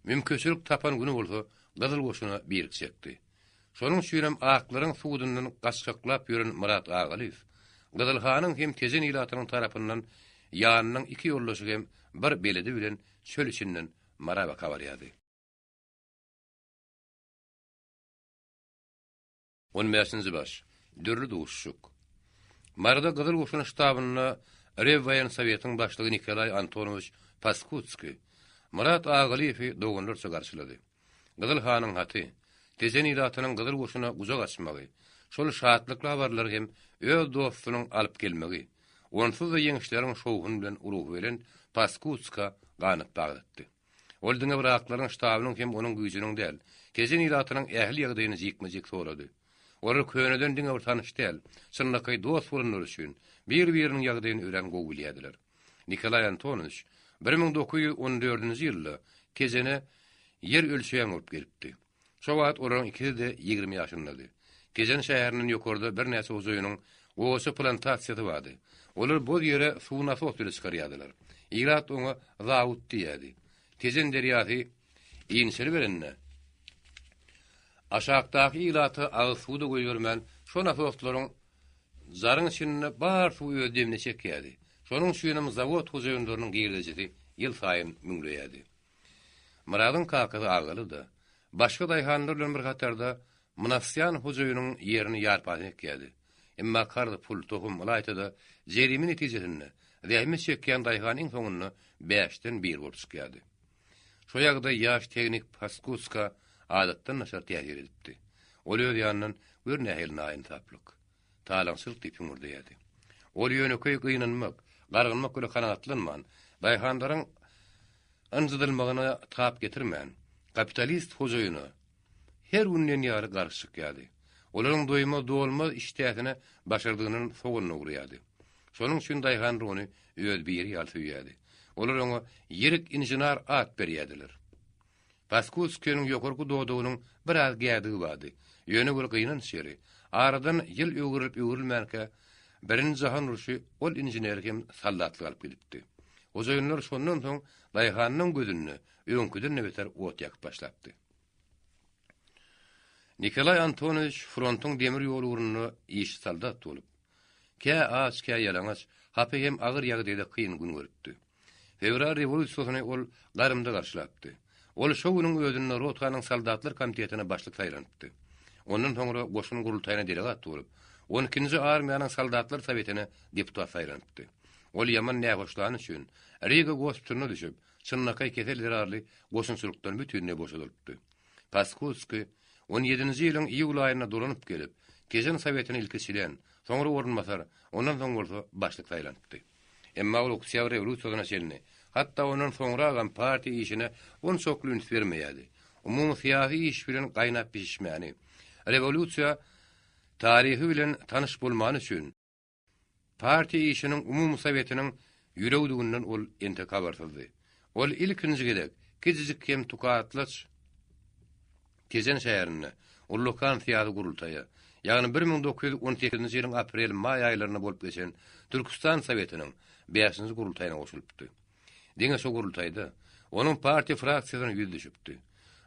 Mümkinçilik tapan güni bolsa Gyzyl goşuna birikjekdi. Şonuň üçinem aklaryň sudundan gaçgaklap ýören Myrat Agalyýew Gyzyl hanyň hem Tejen ilatynyň tarapyndan ýanynyň iki ýoldaşy hem bir beledi bilen çöl içinden Mara baka barýardy. On bäşinji baş. Dürli duşuşyk. Maryda Gyzyl Goşun ştabynda Rewwoýensowetiň başlygy Nikolaý Antonowiç Paskudskiý Myrat Agalyýewi doganlarça garşylady. Gyzyl hanyň haty, Tejen ilatynyň Gyzyl Goşuna gujak açmagy, şol şatlykly habarlary hem öz dostunyň alyp gelmegi, onsuz-da ýeňişleriň şowhuny bilen ruhubelent Paskudskä ganat baglatdy. Ol diňe bir aklaryň ştabynyň hem onuň güýjüniň däl, Tejen ilatynyň ähli ýagdaýyny jikme-jik sorady. Olar köneden diňe bir tanyş däl, çynlakaý dost bolanlary üçin, bir-biriniň ýagdaýyny örän gowy bilýärdiler. Nikolaý Antonowiç 1914-nji ýylda Tejene ýer ölçeýän bolup gelipdi. Şo wagt olaryň ikisi-de 20 ýaşyndady. Tejen şäherinden ýokarda birnäçe hojaýynyň gowaça plantasiýasy bardy. Olar boz ýere suw nasos bile çykarýardylar. Ilat oňa zawut diýýärdi. Tejen derýasy inçeliberende, aşakdaky ilata agyz suw-da goýbermän, şo nasoslaryň jaryň içinde bar suwy öz demine çekýärdi. Şonuň üçinem zawod hojaýynlarynyň girdejisi ýylsaýyn müňleýärdi. Myradyň kakasy Agaly-da, başga daýhanlar bilen bir hatarda Mynasýan hojaýynyň ýerini ýarpasyny ekýärdi. Emma karz pul, tohum, ylaýta-da jerime netijesinde zähmet çekýän daýhan iň soňunda bäşden bir bolup çykýardy. Şo ýagdaý ýaş tehnik Paskutska adatdan daşary täsir edipdi. Ol öz ýanyndan gör nähili naýynsaplyk. Talaňçylyk diýip hüňürdeýärdi. Ol ýönekeý gynanmak, gargynmak bilen kanagatlanman, daýhanlaryň ynjydylmagyna tap getirmän, kapitalist hojaýyna her gün diýen ýaly garşy çykýardy. Olaryň doýmaz-dolmaz işdäsine başardygyndan sogan dogurýardy. Şonuň üçin daýhanlar ony öz biri ýaly söýýärdi. Olar oňa Ýerik inžener at berýärdiler. Paskudskiniň ýokarky dodagynyň biraz gädigi bardy. Ýöne bir gynanç ýeri, aradan ýyl öwrülip-öwrülmänkä, Birinji jahan urşy ol inženeri hem soldatlyga alyp gidipdi. Hojaýynlar şondan soň daýhanyň gözünde öňküden-de beter ot ýakyp başlapdy. Nikolaý Antonowiç frontuň demir ýol ugrunda işçi soldat bolup, kä aç, kä ýalaňaç, hapa hem agyr ýagdaýda kyn gün görüpdi. Fewral rewolýusiýasyny ol garymda garşylapdy. Ol şo günüň özünde rotanyň soldatlar komitetine başlyk saýlanypdy. Ondan soňra goşun gurultaýyna delegat bolup, On ikinji armiýanyň soldatlar sowetine deputat saýlanypdy. Ol ýaman nähoşlany üçin, Riga gospitalyna düşüp, çynlakaý kesel zerarly goşunçylykdan bütinleý boşadylypdy. Paskudskiý on ýedinji ýylyň iýul aýynda dolanyp gelip, Tejen sowetine ilki çlen, soňra orunbasar, ondan soň bolsa başlyk saýlanypdy. Emma ol Oktýabr rewolýusiýasyna çenli, hatda ondan soňragam partiýa işine onçakly üns bermeýärdi. Umumy syýasy iş bilen gaýnap bişişmäni, rewolýusiýa taryhy bilen tanyş bolmany üçin, Partiýa işiniň umumy sowetiniň ýüregidiginden ol entek habarsyzdy. Ol ilkinji gezek kiçijik hem tukatlaç Tejen şäherinde ullakan syýasy gurultaýa, ýagny 1918-nji ýylyň aprel-maý aýlarynda bolup geçen Türküstan sowetiniň bäşinji gurultaýyna goşulypdy. Diňe şo gurultaýda onuň partiýa fraksiýasyna ýüz düşüpdi.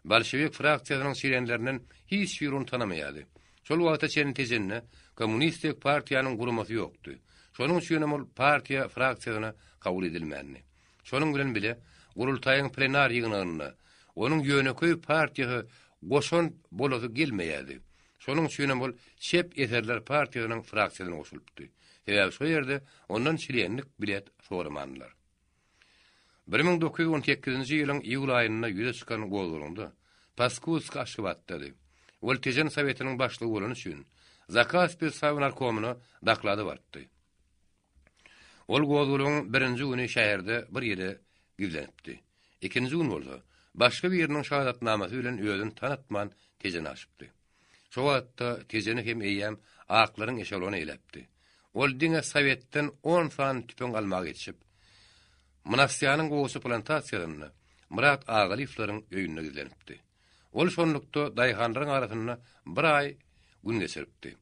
Bolşewik fraksiýasynyň çlenlerinden hiç biri ony tanamaýardy. Şol wagta çenli Tejende kommunistik partiýanyň guramasy ýokdy. Şonuň üçinem ol partiýa fraksiýasyna kabul edilmändi. Şonuň bilen bile gurultaýyň plenar ýygnagynda onuň ýönekeý partiýasy goşant bolasy gelmeýärdi. Şonuň üçinem ol çep eserler partiýasynyň fraksiýasyna goşulypdy. Sebäbi şo ýerde ondan çlenlik bilet soramandylar. 1918-nji ýylyň iýul aýynda ýüze çykan gozgalaňda Paskudsk Aşgabatdady. Ol Tejen sowetiniň başlygy bolany üçin Zakaspi Sownarkomyna doklada barypdy. Ol gozgalaňyň birinji güni şäherde bir ýere gizlenipdi. Ikinji gün bolsa, başga biriniň şahadatnamasy bilen özüni tanatman Tejene aşypdy. Şo wagtda Tejeni hem eýýäm aklaryň eşelony eýläpdi. Ol diňe Sowetden on sany tüpeň almaga ýetişip, Mynasýanyň gowaça plantasiýasynda Myrat Agalyýewleriň öýünde gizlenipdi. Ol şonlukda daýhanlaryň arasynda bir aý gün geçiripdi.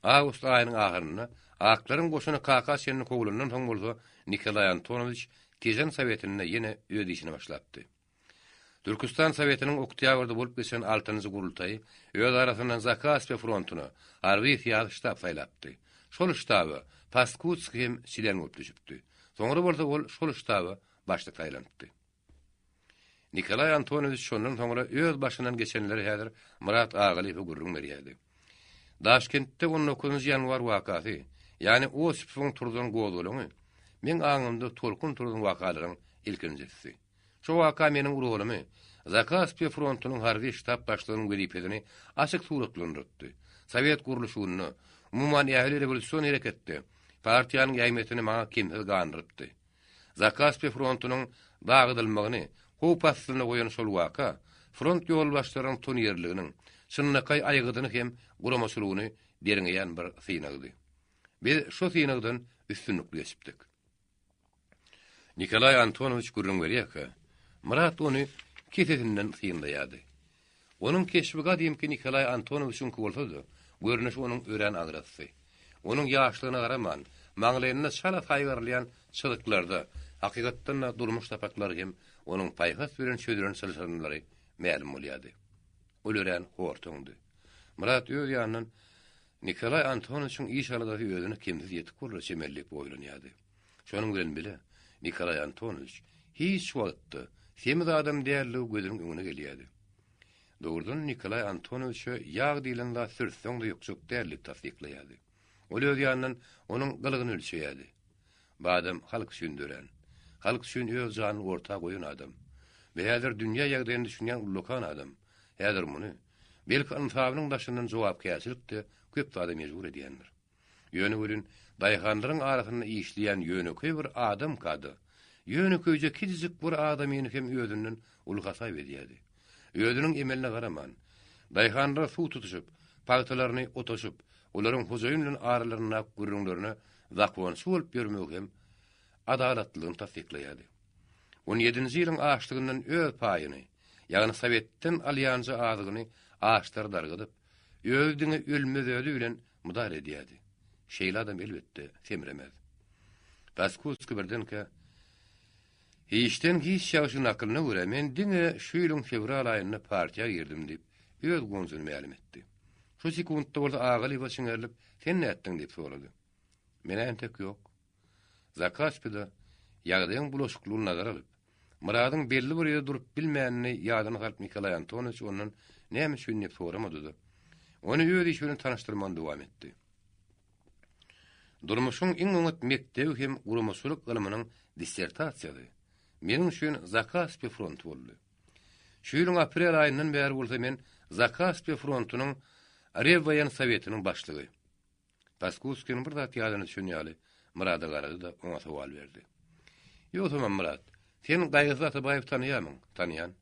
Awgust aýynyň ahyrynda aklaryň goşuny Kaka çenli kowlandan soň bolsa Nikolaý Antonowiç Tejen Sowetinde ýene öz işine başlapdy. Türküstan Sowetiniň oktýabrda bolup geçen altynjy gurultaýy öz arasyndan Zakaspi frontuna harby-syýasy ştab saýlapdy. Şol ştaba Paskudskiý hem çlen bolup düşüpdi. Soňra bolsa ol şol ştaba başlyk saýlanypdy. Nikolaý Antonowiç şondan soňra öz başyndan geçenleri häzir Myrat Agalyýewe gürrüň berýärdi. Daşkentde on dokuzynjy ýanwar wakasy, ýagny Osipowyň turzan gozgalaňy meň aňymda tolkun turzan wakalaryň ilkinjisidi. Şo waka meniň rolumy, Zakaspiýa frontunyň harby ştab başlygynyň wezipesini açyk suratlandyrtdy. Sowet gurluşygynda, umuman ähli rewolýusion hereketde partiýanyň ähmiýetini maňa kemsiz gandyrypdy. Zakaspi frontunyň dagydylmagyny howp astynda goýan şol waka front ýolbaşçylarynyň tutanýerliliginiň, çynlakaý aýgydyny hem guramaçylygyny derňeýän bir synagdy. Biz şo synagdan üstünlikli geçipdik. Nikolaý Antonowiç gürrüň berýärkä, Myrat ony kesesinden synlaýardy. Onuň keşbi gadymky Nikolaý Antonowiçiňki bolsa-da, görnüşi onuň örän agrasdy. Onuň ýaşlygyna garaman, maňlaýynda çala saýgarylýan çyzyklarda, hakykatdan-da, durmuş sapaklary hem onuň paýhas bilen çözülen çylşyrymlary mälim bolýardy. Ol örän hortaňdy. Myrat öz ýanyndan Nikolaý Antonowiçiň iş aladasy özüne kemsiz ýetik bolara çemeli diýip oýlanýardy. Şonuň bilen bile, Nikolaý Antonowiç hiç wagtda semiz adam däldigi gözüniň öňüne gelýärdi. Dogrudan Nikolaý Antonowiçe ýag diýlen zat sürtseň-de ýokjak däl diýip tassyklaýardy. Ol öz ýanyndan onuň gylygyny ölçeýärdi. Bu adam halk üçin dörän, halk üçin öz janyny orta goýan adam. Bu häzir dünýä ýagdaýyna düşünýän ullakan adam. Häzir muny, belki, ynsabynyň daşyndan jogapkärçilik-de köp zada mejbur edýändir. Ýöne welin, daýhanlaryň arasynda işleýän ýönekeý bir adamka-da, ýönekeýje kiçijik bir adamyny hem özünden uly hasap edýärdi. Özüniň emeline garaman, daýhanlara suw tutuşyp, pagtalaryny otaşyp, olaryň hojaýyn bilen aralaryndaky gürrüňlerine zakonçy bolup ýörmegi hem adalatlylygyny tassyklaýardy. On ýedinji ýylyň açlygyndan öz paýyny, ýagny sowetden alýanja azygyny açlara dargadyp, Özi diňe ölmez-ödi bilen mydar edýärdi. Şeýle adam elbetde semremez. Paskudskiý birdenkä, Hiçden hiç ýagşy nakylyna görä men diňe şu ýylyň fewral aýynda partiýa girdim diýip, öz gonjuny mälim etdi. Şu sekuntda bolsa Agalyýewe çiňerilip, Sen nätdiň diýip sorady. Men-ä entek ýok. Zakaspide ýagdaýyň bulaşyklygyny nazara alyp, Myradyň belli bir ýerde durup bilmänini ýadyna salyp Nikolaý Antonowiç ondan näme üçin diýip soramady-da, ony öz işi bilen tanyşdyrmagyny dowam etdi. Durmuşyň iň oňat mekdebi hem guramaçylyk ylmynyň dissertasiýasy meniň üçin Zakaspi fronty boldy. Şu ýylyň aprel aýyndan bäri bolsa men Zakaspi frontunyň Rewwoýen sowetiniň başlygy. Paskudskiniň bir zat ýadyna düşen ýaly, Myrada garady-da, oňa sowal berdi. Ýogsamam, Myrat, sen Gaýgysyz Atabaýewi tanaýarmyň? Tanaýan.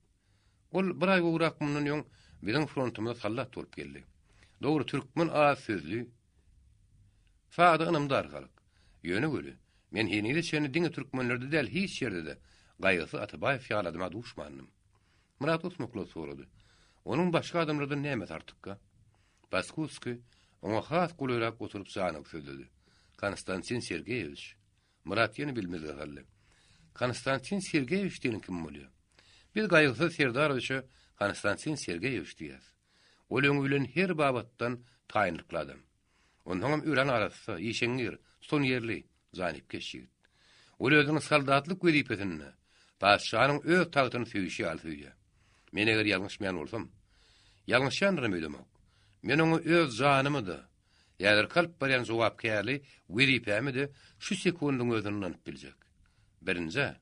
Ol bir aý gowrak mundan öň biziň frontumyza sallat bolup geldi. Dogry, türkmen az sözli, sada, ynamdar halk. Ýöne weli, men henize çenli diňe türkmenlerde däl, hiç ýerde-de Gaýgysyz Atabaýew ýaly adama duşmandym. Myrat osmaklap sorady. Onuň başga adamlardan nämesi artykka? Paskudskiý oňa has golaýrak oturyp janygyp sözledi. Konstantin Sergeýewiç. Myrat ýene bilmezlige saldy. Konstantin Sergeýewiç diýeniň kim bolýa? Biz Gaýgysyz Serdarowiçe Konstantin Sergeýewiç diýýäs. Ol öňi bilen her babatdan taýynlykly adam. Onsoňam örän arassa, işeňňir, tutanýerli, janypkeş ýigit. Ol özüniň soldatlyk wezipesinde patyşanyň öz tagtyny söýşi ýaly söýýär. Men eger ýalňyşmaýan bolsam, ýalňyşýandyram öýdemok. Men oňa öz janymy-da, häzirki alyp barýan jogapkärli wezipämi-de şu sekundyň özünde ynanyp biljek. Birinji-ä,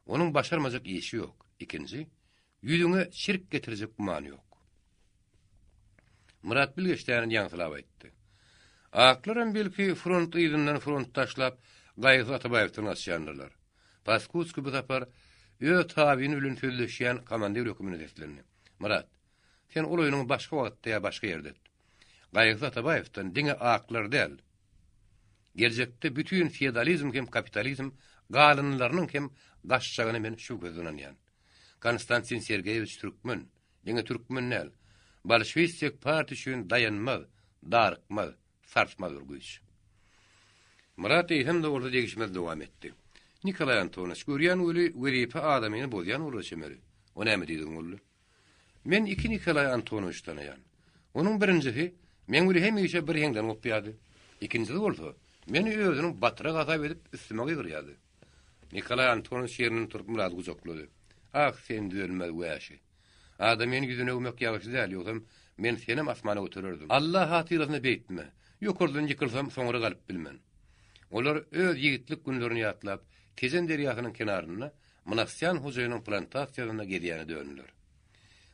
onuň başarmajak işi ýok. Ikinji, Ýüzüňe çirk getirjek gümany ýok. Myrat bilgeşdäni ýaňsylap aýtdy. Aklaram belki front yzyndan front taşlap, Gaýgysyz Atabaýewden gaçýandyrlar. Paskudskiý bu sapar öz tabyny bilen sözleşýän komandir höküminde seslendi. Myrat, sen ol oýnuňy başga wagtda ýa başga ýerde et. Gaýgysyz Atabaýewden diňe aklar däl, geljekde bütin feodalizm hem kapitalizm galyndylarynyň hem gaçjagyna men şübhesiz ynanýan. Konstantin Sergeýewiç türkmen, diňe türkmen däl, bolşewistik partiýa üçin daýanmaz, darykmaz, sarsmaz bir güýç. Myrat eýsem-de bolsa degişmesi dowam etdi. Nikolaý Antonowiç, görýän weli wezipe adamyny bozýan bolar çemeli. O näme diýdigiň boldy? Men iki Nikolaý Antonowiçi tanaýan. Onuň birinjisi meň bile hemişe bir heňden gopýardy. Ikinjisi bolsa, meni özüniň batrak hasap edip üstüme gygyrýardy. Nikolaý Antonowiç ýerinden turup Myrady gujaklady. Ah, sen düzelmez wäşi. Adamyny ýüzüne öwmek ýagşy däl, ýogsam men senem asmana götererdim. Alla hatyrasyna beýtme. Ýokardan ýykylsam, soňra galyp bilmen. Olar öz ýigitlik günlerini ýatlap, Tejen derýasynyň kenarynda Mynasýan hojaýynyň plantasiýasynda gezýäne döndüler.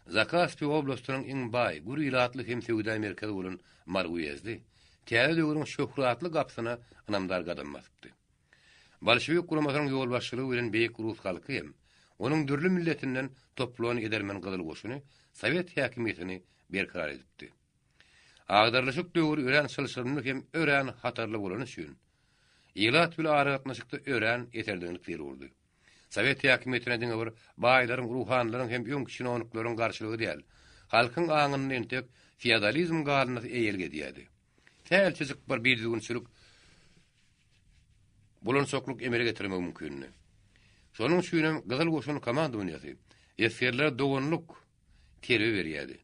Zakaspi oblastynyň iň baý, gür ilatly hem söwda merkezi bolan Mary uýezdi täze döwrüň şöhratly gapysyna ynamdar gadam basypdy. Bolşewik guramasynyň ýolbaşçylygy bilen beýik rus halky hem onuň dürli milletinden toplan edermen gyzyl goşuny sowet häkimiýetini berkarar edipdi. Agdarylyşyk döwri örän çylşyrymly hem örän hatarly bolany üçin, ilat bile aragatnaşykda örän eserdeňlik zerurdy. Sowet häkimiýetine diňe bir baýlaryň, ruhanylaryň hem öňki çinownikleriň garşylygy däl, halkyň aňynda entek feodalizm galyndysy eýelik edýärdi. Sähelçejik bir bidüzgünçilik bulançaklyk emele getirmegi mümkindi. Şonuň üçinem Gyzyl Goşun komandowaniýasy esgerlere doganlyk terbiýe berýärdi.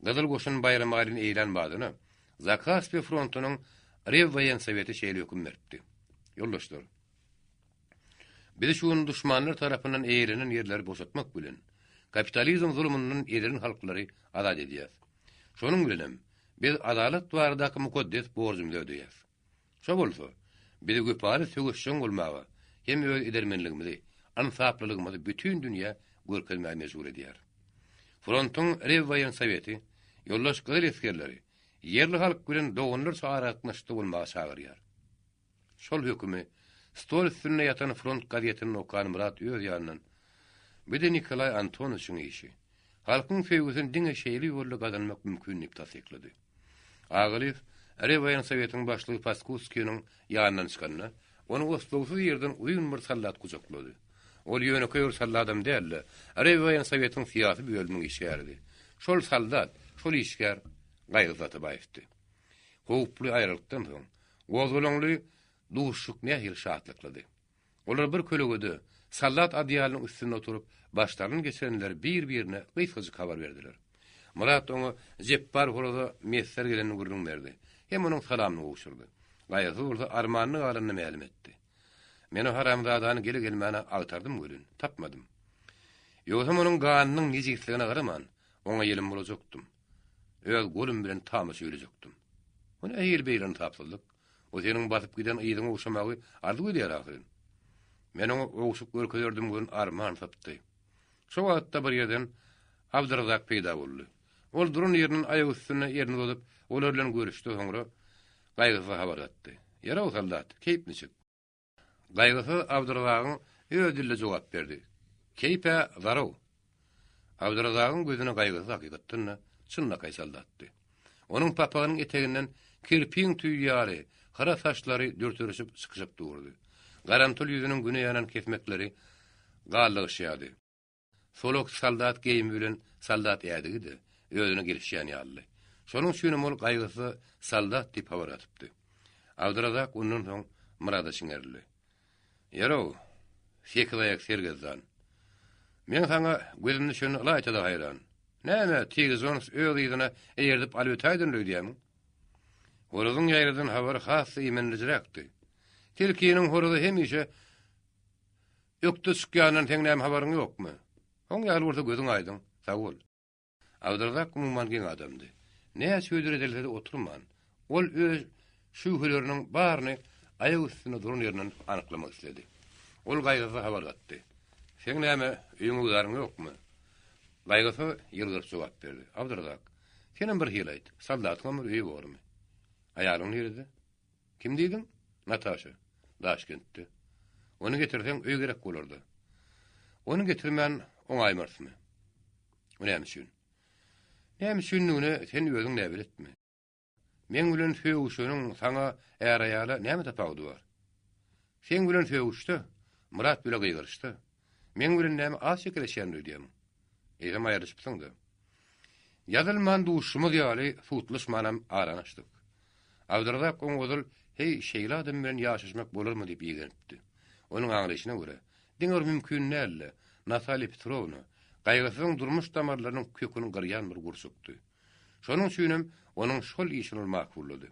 Gyzyl Goşun Baýramalyny eýlän badyna Zakaspi frontunyň Rewwoýensoweti şeýle höküm beripdi. Ýoldaşlar! Biz şu gün duşmanlar tarapyndan eýelenen ýerleri boşatmak bilen, kapitalizm zulumyndan ezilen halklary azat edýäs. Şonuň bilenem, biz adalat baradaky mukaddes borjumyzy ödeýäs. Şo bolsa, bizi wepaly söweşjeň bolmaga hem öz edermenligimizi, ynsaplylygymyzy bütin dünýä görkezmäge mejbur edýär. Frontuň Rewwoýensoweti ýoldaş gyzyl esgerleri ýerli halk bilen doganlarça aragatnaşykda bolmaga çagyrýar. Şol hökümi stol üstünde ýatan front gazetini okan Myrat öz ýanyndan, Bu-da Nikolaý Antonowiçiň işi. Halkyň söýgüsini diňe şeýle ýolla gazanmak mümkin diýip tassyklady. Agalyýew Rewwoýensowetiň başlygy Paskudskiniň ýanyndan çykanda, ony oslagsyz ýerden uzyn bir soldat gujaklady. Ol ýönekeý bir solladam däl-de, Rewwoýensowetiň syýasy bölüminiň işgäridi. Şol soldat, şol işgär Gaýgysyz Atabaýewdi. Howply aýralykdan soň, gozgalaňly duşuşyk nähili şatlyklydy. Olar bir kölegede, soldat odýalynyň üstünde oturyp, başlaryny geçirenleri bir-birine gysgajyk habar berdiler. Myrat oňa Jepbar horaza miýesser gelenini gürrüň berdi hem onuň salamyny gowşurdy. Gaýgysyz bolsa armanly galanyny mälim etdi. Men o haramzadany gele-gelmäne agtardym welin, tapmadym. Ýogsam onuň ganynyň nejisligine garaman, oňa ýelim bolajakdym. Öz golum bilen tama çüýlejekdim. Bu nähili beýle ynsapsyzlyk? O seniň basyp giden yzyňy ogşamagy arzuw edýär ahyryn. Men oňa ogşup görkezerdim welin arman sypdy. Şo wagtda bir ýerden Abdyrazak peýda boldy. Ol duran ýerinden aýak üstünde elini uzadyp, olar bilen görüşdi, soňra Gaýgysyza habar gatdy. Ýaraw soldat, keýp niçik? Gaýgysyz Abdyrazagyň öz dilinde jogap berdi. Keýp-ä zaraw. Abdyrazagyň gözüne Gaýgysyz hakykatdan-da çynlakaý soldatdy. Onuň papagynyň eteginden kirpiň tüýi ýaly hyra saçlary dürterişip çykyşyp durdy. Garamtyl ýüzüniň güne ýanan kesmekleri gallygyşýardy. Solak soldat geýimi bilen soldat ädigi-de özüne gelişýän ýalydy. Şonuň üçinem ol Gaýgysyza soldat diýip habar gatypdy. Abdyrazak ondan soň Myrada çiňerildi. Ýer-ow, sekizaýak sergezdan. Meň saňa gözüm düşenine ylaýta-da haýran. Näme, Tigr Jons öz yzyna eýerdip alyp ötäýdinle öýdýämiň? Horazyň ýaýradan habary has-da imendirijiräkdi. Tilkiniň horazy hemişe Ökde çykýandan seň näme habaryň ýokmy? Oň ýaly bolsa gözüň aýdyň, sag bol. Abdyrazak umuman geň adamdy. Näçe hödür edilse-de oturman, ol öz şübheleriniň baryny aýak üstünde duran ýerinden anyklamak isledi. Ol Gaýgysyza habar gatdy. Seň näme, öýüň-öwzaryň ýokmy? Gaýgysyz ýylgyryp jogap berdi. Abdyrazak, senem bir hili aýt, soldatyňam bir öýi bormy? Aýalyň nirede? Kim diýdiň? Nataşa. Daşkentde. Ony getirseň, öý gerek bolar-da. Ony getirmän oňaýmarysmy? O näme üçin? Näme üçindigine sen özüň näbeletmi? Meň bilen sögüşeniň saňa är-aýala näme tapawudy bar? Seň bilen sögüşde, Myrat bile gygyryşda. Meň bilen näme az çekeleşýändir öýdýämiň? Eýsem aýrylyşypsyň-da. Ýazylman duşumyz ýaly sudlaşmanam arany açdyk. Abdyrazak oňa ozal Heý, şeýle adam bilen ýaşaşmak bolarmy diýip igenipdi. Onuň aňlaýşyna görä, diňe bir mümkin däldi, Natalýa Petrowna Gaýgysyzyň durmuş damarlarynyň köküni gyrýan bir gurçukdy. Şonuň üçinem onuň şol işini ol makullady.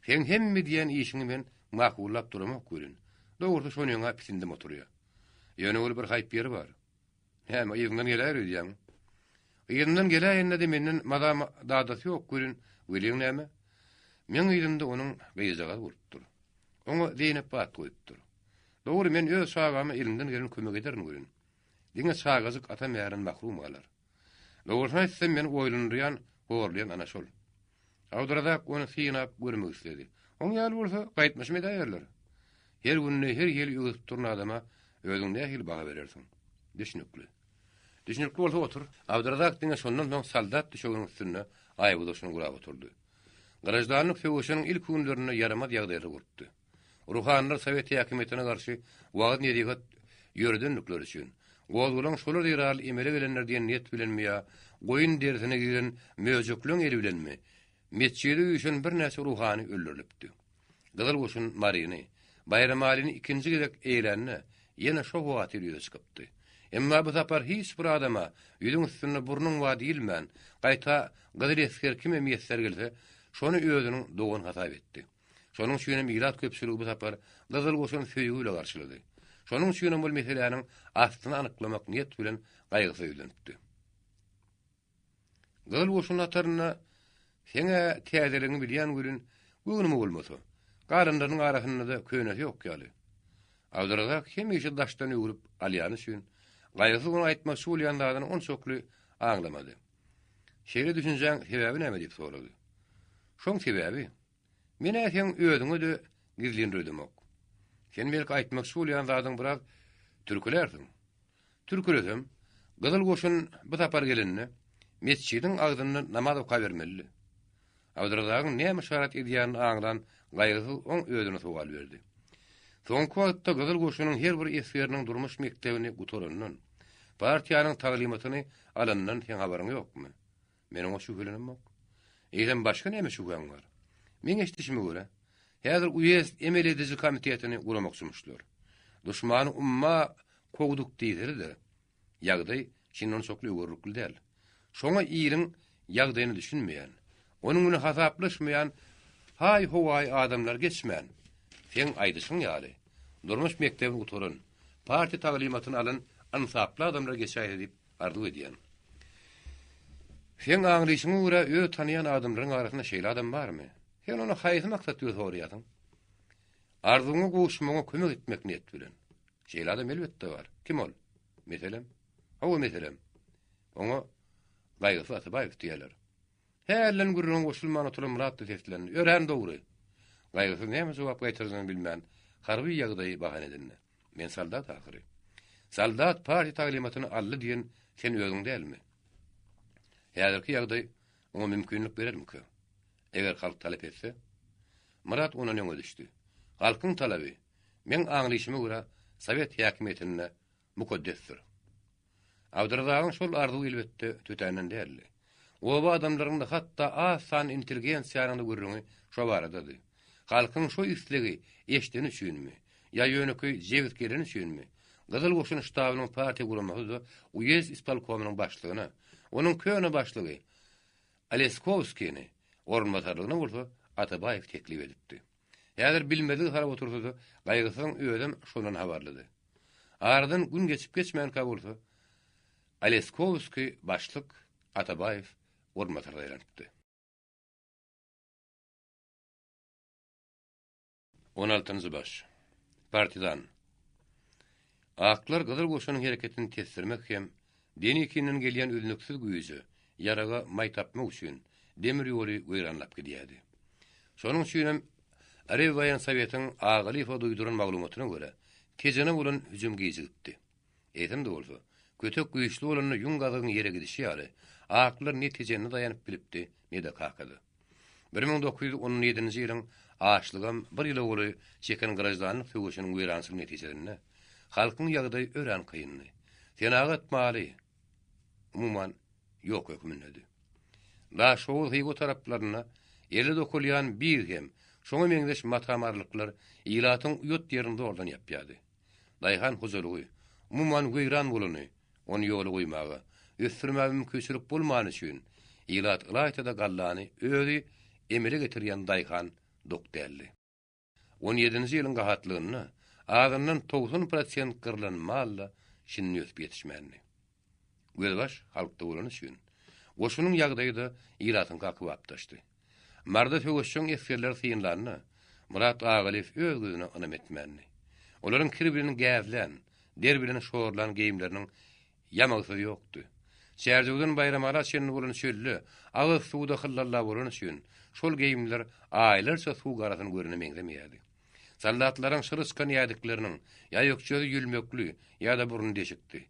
Seň hemme diýýän işiňi men makullap duramok welin, dogrusy şonyňa pisindim oturýa. Ýöne ol bir haýp ýeri bar. Näme, yzyňdan geläýer öýdýäňmi? Yzymdan geläýende-de menden maza dadasy ýok welin, weliň näme? Meň yzymda onuň gyzjagazy bolupdyr. Oňa Zeýnep at goýupdyr. Dogry, men öz çagama elimden gelen kömek ederin welin, diňe çagajyk ata mährinden mahrum galar. Dogrusyny aýtsam, meni oýlandyrýan, horlaýan ana şol. Abdyrazak ony synap görmek isledi. Oň ýaly bolsa, gaýtmaşym edäýerler. Her günde her hili öwüsip duran adama özüň nähili baha berersiň? Düşnükli. Düşnükli bolsa otur. Abdyrazak diňe şondan soň soldat düşeginiň üstünde aýbydaşyny gurap oturdy. Graždanlyk söweşiniň ilki günlerinde ýaramaz ýagdaýlar bolupdy. Ruhanylar sowet häkimiýetine garşy wagyz-nesihat ýöredendikleri üçin, gozgalaň şolar zerarly emele gelendir diýen niýet bilenmi ýa goýun derisine giren möjekleň eli bilenmi, metjide üýşen birnäçe ruhany öldürilipdi. Gyzyl goşun Maryny, Baýramalyny ikinji gezek eýelände, ýene şo howatyr ýüze çykypdy. Emma bu sapar hiç bir adama ýüzüň üstünde burnuň bar diýilmän, gaýta gyzyl esger kime miýesser gelse, şony özüniň dogany hasap etdi. Şonuň üçinem ilat köpçüligi bu sapar Gyzyl goşuny söýgi bile garşylady. Şonuň üçinem ol meseläniň aslyny anyklamak niýet bilen Gaýgysyza ýüzlenipdi. Gyzyl goşun hatarynda seň-ä täzeligiňi bilýän welin, göwnüme bolmasa, galanlarynyň arasynda-da könesi ýok ýaly. Abdyrazak hemişe daşdan öwrüp alýany üçin, Gaýgysyz onuň aýtmakçy bolýan zadyny onçakly aňlamady. Şeýle düşünjäň sebäbi näme diýip sorady. Şoň sebäbi, men-ä seň özüňe-de gizlin öýdemok. Sen belki aýtmakçy bolýan zadyň biraz türkülärsiň. Türkülesem, Gyzyl goşun bu sapar gelende, metjidiň agzynda namaz okabermelidi. Abdyrazagyň näme yşarat edýänini aňlan Gaýgysyz oň özüne sowal berdi. Soňky wagtda Gyzyl goşunyň her bir esgeriniň durmuş mekdebini gutarandan, partiýanyň taglymatyny alanyndan seň habaryň ýokmy? Men oňa şübhelenemok. Eýsem başga näme şübhäň bar? Meň eşidişime görä, häzir uýezd emel ediji komitetini guramakçymyşlar. Duşmany umma kowduk diýseli-de, ýagdaý şindi onçakly öwerlikli däl. Şoňa iliň ýagdaýyna düşünmeýän, onuň bilen hasaplaşmaýan haý-howaý adamlar geçmän, seň aýdyşyň ýaly, durmuş mekdebini gutaran, partiýa taglymatyny alan ynsaply adamlar geçäýse diýip arzuw edýän. Seň aňlyşyňa görä öz tanaýan adamlaryň arasynda şeýle adam barmy? Sen ony haýsy maksat bilen soraýarsyň? Arzuwyňa gowuşmagyňa kömek etmek niýet bilen. Şeýle adam elbetde bar. Kim ol? Meselem? Hawa, meselem. Oňa Gaýgysyz Atabaýew diýerler. Hälden gürrüňe goşulman oturan Myrat-da seslendi. Örän dogry. Gaýgysyz näme jogap gaýtarjagyny bilmän, harby ýagdaýy bahana edindi. Men soldat ahyry. Soldat partiýa taglymatyny aldy diýen sen özüň dälmi? Häzirki ýagdaý oňa mümkinlik berermikä? Eger halk talap etse? Myrat ondan öňe düşdi. Halkyň talaby, meň aňlyşyma görä, sowet häkimiýetinde mukaddesdir. Abdyrazagyň şol arzuwy elbetde tötänden däldi. Oba adamlaryň-da hatda az sanly intelligensiýanyň-da gürrüňi şo baradady. Halkyň şo islegi eşdeni üçinmi, ýa ýönekeý jebis geleni üçinmi, Gyzyl goşun ştabynyň partiýa guramasy-da uýezd ispolkomynyň başlygyna, onuň köne başlygy Oleskowskini, orunbasarlygyna bolsa Atabaýew teklip edipdi. Häzir bilmezlige salyp otursa-da, Gaýgysyzyň özem şondan habarlydy. Aradan gün geçip-geçmänkä bolsa, Oleskowskiý başlyk, Atabaýew orunbasar saýlanypdy. On altynjy baş. Partizan. Aklar Gyzyl goşunyň hereketini tesdirmek hem Denikinden gelýän üznüksiz güýje, ýaraga maý tapmak üçin demir ýoly weýranlap gidýärdi. Şonuň üçinem Rewwaýensowetiň Agalyýewe duýduran maglumatyna görä, Tejene bolan hüjüm gijigipdi. Eýsem-de bolsa, kötek güýçli bolanda ýüň gazygyň ýere gidişi ýaly, aklar ne Tejende daýanyp bilipdi, ne-de Kakada. 1917-nji ýylyň açlygam bir ýyla golaý çeken graždanlyk söweşiniň weýrançylyk netijesinde halkyň ýagdaýy örän kyndy. Senagat maly, umuman, ýok hökmündedi. Daşhowuz Hywa taraplarynda elde dokalýan bir hem şoňa meňzeş mata-marlyklar ilatyň uýat ýerini zordan ýapýardy. Daýhan hojalygy, umuman, weýran bolany, ony ýola goýmaga, ösdürmäge mümkinçilik bolmany üçin, ilat ylaýta-da gallany özi emele getirýän daýhan dok däldi. On ýedinji ýylyň gahatlygynda azyndan 90 prosent gyrlan mal-da şindi ösüp ýetişmändi. Gözbaş halkda bolany üçin, goşunyň ýagdaýy-da ilatyňka kybapdaşdy. Marda söweşjeň esgerleri synlanda, Myrat Agalyýew öz gözüne ynam etmändi. Olaryň kir bilen gäzlän, der bilen şorlan geýimleriniň ýamagsyz ýokdy. Çärjewden Baýramala çenli bolan çölde agyz suwy-da hyllalla bolany üçin, şol geýimler aýlarça suw garasyny görene meňzemeýärdi. Soldatlaryň şyry çykan ädikleriniň ýa ökjesi ýülmekli, ýa-da burny deşikdi.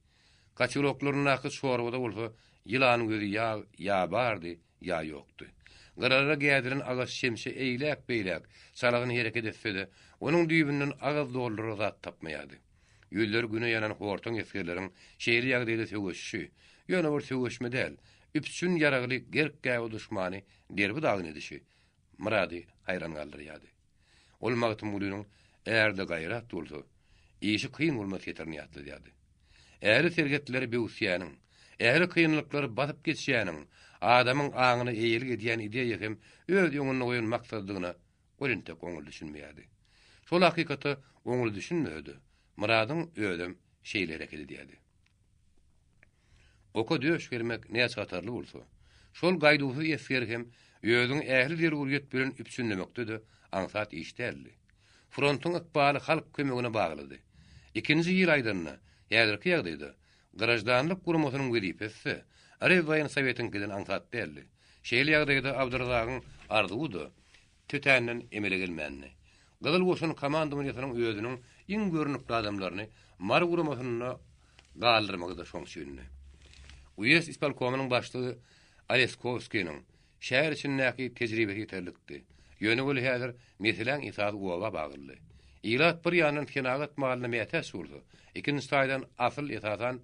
Koteloklaryndaky çorbada bolsa ýylan gözi ýag ýa bardy, ýa ýokdy. Gyralara gädilen agaç şemşe eýläk-beýläk çalasyn hereket etse-de, onuň düýbünden agyz doldurar zat tapmaýardy. Ýüzleri güne ýanan hortaň esgerleriň şeýle ýagdaýda söweşişi, ýöne bir söweşme däl, üpjün ýaragly gerk-gäbe duşmany derbi-dagyn edişi Myrady haýran galdyrýardy. Ol Magtymgulynyň Ärde gaýrat bolsa, işi kyn bolmaz setirini ýatladýardy. Ähli serhetleri böwüsýäniň, ähli kynlyklary basyp geçýäniň, adamyň aňyna eýelik edýän ideýa hem öz öňünde goýan maksadydygyna ol entek oňly düşünmeýärdi. Şol hakykata oňly düşünmese-de, Myradyň özem şeýle hereket edýärdi. Oka döş germek näçe hatarly bolsa, şol gaýduwsyz esgeri hem özüňi ähli zerurýet bilen üpjünlemekde-de aňsat iş däldi. Frontuň ykbaly halk kömegine baglydy. Ikinji hili aýdanda, häzirki ýagdaýda graždanlyk guramasynyň wezipesi-de Rewwaýensowetiňkiden aňsat däldi. Şeýle ýagdaýda Abdyrazagyň arzuwy-da tötänden emele gelmändi. Gyzyl goşun komandowaniýesiniň özüniň iň görnükli adamlaryny Mary guramasynda galdyrmagy-da şoň üçindi. Uýezd ispolkomynyň başlygy Oleskowskiniň şäher içindäki tejribesi ýeterlikdi. Ýöne weli häzir meseläň esasy oba baglydy. Ilat bir ýandan senagat malyna mätäç bolsa, ikinji taýdan asyl esasan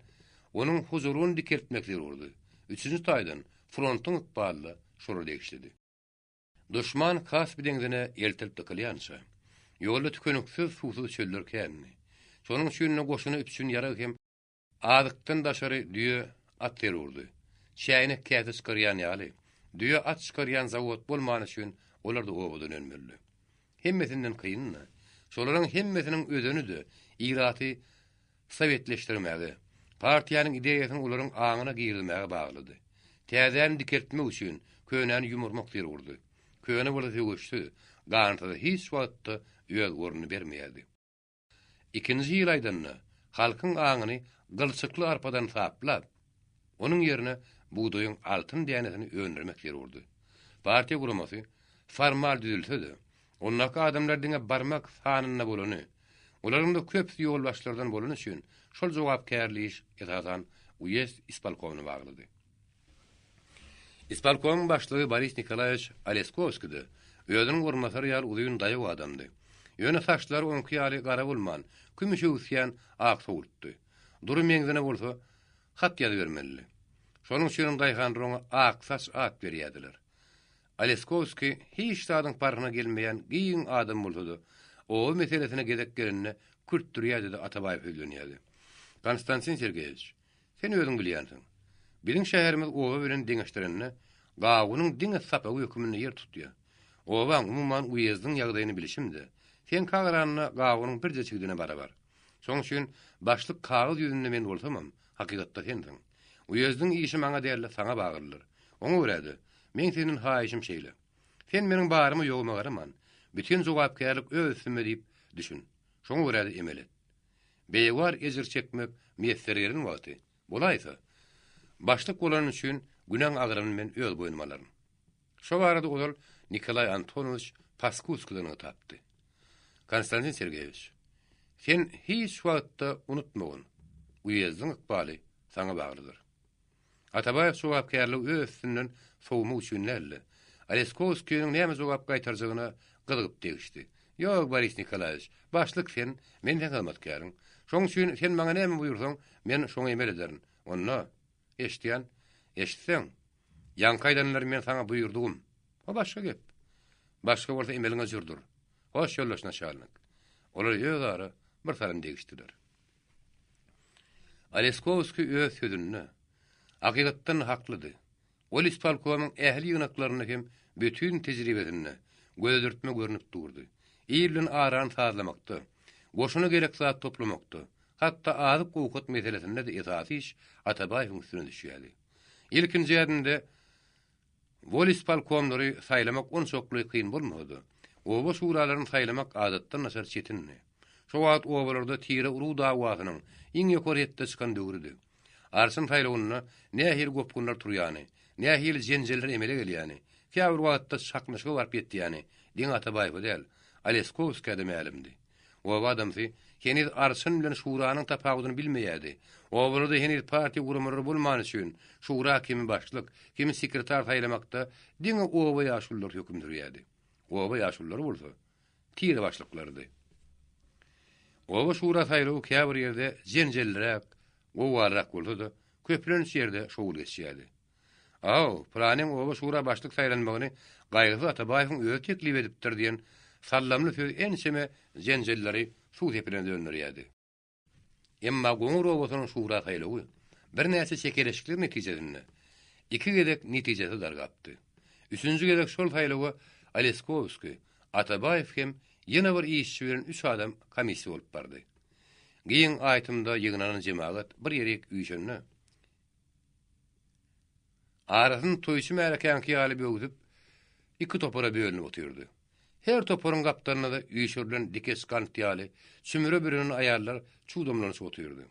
onuň huzuryny dikeltmek zerurdy. Üçünji taýdan frontuň ykbaly-da şolara degişlidi. Duşman Kaspi deňzine eltilip dykylýança, ýolda tükeniksiz suwsuz çöller kändi. Şonuň üçin-de goşuna üpjün ýarag hem azykdan daşary düýe, at zerurdy. Çäýnek-käse çykarýan ýaly, düýe, at çykarýan zawod bolmany üçin olar-da obadan önmelidi. Hemmesinden kyny-da, şolaryň hemmesiniň özeni-de ilaty sowetleşdirmäge, partiýanyň ideýasyny olaryň aňyna girizmäge baglydy. Täzäni dikeltmek üçin könäni ýumurmak zerurdy. Köne bolsa söweşsiz, gansyza hiç wagtda öz ornuny bermeýärdi. Ikinji hili aýdanda, halkyň aňyny gylçykly arpadan saplap, onuň ýerine bugdaýyň altyn dänesini öndürmek zerurdy. Partiýa guramasy formal düzülse-de, ondaky adamlar diňe barmak sanynda bolany, olaryň-da köpüsi ýolbaşçylardan bolany üçin şol jogapkärli iş, esasan, uýezd ispolkomyna baglydy. Ispolkomyň başlygy Boris Nikolaýewiç Oleskowskiý-de özüniň orunbasary ýaly uzyn daýaw adamdy. Ýöne saçlary oňki ýaly gara bolman, kümüş öwüsýän ak sowultdy. Dury meňzine bolsa hat ýazybermelidi. Şonuň üçinem daýhanlar oňa Ak saç at berýärdiler. Oleskowskiý hiç zadyň parhyna gelmeýän giň adam bolsa-da, oba meselesine gezek gelende kürtdürýärdi-de Atabaýew hödülenýärdi. Konstantin Sergeýewiç, Sen özüň bilýänsiň. Biziň şäherimiz oba bilen deňeşdirende, gawunyň diňe sapagy höküminde ýer tutýar. Obaň, umuman, uýezdiň ýagdaýyny bilşim-de, seňkä garanda gawunyň birje çigidine barabar. Şoň üçin başlyk kagyz ýüzünde men bolsamam, hakykatda sensiň. Uýezdiň işi maňa däl-de, saňa baglydyr. Oňa görä-de, meň senden haýyşym şeýle. Sen meniň baryma-ýoguma garaman, bütin jogapkärlik öz üstüme diýip düşün. Şoňa görä-de emel et. Beýewar ejir çekmek miýesser gelen wagty, bolaýsa, başlyk bolany üçin günäň agramyny men öz boýnuma alaryn. Şo barada ozal Nikolaý Antonowiç Paskudskiden nygtapdy. Konstantin Sergeýewiç, sen hiç wagtda unutmagyn, uýezdiň ykbaly saňa baglydyr. Atabaýew jogapkärligi öz üstünden sowmak üçin däl-de, Oleskowskiniň näme jogap gaýtarjagyna gyzygyp degişdi. Ýok, Boris Nikolaýewiç, başlyk sen, men seň hyzmatkäriň. Şoň üçin sen maňa näme buýursaň, men şoňa emel ederin. Onda, eşidýän. Eşitseň, ýaňky aýdanlary men saňa buýurdygym. O başga gep. Başga bolsa emeliňe jürdür. Hoş, ýoldaş naçalnik. Olar özara bir salym degişdiler. Oleskowskiý öz sözünde, hakykatdan haklydy. Ol ispolkomyň ähli ýygnaklarynda hem bütin tejribesinde gözedürtme görnüp durdy. Il bilen arany sazlamakda, goşuna gerek zat toplamakda, hatda azyk-owkat meselesinde-de esasy iş Atabaýewiň üstüne düşýärdi. Ilkinji ädimde Wolispolkomlary saýlamak onçakly kyn bolmasa-da, oba şuralaryny saýlamak adatdan daşary çetindi. Şo wagt obalarda tire-urug dawasynyň iň ýokary hetde çykan döwrüdi. Arçyn saýlawynda nähili gopgunlar turýany, nähili jenjeller emele gelýäni, käbir wagtda çaknyşyga baryp ýetýäni diňe Atabaýewe däl, Oleskowskä-de mälimdi. Oba adamsy heniz arçyn bilen şuranyň tapawudyny bilmeýärdi. Obalarda heniz partiýa guramalary bolmany üçin, şura kimi başlyk, kimi sekretar saýlamakda diňe oba ýaşululary höküm sürýärdi. Oba ýaşululary bolsa, tire başlyklarydy. Oba şura saýlawy käbir ýerde jenjelliräk, gowgalyrak bolsa-da, köplenç ýerde şowly geçýärdi. Aw, pylanyň oba şura başlyk saýlanmagyny Gaýgysyz Atabaýewiň özi teklip edipdir diýen sallamly söz ençeme jenjelleri suw sepilene dönderýärdi. Emma Goňur obasynyň şura saýlawy birnäçe çekeleşikler netijesinde iki gezek netijesiz dargapdy. Üçünji gezek şol saýlawa Oleskowskiý, Atabaýew hem ýene bir işçi bilen üç adam komissiýa bolup bardy. Giň aýtymda ýygnanan jemagat bir ýerik üýşende, Arasyny toýçy märekäňki ýaly böwsüp, iki topara bölünip otyrdy. Her toparyň gapdalynda-da üýşürilen dikeç gant ýaly çümüre bürenen aýallar çugdamlanyşyp otyrdy.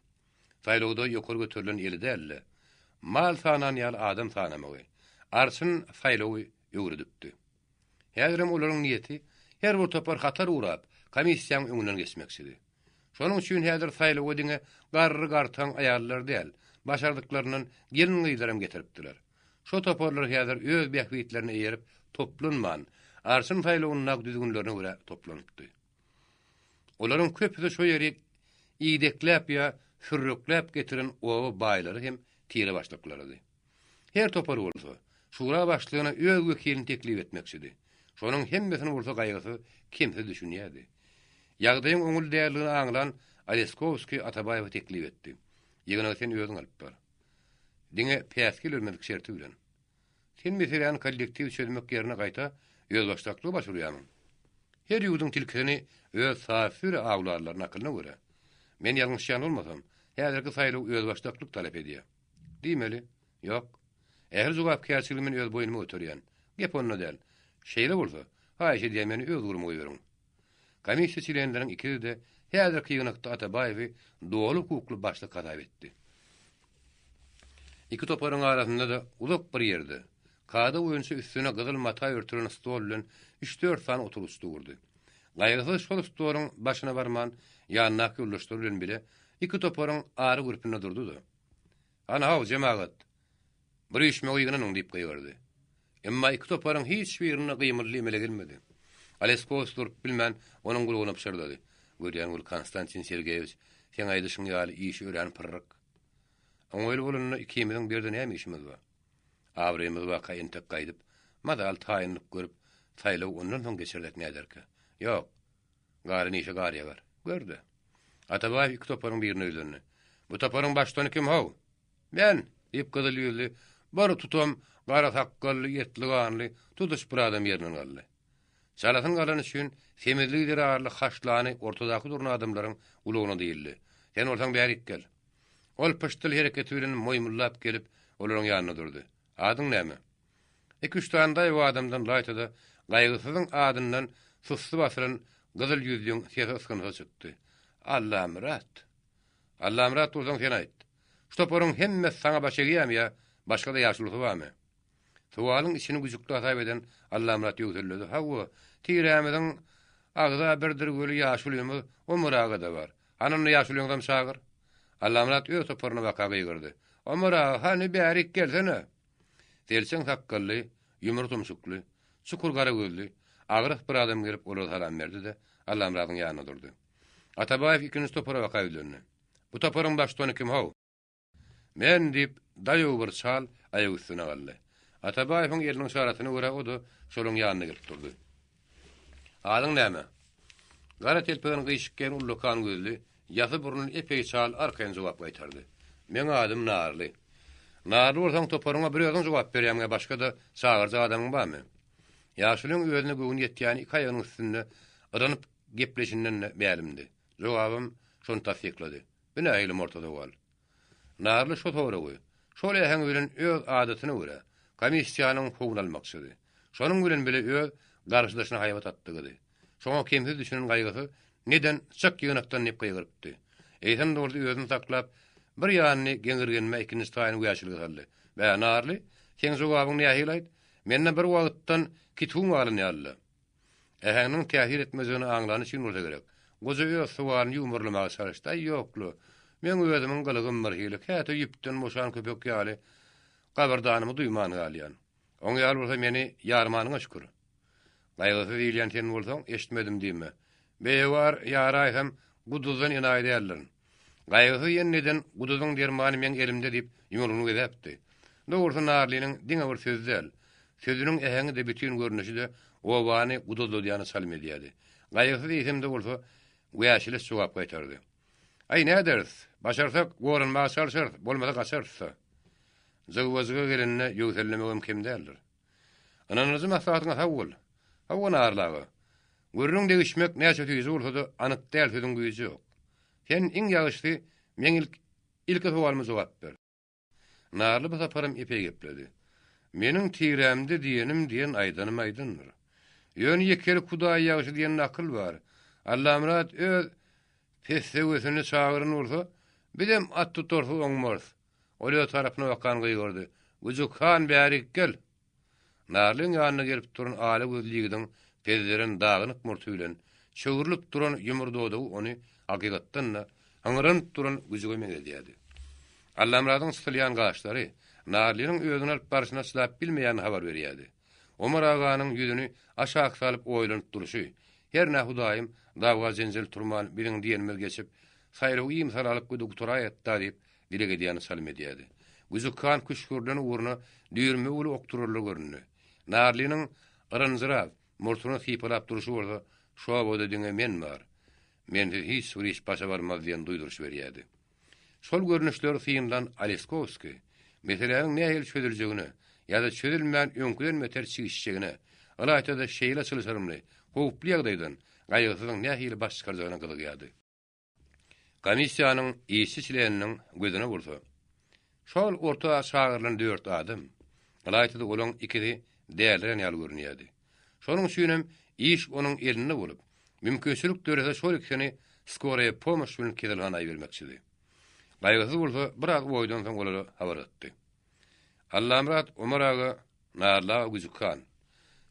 Saýlawda ýokary göterilen eli däl-de, mal sanan ýaly adam sanamagy, arçyn saýlawy öwredipdi. Häzirem olaryň niýeti her bir topar hatar gurap, komissiýaň öňünden geçmekçidi. Şonuň üçin häzir saýlawa diňe garry-gartaň aýallar däl, başardyklaryndan gelin-gyzlaram getiripdiler. Şo toparlar häzir öz bähbitlerine eýerip toplanman, arçyn saýlawyndaky düzgünlerine görä toplanypdy. Olaryň köpüsi şo ýeri idekläp ýa sürrekläp getiren oba baýlary hem tire başlyklarydy. Her topar bolsa, şura başlygyna öz wekilini teklip etmekçidi. Şonuň hemmesini bolsa Gaýgysyz kemsiz düşünýärdi. Ýagdaýyň oňaly däldigini aňlan Oleskowskiý Atabaýewe teklip etdi. Ýygnagy sen özüň alyp bar. Diňe päsgel bermezlik şerti bilen. Sen meseläni kollektiw çözmek ýerine gaýta özbaşdaklyga baş urýarmyň? Her ýurduň tilkisini öz saz-süre awlarlar nakylyna görä. Men ýalňyşýan bolmasam, häzirki saýlaw özbaşdaklyk talap edýär. Diýmeli. Ýok. Ähli jogapkärçiligi men öz boýnuma göterýän. Gep onda däl. Şeýle bolsa, Haýyş edýän meni öz ugruma goýberiň. Komissiýa çlenleriniň ikisi-de häzirki ýygnakda Atabaýewi doly hukukly başlyk hasap etdi. Iki toparyň arasynda-da uzak bir ýerde, kada boýunça üstüne gyzyl mata örtülen stol bilen üç-dört sany oturgyç durdy. Gaýgysyz şol stoluň başyna barman, ýanyndaky ýoldaşlary bilen bile iki toparyň ara gürpünde durdy-da, Hany-haw, jemagat! Bir üýşmege ýygnanyň! diýip gygyrdy. Emma iki toparyň hiç birinde gymyldy emele gelmedi. Aleskows durup bilmän, onuň gulagyna pyşyrdady, Görýän weli, Konstantin Sergeýewiç, seň aýdyşyň ýaly, işi örän pyrryk. Oňaýly bolanda ikimiziň bu ýerde näme işimiz bar? Abraýymyz barka entek gaýdyp, mazaly taýynlyk görüp, saýlaw ondan soň geçirsek näderkä? Ýok, galan işe gar ýagar. Gör-de. Atabaýew iki toparyň birine ýüzlendi. Bu toparyň baştutany kim-how? Men! diýip, gyzyl ýüzli, bir tutam gara sakgally, etli-ganly, tutuş bir adam ýerinden galdy. Çalasyn galany üçin semizligi zerarly haşlany ortadaky duran adamlaryň gulagyna diýildi. Sen bolsaň bärik gel. Ol pyşdyl hereketi bilen moýmullap gelip, olaryň ýanynda durdy. Adyň näme? Iki-üç sany daýaw adamdan laýta-da Gaýgysyzyň adyndan sussy basylan gyzyl ýüzliň sesi ysgynsyz çykdy. Allamyrat! Allamyrat bolsaň sen aýt. Şu toparyň hemmesi saňa baş egýämi ýa başga-da ýaşulusy barmy? Sowalyň içini güjükli hasap eden Allamyrat ýöwselledi, Hawa, tirämiziň agza birdir weli ýaşulymyz Omar aga-da bar. Hany onda ýaşulyňyzam çagyr. Allamyrat öz toparyna baka gygyrdy, Omar aga, hany bärik gelsene! Selçeň sakgally, ýumry tumşukly, çukur gara gözli, agras bir adam gelip olara salam berdi-de, Allamyradyň ýanynda durdy. Atabaýew ikinji topara baka ýüzlendi. Bu toparyň baştutany kim-how? Men, diýip, daýaw bir çal aýak üstüne galdy. Atabaýewiň eliniň yşaratyna görä o-da şolaň ýanyna gelip durdy. Adyň näme? Gara telpegini gyşyk geýen ullakan gözli, ýasy burunly epeý çal arkaýyn jogap gaýtardy. Meň adym Narly. Narly bolsaň toparyňa bir özüň jogap berýämiň ýa başga-da çagyrjak adamyň barmy? Ýaşulyň özüne göwni ýetýäni iki aýagynyň üstünde yranyp gepleşinden-de mälimdi. Jogabam şony tassyklady. Bu nähili morta sowal? Narly şo soragy, şol äheň bilen öz adatyna görä, komissiýanyň howuny almakçydy. Şonuň bilen bile öz garşydaşyna haýbat atdygydy. Şoňa kemsiz düşünen Gaýgysyz, Neden, çyk ýygnakdan diýip gygyrypdy. Eýsem dogrusu özüni saklap, bir ýanyny geňirgenmä ikinji taýyny wäşilige saldy. Bä, Narly, seň jogabyň nähili-aýt? Mende bir wagtdan kituň galan ýaly-la. Äheňiniň täsir etmejegini aňlany üçin bolsa gerek, goja öz sowalyny ýuwmarlamaga çalyşdy, Aý, ýok-la, meň özümiň gylygym birhili, käte ýüpden boşan köpek ýaly gabyrdanymy duýman galýan. Oň ýaly bolsa meni ýarmanyňa şükür. Gaýgysyz diýilýän sen bolsaň, eşitmedim diýme. Beýewar ýaraýsam, guduzdan enaýy däldirin. Gaýgysyz ýene neden guduzyň dermany meň elimde diýip ýumrugyny gezäpdi. Dogrusy Narlynyň diňe bir sözi däl, sözüniň äheňi-de bütin görnüşi-de obany guduzladýana çalym edýärdi. Gaýgysyz eýsem-de bolsa wäşileç jogap gaýtardy. Aý näderis, başarsak goranmaga çalşarys, bolmasa gaçarys-da. Jygba-jyga gelende ýöwsellemegem kem däldir. Ynandyryjy maslahatyňa sag bol. Hawa Narly aga. Gürrüň degişmek näçe süýji bolsa-da anyk däl sözüň güýji ýok. Sen iň ýagşysy meň ilk ilki sowalyma jogap ber. Narly bu saparam epeý gepledi. Meniň tirämde diýenim diýen aýdanym aýdandyr. Ýöne ýekelik Hudaý ýagşy diýen nakyl bar. Allamyrat öz pessewesini çagyran bolsa, bizem at tutarsyz oňmarys. Ol öz tarapyna bakan gygyrdy. Güjük han bärik gel! Narlyň ýanyna gelip duran ala gözli ýigidiň pezzeren dagynyk murty bilen çöwrülip duran ýumry dodagy ony hakykatdan-da hyňranyp duran güjüge meňzedýärdi. Allamyradyň çytylýan gaşlary Narlynyň özüni alyp barşyna çydap bilmeýänini habar berýärdi. Omar aganyň ýüzüni aşak salyp oýlanyp durşy, Hernä Hudaýym, dawa-jenjel turman biziň diýenimiz geçip, saýlawy iým-sala alyp gidip gutaraýat-da diýip, dileg edýäni çalym edýärdi. Güjük han küşgürilen ugruna düýrme uly okdurarly göründi. Narlynyň yrynjyrap, murtuny sypalap durşy bolsa, Şu obada diňe men bar. Mensiz hiç bir iş başa barmaz diýen duýduryş berýärdi. Şol görnüşleri synlan Aleskowskiý meseläniň nähili çözüljegine ýa-da çözülmän öňküden beter çigişjegine, ylaýta-da şeýle çylşyrymly, howply ýagdaýdan Gaýgysyzyň nähili baş çykarjagyna gyzygýardy. Komissiýanyň işçi çleniniň gözüne bolsa, şol orta çagyrylan dört adam, ylaýta-da olaň ikisi dälirän ýaly görünýärdi. Şonuň üçinem. Iş onuň elinde bolup, mümkinçilik dörese şol ikisini skoraýa pomoş bilen keselhana ibermekçidi. Gaýgysyz bolsa biraz oýdan soň olara habar gatdy. Allamyrat, Omar aga, Narly aga Güjük han.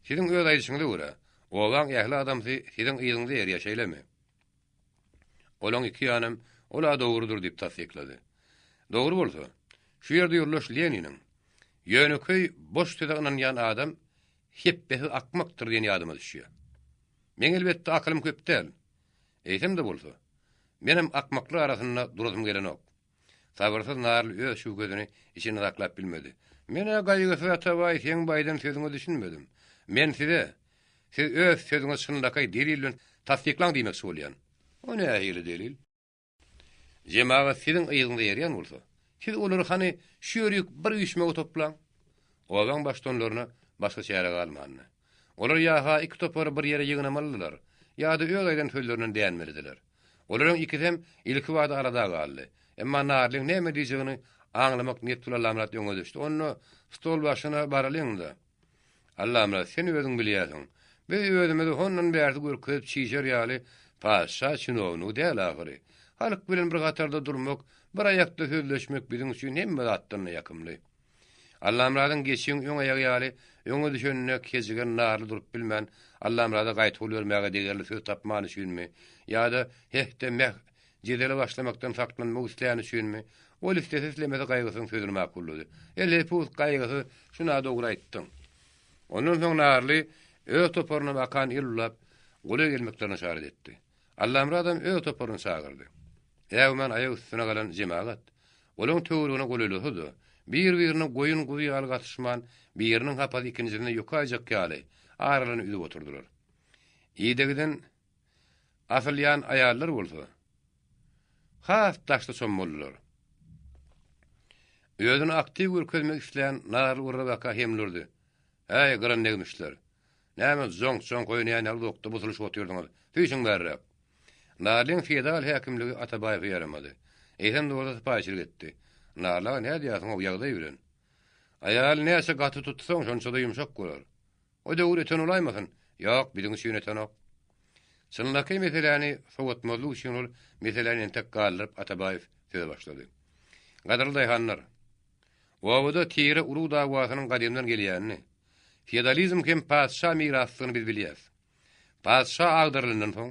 Siziň öz aýdyşyňyza görä, obaň ähli adamsy siziň yzyňyza erýär şeýlemi? Olaň iki ýanam ol-a dogrudyr diýip tassyklady. Dogry bolsa, şu ýerde ýoldaş Leniniň, Ýönekeý boş söze ynanýan adam hepbesiz akmakdyr diýeni ýadyma düşýär. Meň elbetde akylym köp däl. Eýsem-de bolsa, menem akmaklar arasynda durasym gelenok. Sabyrsyz Narly öz şübhesini içinde saklap bilmedi. Men-ä Gaýgysyz Atabaý seň bu aýdan sözüňe düşünmedim. Men size, siz öz sözüňizi çynlakaý delil bilen tassyklaň diýmekçi bolýan. O nähili delil? Jemagat siziň yzyňyza erýän bolsa, siz olary hany şu ýerik bir üýşmege toplaň. Obaň baştutanlaryna başga çäre galmandy. Olar ýa-ha iki topary bir ýere ýygnamalydylar, ýa-da öz aýdan sözlerinden dänmelidiler. Olaryň ikisem ilkibada alada galdy. Emma Narlyň näme diýjegini aňlamak niýet bilen Allamyrat öňe düşdi. Onda stol başyna baralyň-da. Allamyrat, sen özüň bilýärsiň. Biz özümizi hondan bärsi görkezip çişer ýaly patyşa çinownigi däl ahyry. Halk bilen bir hatarda durmak, bir aýakda sözleşmek biziň üçin hemme zatdan-da ýakymly. Allamyradyň geçiň öň aýagy ýaly öňe düşenine kejigen Narly durup bilmän, Allamyrada gaýtawul bermäge degerli söz tapmany üçinmi, ýa-da heh-de-meh jedele başlamakdan saklanmak isläni üçinmi, ol islese-islemese Gaýgysyzyň sözüni makullady. Elhepus, Gaýgysyz, şun-a dogry aýtdyň. Ondan soň Narly öz toparyna bakan el bulap, golaý gelmeklerine yşarat etdi. Allamyradam öz toparyny çagyrdy. Äwmän aýak üstüne galan jemagat, olaň töweregine golaýlasa-da, bir-birine goýun-guzy ýaly gatyşman, biriniň hapasy ikinjisine ýokaýjak ýaly, aralaryny üzüp oturdylar. Idegiden asylýan aýallar bolsa, has daşda çommaldylar. Özüni aktiw görkezmek islän Narly urra-baka hemlurdy, Äý, gyran degmişler! Näme joňk-joňk oýnaýan ýaly uzakda busulyşyp otyrdyňyz? Süýşüň bärräk! Narlyň feodal häkimligi Atabaýewe ýaramady. Eýsem bolsa sypaýyçylyk etdi. Narly aga nädýärsiň-ow ýagdaý bilen? Aýaly näçe gaty tutsaň, şonça-da ýumşak bolar. O döwür öten bolaýmasyn? Ýok, biziň üçin ötenok. Çynlakaý meseläni sowatmazlyk üçin ol meseläni entek galdyryp Atabaýew söze başlady. Gadyrly daýhanlar! Obada tire urug dawasynyň gadymdan gelýänini, feodalizm hem patyşa mirasdygyny biz bilýäs. Patyşa agdarylandan soň,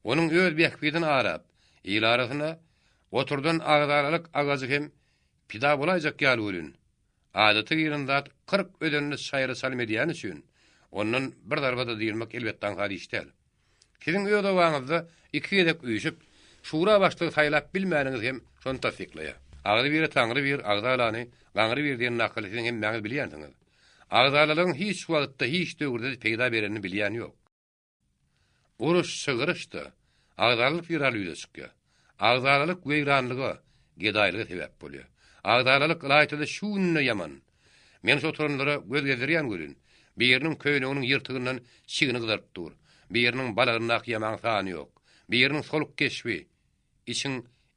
onuň öz bähbidini arap, il arasyna oturdan agzalalyk agajy hem pida bolaýjak ýaly welin, adata giren zat 40 özenini çaýyra çalym edýäni üçin, ondan bir zarba-da dynmak elbetde aňsat iş däl. Siziň öz obaňyzda iki gezek üýşüp, şura başlygy saýlap bilmäniňiz hem şony tassyklaýar. Agzy bire Taňry bir, agzalany Gaňry bir diýen nakyly siziň hemmäňiz bilýänsiňiz. Agzalalygyň hiç wagtda, hiç döwürde-de peýda berenini bilýän ýok. Uruş, çygyryş-da agzalalyk zerarly ýüze çykýar. Agzalalyk weýranlyga, gedaýlyga sebäp bolýar. Agzalalyk ylaýta-da şu günde ýaman. Men şu oturanlara göz gezdirýän welin, biriniň köýneginiň ýyrtygyndan çigni gyzaryp dur, biriniň balagyndaky ýamaň sany ýok, biriniň soluk keşbi içiň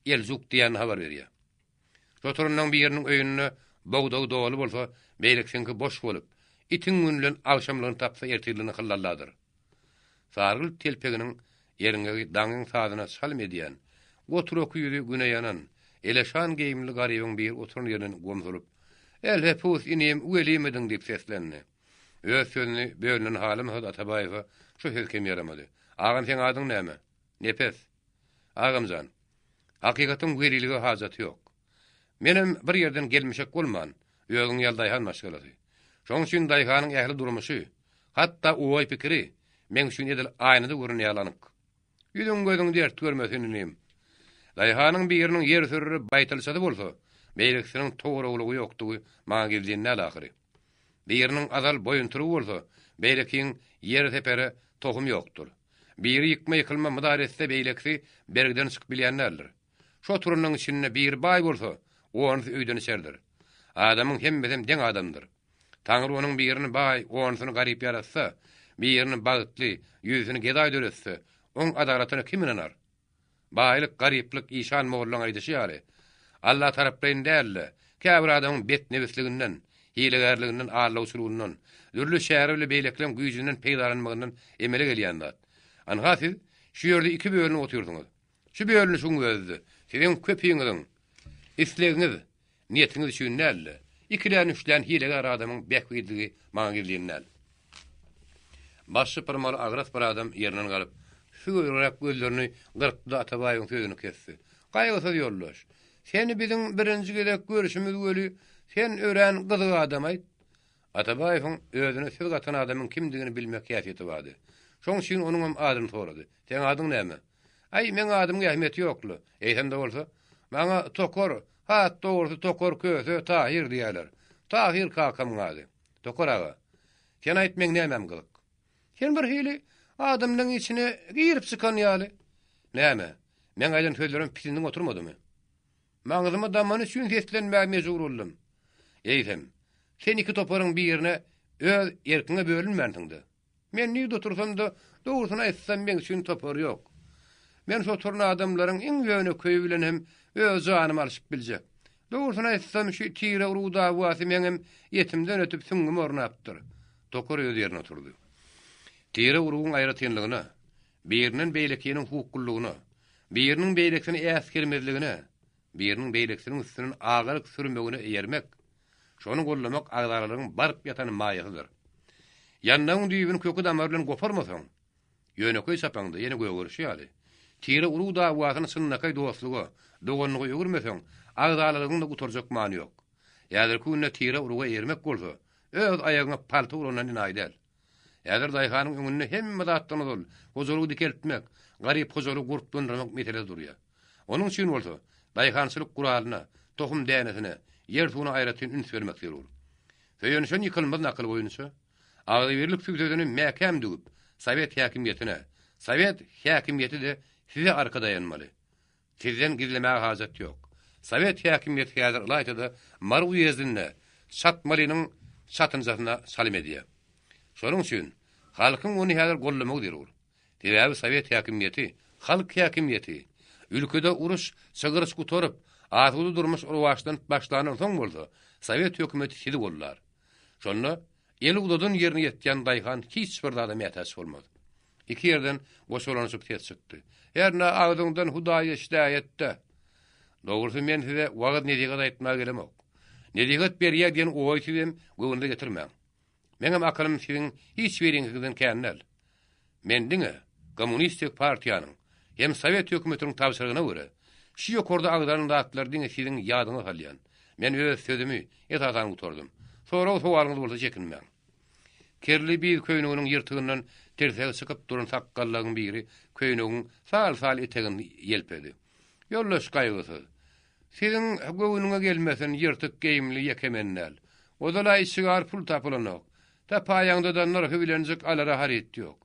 eljuk diýýänini habar berýär. Şu oturanlaryň biriniň öýünde bogdagy doly bolsa, beýlekisiňki boş bolup, itiň güni bilen agşamlygyny tapsa ertirligine hyllalladyr. Sargylt telpeginiň erňegi daňyň sazyna çalym edýän, gotur-oky ýüzi güne ýanan, eleşan geýimli garybyň biri oturan ýerinden gomsulyp, Älhepus, inim, welimidiň diýip seslendi. Öz sözüni bölünen halamasa-da Atabaýewe şu söz kem ýaramady. Agam, seň adyň näme? Nepes. Agam jan, hakykatyň welilige hajaty ýok. Menem bir ýerden gelmişek bolman, özüň ýaly daýhan maşgalasy. Şoň üçin daýhanyň ähli durmuşy, hatda oý-pikiri meň üçin edil aýnada görünýän ýaly anyk. Ýüzüň-gözüň dert görmesin, inim. Daýhanyň biriniň ýer sürere baýtalçasy bolsa, beýlekisiniň togarawlygy ýokdugy maňa gizlin däl ahyry. Biriniň azal boýuntyrygy bolsa, beýlekiň ýer sepere tohum ýokdur. Biri ýykma-ýykylma mydar etse, beýlekisi bergiden çykyp bilýän däldir. Şo oturanyň içinde biri baý bolsa, onusy öýden içerdir. Adamyň hemmesem deň adamdyr. Taňry onuň birini baý, onusyny garyp ýaratsa, birini bagtly, ýüzüsini gedaý döretse, oň adalatyna kim ynanar? Baýlyk, garyplyk işan mollaň aýdyşy ýaly, Alla taraplaýyn däl-de, käbir adamyň betnebisliginden, hilegärliginden, aldawçylygyndan, dürli çäre bile beýlekileň güýjünden peýdalanmagyndan emele gelýän zat. Anha siz şu ýerde iki bölünip otyrsyňyz. Şu bölünişigiň özi-de siziň köpiňiziň islegiňiz, niýetiňiz üçin däl-de, ikilän-üçlän hilegär adamyň bähbidligi maňa gizlin däl. Baş sypyrmaly agras bir adam ýerinden galyp, sügöwräk gözlerini gyrpdy-da Atabaýewiň sözüni kesdi. Gaýgysyz ýoldaş, seni biziň birinji gezek görşümiz weli, sen örän gyzyk adam-aýt. Atabaýewiň özüne söz gatan adamyň kimdigini bilmek häsiýeti bardy. Şoň üçin onuňam adyny sorady. Seň adyň näme? Aý, meň adymyň ähmiýeti ýok-la. Eýsem-de bolsa, maňa Tokar, has dogrusy Tokar Köse Tahyr diýýärler. Tahyr kakamyň ady. Tokar aga, sen aýt meň nämäm gyzyk? Sen birhili adamlaň içine girip çykan ýaly. Näme, meň aýdan sözlerim pisindiň oturmadymy? Maňzyma damany üçin seslenmäge mejbur boldum. Eýsem, sen iki toparyň birine öz erkiňe bölünmänsiň-dä. Men nirde otursam-da, dogrusyny aýtsam, meň üçin topar ýok. Men şu oturan adamlaryň iň ýönekeýi bilen hem öz janymy alşyp biljek. Dogrusyny aýtsam, şu tire-urug dawasy meňem etimden ötüp süňňüme ornapdyr. Tokar öz ýerine oturdy. Tire-urugyň aýratynlygyna, birinden beýlekiniň hukuklylygyna, biriniň beýlekisini äsgermezligine, biriniň beýlekisiniň üstünden agalyk sürmegine eýermek, Şony gollamak agzalalygyň baryp ýatan maýasydyr. Ýandagyň düýbüni köki-damary bilen goparmasaň, ýönekeý çapaňda ýene gögerişi ýaly, tire-urug dawasyny çynlakaý dostluga, doganlyga öwürmeseň, agzalalygyň-da gutarjak many ýok. Häzirki günde tire-uruga eýermek bolsa, öz aýagyňa palta urandan enaýy däl. Häzir daýhanyň öňünde hemme zatdan ozal hojalygy dikeltmek, garyp hojalygy gurplandyrmak meselesi durýar. Onuň üçin bolsa, daýhançylyk guralyna, tohum dänesine, ýer-suwuna aýratyn üns bermek zerur. Söýenişen ýykylmaz nakyly boýunça, agzybirlik sübsesini mäkäm düwüp, sowet häkimiýetine, sowet häkimiýeti-de size arka daýanmaly. Sizden gizlemäge hajat ýok. Sowet häkimiýeti häzir ylaýta-da Mary uýezdinde Çatmalynyň çatynjasyna çalym edýär. Şonuň üçin, halkyň ony häzir goldamagy zerur. Sebäbi sowet häkimiýeti, halk häkimiýeti. Ülkede uruş, çygyryş gutaryp, asuda durmuş rowaçlanyp başlandan soň bolsa, sowet hökümeti sizi goldar. Şonda eli uzadan ýerine ýetýän daýhan hiç bir zada mätäç bolmaz. Iki ýerden goşalanyşyp ses çykdy. Hernä agzyňdan Hudaý eşidäýet-dä. Dogrusy men size wagyz-nesihat aýtmaga gelemok. Nesihat berýär diýen oýy sizem göwnüňize getirmäň. Meňem akylym siziň hiç biriňiziňkiden kän däl. Men diňe Kommunistik partiýanyň hem Sowet hökümetiniň tabşyrygyna görä, şu ýokarda agzalan zatlary diňe siziň ýadyňyza salýan. Men öz sözümi, esasan, gutardym. Sorag-sowalyňyz bolsa çekinmäň. Kerli biz köýneginiň ýyrtygyndan tirsegi çykyp duran sakgallagyň biri köýnegiň sal-sal etegini ýelpedi. Ýoldaş Gaýgysyz, siziň göwnüňe gelmesin, ýyrtyk geýimli ýeke men däl. Ozal-a içigar pul tapylanok. Tapaýaňda-da nyrhy bilenjik alara haryt ýok.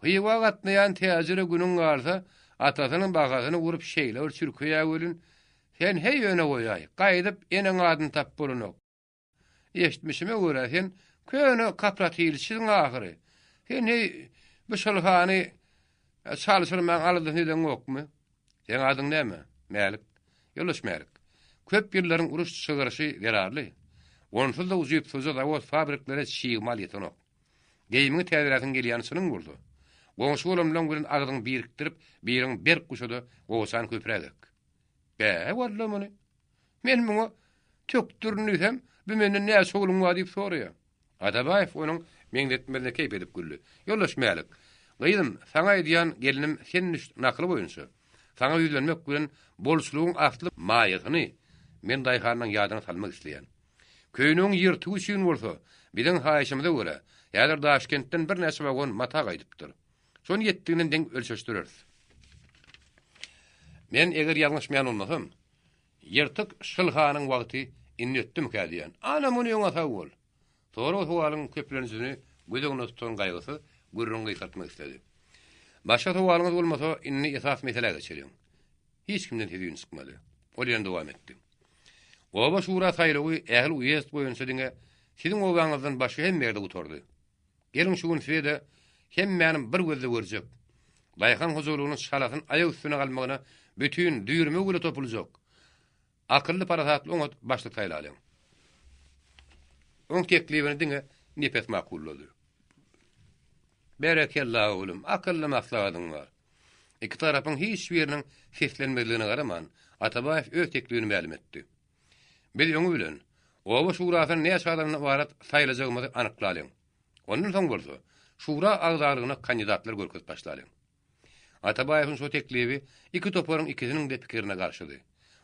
Hywa gatnaýan täjire günüň galsa, atasynyň bahasyny urup şeýle bir çürkeýä welin, sen heý ýöne goýaý, gaýdyp eneň adyny tapyp bolanok. Eşitmişime görä, sen köne kooperatilçisiň ahyry. Sen heý bu şylhany çalşyrmaň aladasyny edeňokmy? Seň adyň näme? Mälik. Ýoldaş Mälik. Köp ýyllaryň uruş çygyryşy zerarly, onsuz-da ujypsyzja zawod-fabriklere çig mal ýetenok. Geýimiňi täzeläsiň gelýäni çynyň bolsa, goňşy-golamlaň bilen agzyňy birikdirip, biriň berk guşa-da gowaçany köpräk ek. Bä, walla muny. Men muňa tökdürin diýsem, bu menden näçe ogluň bar diýip soraýar. Atabaýew onuň meňzetmesine keýp edip güldi. Ýoldaş Mälik, gyzym, saňa aýdýan gelnim sen düş nakyly boýunça, saňa ýüzlenmek bilen bolçulygyň asly maýasyny men daýhanlaň ýadyna salmak isleýän. Köýnegiň ýyrtygy üçin bolsa, biziň haýyşymyza görä, häzir Daşkentden birnäçe wagon mata gaýdypdyr. Şony ýetdiginden deň ölçeşdireris. Men eger ýalňyşmaýan bolmasam, ýyrtyk şylhanyň wagty indi ötdümikä diýýän. Ana muny öňe sag bol. Sorag-sowalyň köplenijini göz öňünde tutan Gaýgysyz gürrüňi gysgaltmak isledi. Başga sowalyňyz bolmasa, indi esas meselä geçeliň. Hiç kimden ses-üýn çykmady. Ol ýene dowam etdi. Oba şura saýlawy ähli uýezd boýunça diňe siziň obaňyzdan başga hemme ýerde gutardy. Geliň şu gün size-de hemmäni bir gözde görjek, daýhan hojalygynyň çalasyn aýak üstüne galmagyna bütin düýrme güle topuljak, akylly-parasatly oňat başlyk saýlalyň. Oň teklibini diňe Nepes makullady. Berekella, oglum, akylly maslahatyň bar. Iki tarapyň hiç biriniň seslenmezligine garaman, Atabaýew öz teklibini mälim etdi. Biz öňi bilen, oba şurasyny näçe adamdan ybarat saýlajagymyzy anyklalyň. Ondan soň bolsa, şura agzalygyna kandidatlar görkezip başlalyň. Atabaýewiň şu teklibi iki toparyň ikisiniň-de pikirine garşydy.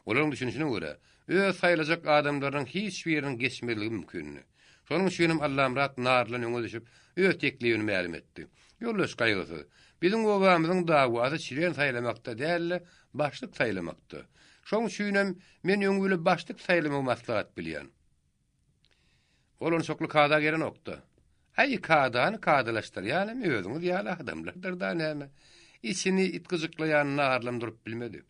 Olaryň düşünişine görä, öz saýlajak adamlarynyň hiç biriniň geçmezligi mümkindi. Şonuň üçinem Allamyrat Narlydan öňe düşüp, öz teklibini mälim etdi. Ýoldaş Gaýgysyz, biziň obamyzyň dawasy çlen saýlamakda däl-de, başlyk saýlamakda. Şoň üçinem men öňi bile başlyk saýlamagy maslahat bilýän. Ol onçakly kada gelenok-da. Äý, kadany kadalaşdyrýanam özüňiz ýaly adamlardyr-da näme. Içini it gyjyklaýan Narlam durup bilmedi.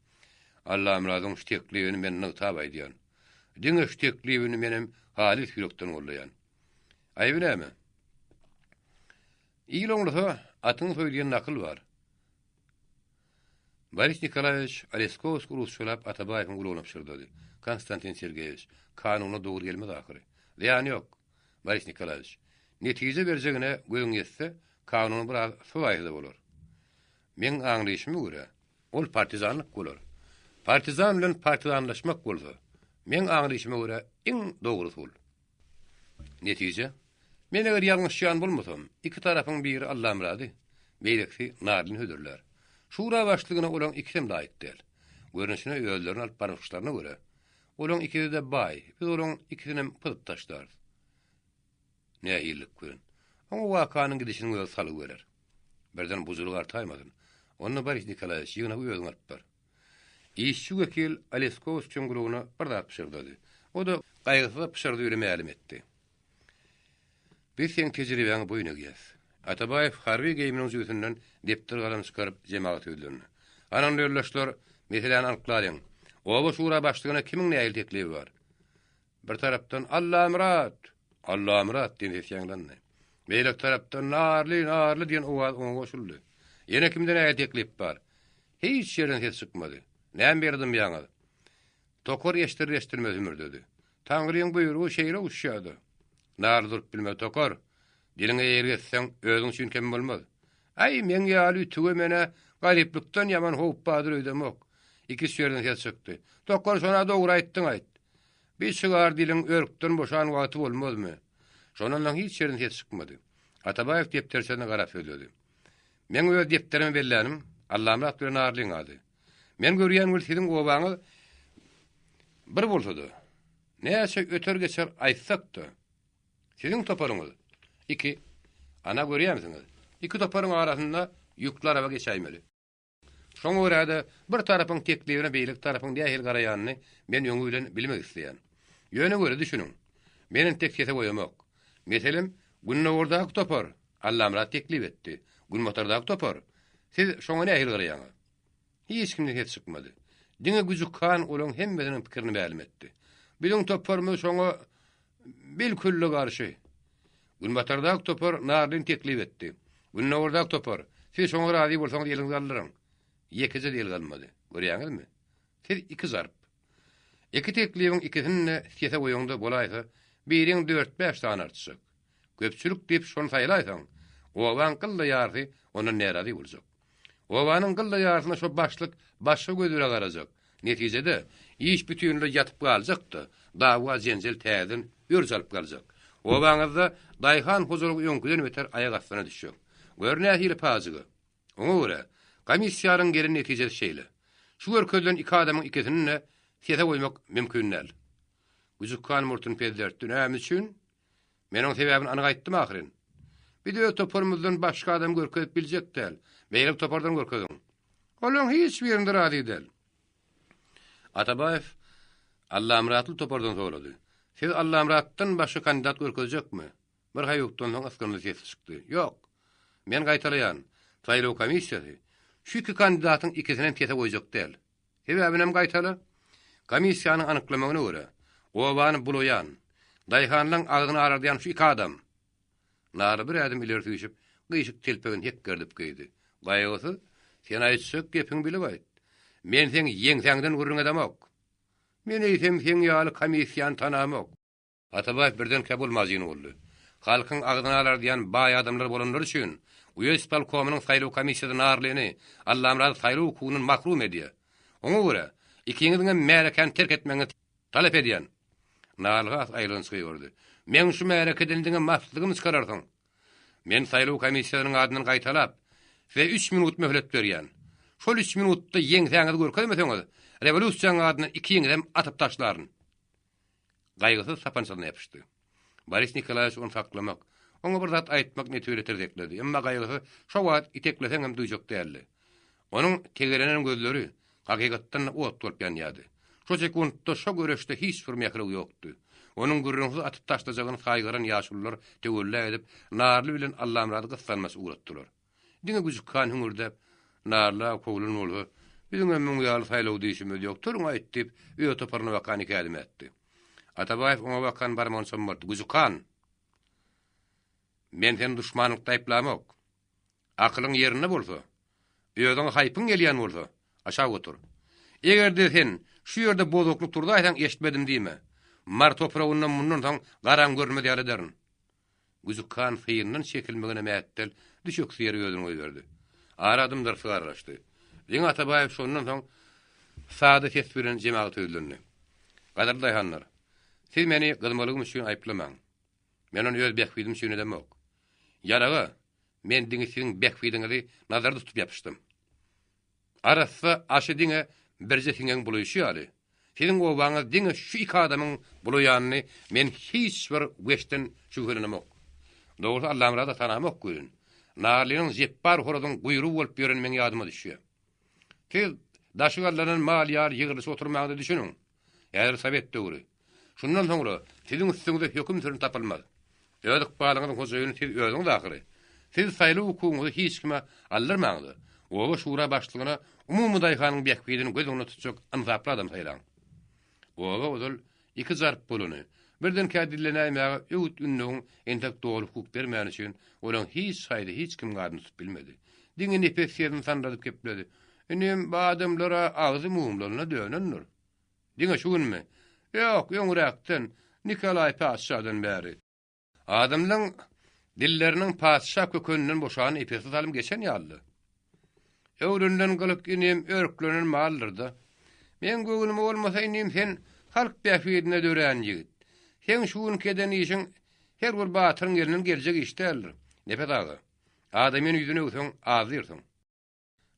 Allamyradyň şu teklibini men nygtap aýdýan. Diňe şu teklibini menem halys ýürekden gollaýan. Aýby näme? Il oňlasa, atyňy soý diýen nakyl bar. Boris Nikolaýewiç Oleskowskiý rusçalap Atabaýewiň gulagyna pyşyrdady. Konstantin Sergeýewiç, kanuna dogry gelmez ahyry. Zyýany ýok, Boris Nikolaýewiç. Netije berjegine gözüň ýetse, kanuny biraz syzaýsa-da bolar. Meň aňlaýşyma görä, ol partizanlyk bolar. Partizan bilen partizanlaşmak bolsa, meň aňlaýşyma görä, iň dogry usul. Netije, Men eger ýalňyşýan bolmasam, iki tarapyň biri Allamyrady, beýlekisi Narlyny hödürlär. Şura başlygyna olaň ikisem laýyk däl. Görnüşine özlerini alyp baryşlaryna görä, olaň ikisi-de baý, biz olaň ikisinem pyzyp taşlarys. Nähililik bilen? Oňa wakanyň gidişiniň özi salgy berer. Birden bujulyk artaýmasyn. Onda Boris Nikolaýewiç, ýygnagy özüň alyp bar. Işçi wekil Oleskowskiň gulagyna bir zat pyşyrdady. O-da Gaýgysyza pyşyrdy bile mälim etdi. Biz seň tejribäňe boýun egýäs. Atabaýew harby geýiminiň jübüsinden depder-galam çykaryp jemagata ýüzlendi. Hany onda ýoldaşlar, meseläni anyklalyň. Oba şura başlygyna kimiň nähili teklibi bar? Bir tarapdan Allamyrat! Allamyrat! diýen ses ýaňlandy. Beýleki tarapdan Narly! Narly! diýen owaz oňa goşuldy. Ýene kimde nähili teklip bar? Hiç ýerden ses çykmady. Näme beri dymýaňyz? Tokar eşdirer-eşdirmez hümürdedi. Taňryň buýrugy şeýle uçýa-da. Narly durup bilmedi. Tokar, diliňe eýelik etseň, özüň üçin kem bolmaz. Äý, meň ýaly ütüge men-ä garyplykdan ýaman howp bardyr öýdemok. Iküç ýerden ses çykdy. Tokar, şon-a dogry aýtdyň-aýt. Bir çygar diliň örkden boşan wagty bolmazmy? Şondan soň hiç ýerden ses çykmady. Atabaýew depderçesine garap sözledi. Meň öz depderime bellänim Allamyrat bilen Narlyň ady. Men görýän weli siziň obaňyz bir bolsa-da, näçe öter-geçer aýtsak-da, siziň toparyňyz iki, ana görýärmisiňiz, iki toparyň arasynda ýükli araba geçäýmeli. Şoňa görä-de, bir tarapyň teklibine beýleki tarapyň nähili garaýanyny men öňi bilen bilmek isleýän. Ýöne weli düşüniň, men entek sese goýamok. Meselem, gündogardaky topar Allamyrat teklip etdi. Günbatardaky topar, siz şoňa nähili garaýaňyz? Hiç kimden ses çykmady. Diňe Güjük han olaň hemmesiniň pikirini mälim etdi. Biziň toparymyz şoňa bilkülli garşy. Günbatardaky topar Narlyny teklip etdi. Gündogardaky topar, siz şoňa razy bolsaňyz eliňizi galdyryň. Ýekeje-de el galmady. Görýäňizmi? Siz iki zarp. Iki teklibiň ikisini-de sese goýaňda bolaýsa, biriň dört-bäş sany artjak. Köpçülik diýip şony saýlaýsaň, obaň gylla ýarysy ondan närazy boljak. Obanyň gylla ýarysyna şo başlyk başga göz bile garajak. Netijede, iş bütinleý ýatyp galjak-da, dawa-jenjel täzeden örç alyp galjak. Obaňyzda daýhan hojalygy öňküden beter aýak astyna düşjek. Gör nähili pajyga! Oňa görä, komissiýanyň gelen netijesi şeýle. Şu görkezilen iki adamyň ikisini-de sese goýmak mümkin däl. Güjük han murtuny pezzertdi, Näme üçin? Men oň sebäbini anyk aýtdym ahyryn. Biz öz toparymyzdan başga adam görkezip biljek däl. Beýleki topardan görkeziň. Olaň hiç birinde razy däl. Atabaýew Allamyratly topardan sorady. Siz Allamyratdan başga kandidat görkezjekmi? Bir haýukdan soň ysgynly ses çykdy. Ýok. Men gaýtalaýan, saýlaw komissiýasy şu iki kandidatyň ikisinem sese goýjak däl. Sebäbinem gaýtala. Komissiýanyň anyklamagyna görä, obany bulaýan, daýhanlaň agzyny arardýan şu iki adam. Nary bir ädim ileri süýşüp, gyşyk telpegini hekgerdip geýdi. Gaýgysyz, sen aýtjak gepiňi bilip aýt. Men seň ýeňsäňden gürrüň edemok. Men eýsem seň ýaly komissiýany tanamok. Atabaýew birdenkä bolmajyny boldy. Halkyň agzyny alardýan baý adamlar bolanlary üçin, uýez ispolkomynyň saýlaw komissiýasy Narlyny, Allamyrady saýlaw hukugyndan mahrum edýär. Oňa görä, ikiňiziňem märekäni terk etmegiňizi talap edýän! Narly has aýylganç gygyrdy. Meň şu märekeden diňe maslygymy çykararsyň! Men saýlaw komissiýasynyň adyndan gaýtalap, size üç minut möhlet berýän. Şol üç minutda ýeňsäňizi görkezmeseňiz, rewolýusiýaň adyndan ikiňizem atyp taşlaryn! Gaýgysyz sapançasyna ýapyşdy. Boris Nikolaýewiç ony saklamak, oňa bir zat aýtmak niýeti bile tirsekledi. Emma Gaýgysyz şo wagt itekleseňem duýjak däldi. Onuň tegelenen gözleri hakykatdan-da ot bolup ýanýardy. Şo sekuntda şo göreşde hiç bir mährew ýokdy. Onuň gürrüňsiz atyp taşlajagyny saýgaran ýaşulular töwella edip, Narly bilen Allamyrady gyssanmaç ugratdylar. Diňe Güjük han hüňürdäp, Narly-a kowlan bolsa, biziňem muň ýaly saýlawda işimiz ýok, turuň aýt diýip, öz toparyna bakan iki ädim ätdi. Atabaýew oňa bakan barmagyny çommaltdy, Güjük han! Men seni duşmanlykda aýyplamok. Akylyň ýerinde bolsa, özüňe haýpyň gelýän bolsa, aşak otur. Eger-de sen şu ýerde bozuklyk turzaýsaň, eşitmedim diýme. Mary topragyndan mundan soň garaň görünmez ýaly ederin. Güjük han syndan çekilmegine mähetdel, düşeksiz ýere özüni goýberdi. Ara dym-dyrslyk aralaşdy. Diňe Atabaýew şondan soň sada ses bilen jemagata ýüzlendi. Gadyrly daýhanlar! Siz meni gyzmalygym üçin aýyplamaň. Men ony öz bähbidim üçin edemok. Ýaraga men diňe siziň bähbidiňizi nazarda tutup ýapyşdym. Arassa aşy diňe birje siňegiň bulaýşy ýaly, siziň obaňyz diňe şu iki adamyň bulaýanyny men hiç bir weçden şübhelenemok. Dogrusy Allamyrady tanamok welin, Narlynyň Jepbar horazyň guýrugy bolup ýöreni meň ýadyma düşýär. Siz daşy gallanan mal ýaly ýygrylyşyp oturmaňda düşüniň. Häzir sowet döwri. Şundan soňra siziň üstüňize höküm süren tapylmaz. Öz ykbalyňyzyň hojaýyny siz özüňiz ahyry. Siz saýlaw hukugyňyzy hiç kime aldyrmaň-da, oba şura başlygyna umumy daýhanyň bähbidini göz öňünde tutjak ynsaply adam saýlaň. Oba ozal iki zarp bolany, birdenkä dillenäýmäge öwüt-ündewiň entek doly hukuk bermäni üçin olaň hiç haýsy hiç kimiň adyny tutup bilmedi. Diňe Nepes sesini sandyradyp gepledi, Inim, bu adamlar-a agzy mumlanyna dönendir. Diňe şu günmi? Ýok, öňräkden, Nikolaý patyşadan bäri. Adamlaň dilleriniň patyşa kökeninden boşany epesli salym geçen ýalydy. Öwrenilen gylyk inim örklenen maldyr-da. Meň göwnüme bolmasa inim sen halk bähbidine dörän ýigit. Seň şu günki eden işiň her bir batyryň elinden geljek iş däldir. Nepes aga, adamyny ýüzüne öwseň azdyrsyň.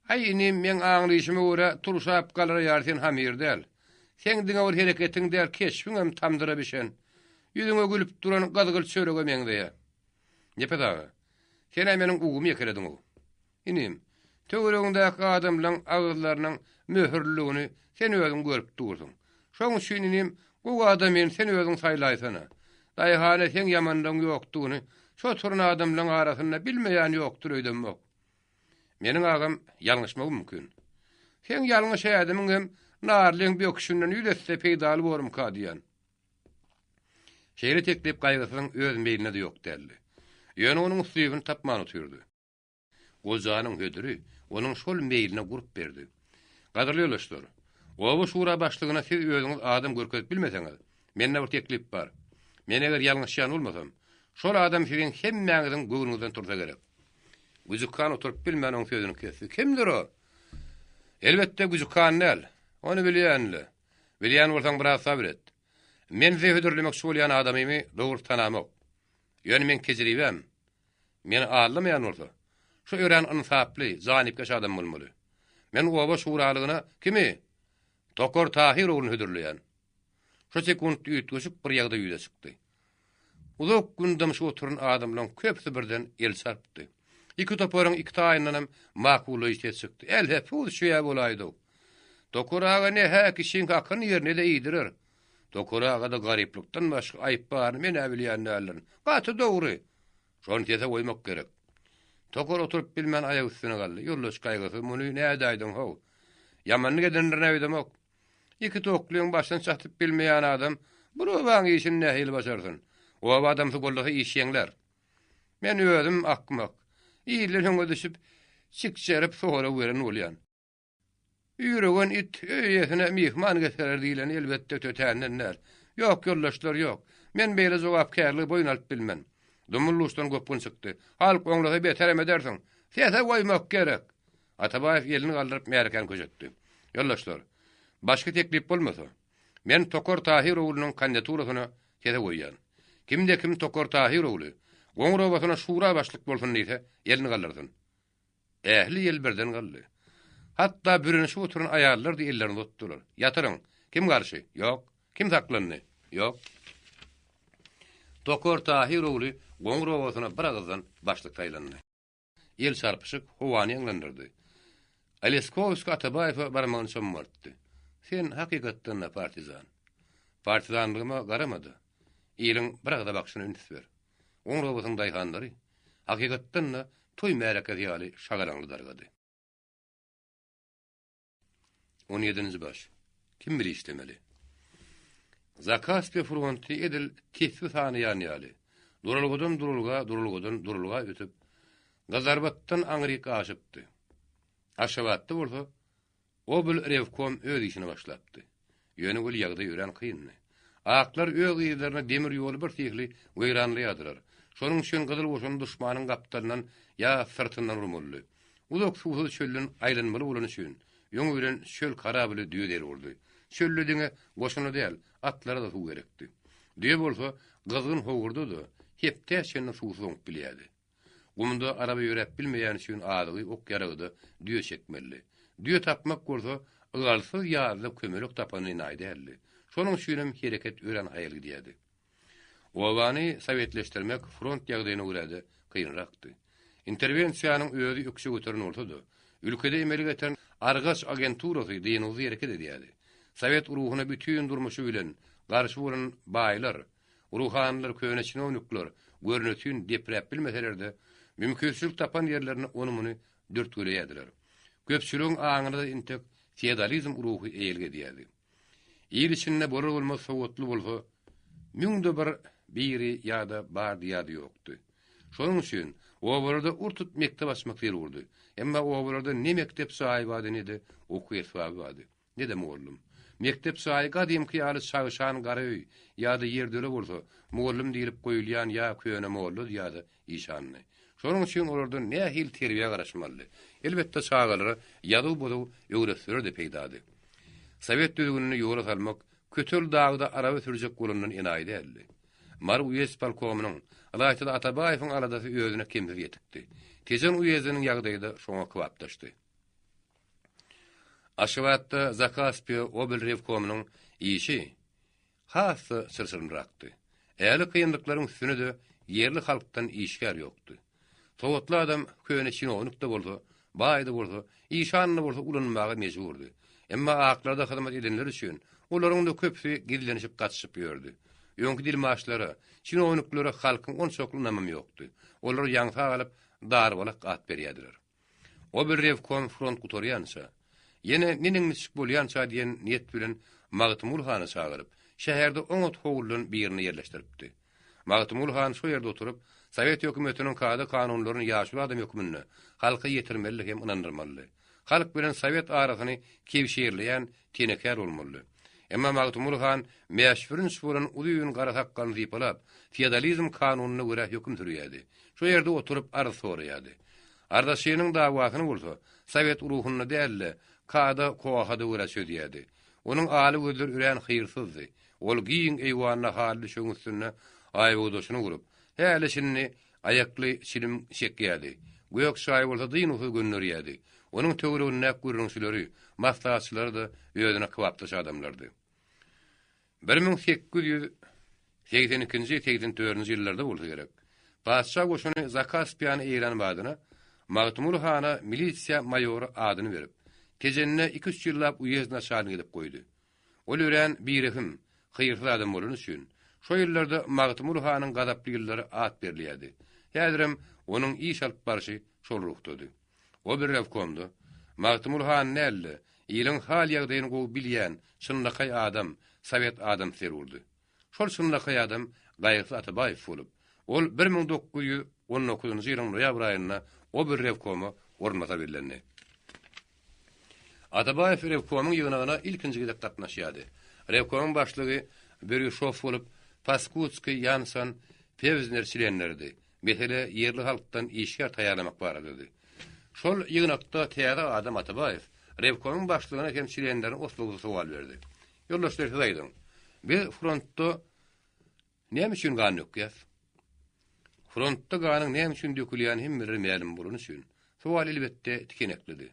Aý inim, meň aňlyşyma görä, turşap galar ýaly sen hamyr däl. Seň diňe bir hereketiň däl, keşbiňem tamdyra bişen, ýüzüňe gülüp duran gyzgylt çörege meňzeýä. Nepes aga, sen-ä meniň ugumy ýekelediň-ow. Inim, töweregiňdäki adamlaň agyzlarynyň möhürliligini sen özüň görüp dursuň. Şoň üçin inim, gowy adamyny sen özüň saýlaýsana. Daýhana seň ýamanlygyň ýokdugyny şo oturan adamlaň arasynda bilmeýän ýokdur öýdemok. Meniň agam ýalňyşmagym mümkin. Seň ýalňyş ädimiň hem Narlyň böküşinden ýüz esse peýdaly borumka diýýän. Şeýle teklip Gaýgysyzyň öz meýline-de ýok däldi. Ýöne onuň uslybyny tapman otyrdy. Gojanyň hödüri onuň şol meýline gurp berdi. Gadyrly ýoldaşlar, oba şura başlygyna siz özüňiz adam görkezip bilmeseňiz, mende bir teklip bar. Men eger ýalňyşýan bolmasam, şol adam siziň hemmäňiziň göwnüňizden tursa gerek. Güjük han oturyp bilmän oň sözüni kesdi. Kimdir o? Elbetde Güjük han däl. Ony bilýän-le. Bilýän bolsaň biraz sabyr et. Men size hödürlemekçi bolýan adamymy dogry tanamok. Ýöne meň tejribäm meni aldamaýan bolsa, şu örän ynsaply, janypkeş adam bolmaly. Men oba şuralygyna kimi? Tokar Tahyr ogluny hödürleýän. Şo sekuntda üýtgeşik bir ýagdaý ýüze çykdy. Uzak gün dymşyp oturan adamlaryň köpüsi birden el çarpdy. Iki toparyň iki taýyndanam makullaýjy ses çykdy. Älhepus şeýe bolaýdy-ow. Tokar aga ne-hä kişiň hakyny ýerine-de iýdirer. Tokar agada garyplykdan başga aýyp baryny men-ä bilýän däldirin. Gaty dogry. Şony sese goýmak gerek. Tokar oturyp bilmän aýak üstüne galdy. Ýoldaş Gaýgysyz muny nädäýdiň-how? Ýamanlyk edendirin öýdemok. Iki toklyň başyny çatyp bilmeýän adam bir obaň işini nähili başarsyn? Oba adamsy goldasa iş ýeňlär. Men özüm akmak. Ilden öňe düşüp, çikjerip sorag beren bolýan. Üýregen it öý eýesine myhman getirer diýleni elbetde tötänden däl. Ýok, ýoldaşlar, ýok. Men beýle jogapkärligi boýun alyp bilmen. Dumly-duşdan gopgun çykdy. Halk oňlasa beterem edersiň. Sese goýmak gerek! Atabaýew elini galdyryp märekäni köşetdi. Ýoldaşlar, başga teklip bolmasa, men Tokar Tahyr oglunyň kandidaturasyna sese goýýan. Kimde-kim Tokar Tahyr ogly Goňur obasyna şura başlyk bolsun diýse, elini galdyrsyn. Ähli ýel birden galdy. Hatda bürenişip oturan aýallar-da ellerini uzatdylar. Ýatyryň! Kim garşy? Ýok. Kim saklandy? Ýok. Tokar Tahyr ogly Goňur obasyna bir agyzdan başlyk saýlandy. El çarpyşyk howany ýaňlandyrdy. Aleskowskiý Atabaýewe barmagyny çommaltdy. Sen hakykatdan-da partizan. Partizanlygyma garama-da, iliň bir agza bakyşyna üns ber. Goňur obasynyň daýhanlary, hakykatdan-da, toý märekesi ýaly şagalaňly dargady. On ýedinji baş. Kim bile işlemeli? Zakaspiýa fronty edil tesbi sanaýan ýaly, duralgadan duralga, duralgadan duralga ötüp, Gyzarbatdan aňryk aşypdy. Aşgabatda bolsa Oblrewkom öz işine başlapdy. Ýöne weli ýagdaý örän kyndy. Aklar öz yzlaryna demir ýoly bir syhly weýranlaýardylar. Şonuň üçin Gyzyl goşun duşmanyň gapdalyndan ýa syrtyndan urmalydy. Uzak suwsuz çölden aýlanmaly bolany üçin, öňi bilen çöl karably düýe zerurdy. Çölde diňe goşuna däl, atlara-da suw gerekdi. Düýe bolsa gyzgyn howurda-da hepdä çenli suwsuz oňup bilýärdi. Gumda araba ýöräp bilmeýäni üçin azygy, ok-ýaragy-da düýe çekmelidi. Düýe tapmak bolsa, ygalsyz ýazda kömelek tapan enaýy däldi. Şonuň üçinem hereket örän haýal gidýärdi. Obany sowetleşdirmek front ýagdaýyna görä-de kynrakdy. Interwensiýanyň özi ökje göteren bolsa-da, ülkede emele getiren argaç agenturasy dynuwsyz hereket edýärdi. Sowet ruhuna bütin durmuşy bilen garşy bolan baýlar, Ruhanylar, köne çinownikler görnetin depräp bilmeseler-de, mümkinçilik tapan ýerlerinde ony-muny dürtgüleýärdiler. Köpçüligiň aňyna-da intek feodalizm ruhy eýelik edýärdi. Il içinde bolar-bolmaz sowatly bolsa, müňde bir biri ýa-da bardy ýa-da ýokdy. Şonuň üçin obalarda ur-tut mekdep açmak zerurdy. Emma obalarda ne mekdep jaýy bardy, ne-de okuw esbaby bardy. Ne-de mugallym. Mekdep jaýy gadymky ýaly çagşan gara öý ýa-da ýerdöle bolsa, mugallym diýlip goýulýan ýa köne mollady ýa-da işandy. Şonuň üçin olardan nähili terbiýä garaşmalydy? Elbetde, çagalara ýazuw-bozuw öwretseler-de peýdady. Sowet düzgünini ýola salmak Kötel dagda araba sürjek bolandan enaýy däldi. Mary uýezd polkomynyň, ylaýta-da Atabaýewiň aladasy özüne kemsiz ýetikdi. Tejen uýezdiniň ýagdaýy-da şoňa kybapdaşdy. Aşgabatda Zakaspiýa oblrewkomynyň işi has-da çylşyrymrakdy. Ähli kynlyklaryň üstüne-de ýerli halkdan işgär ýokdy. Sowatly adam köne çinownik-de bolsa, baý-da bolsa, işan-da bolsa ulanmaga mejburdy. Emma aklarda hyzmat edenler üçin olaryň-da köpüsi gizlenişip gaçyşyp ýördi. Öňki dilmaçlara, çinowniklere halkyň onçakly ynamam ýokdy. Olar ýaňsa galyp, darbalak at berýärdiler. O bir rewkom front gutarýança, ýene neneň-niçik bolýança diýen niýet bilen Magtymguly hany çagyryp, şäherde oňat howludan birine ýerleşdiripdi. Magtymguly han şo ýerde oturyp, sowet hökümetiniň kada-kanunlaryny ýaşuly adam hökmünde halka ýetirmelidi hem ynandyrmalydy. Halk bilen sowet arasyny kebşirleýän tenekar bolmalydy. Emma Magtymguly han mäşbürünç bolan uzyn gara sakgalyny sypalap, feodalizm kanunyna görä höküm sürýärdi. Şo ýerde oturyp arz soraýardy. Arzaçynyň dawasyny bolsa, sowet ruhunda däl-de, kada-kohada görä çözýärdi. Onuň aly gözleri örän hyýrsyzdy. Ol giň eýwanda haly düşegiň üstünde aýbogdaşyny gurup, häli-şindi aýakly çilim çekýärdi. Gök çaý bolsa dynuwsyz gönderýärdi. Onuň töweregindäki gürrüňçileri, maslahatçylary-da özüne kybapdaş adamlardy. 1882-nji, 84-nji ýyllarda bolsa gerek, patyşa goşuny Zakaspiýany eýlän badyna Magtymguly hana milisiýa maýory adyny berip, Tejende iki-üç ýyllap uýezd naçalnigi edip goýdy. Ol örän birehim, hyýrsyz adam bolany üçin, şo ýyllarda Magtymguly hanyň gazaply ýyllary at berilýärdi. Häzirem onuň iş alyp barşy şol ruhdady. O bir rewkomda, Magtymguly han däl-de, iliň hal-ýagdaýyny gowy bilýän çynlakaý adam, sowet adamsy zerurdy. Şol çynlakaý adam Gaýgysyz Atabaýew bolup, ol 1919-njy ýylyň noýabr aýynda oberrewkoma orunbasar bellendi. Atabaýew rewkomyň ýygnagyna ilkinji gezek gatnaşýardy. Rewkomyň başlygy Berýuşow bolup, Paskudskiý, Ýanson, Pewzner çlenleridi. Mesele ýerli halkdan işgär taýýarlamak baradady. Şol ýygnakda täze adam Atabaýew rewkomyň başlygyna hem çlenlerine oslugsyz sowal berdi. Ýoldaşlar siz aýdyň, biz frontda Näme üçin gan dökýäs? Frontda ganyň näme üçin dökülýäni hemmelere mälim bolany üçin, sowal elbetde tikeneklidi.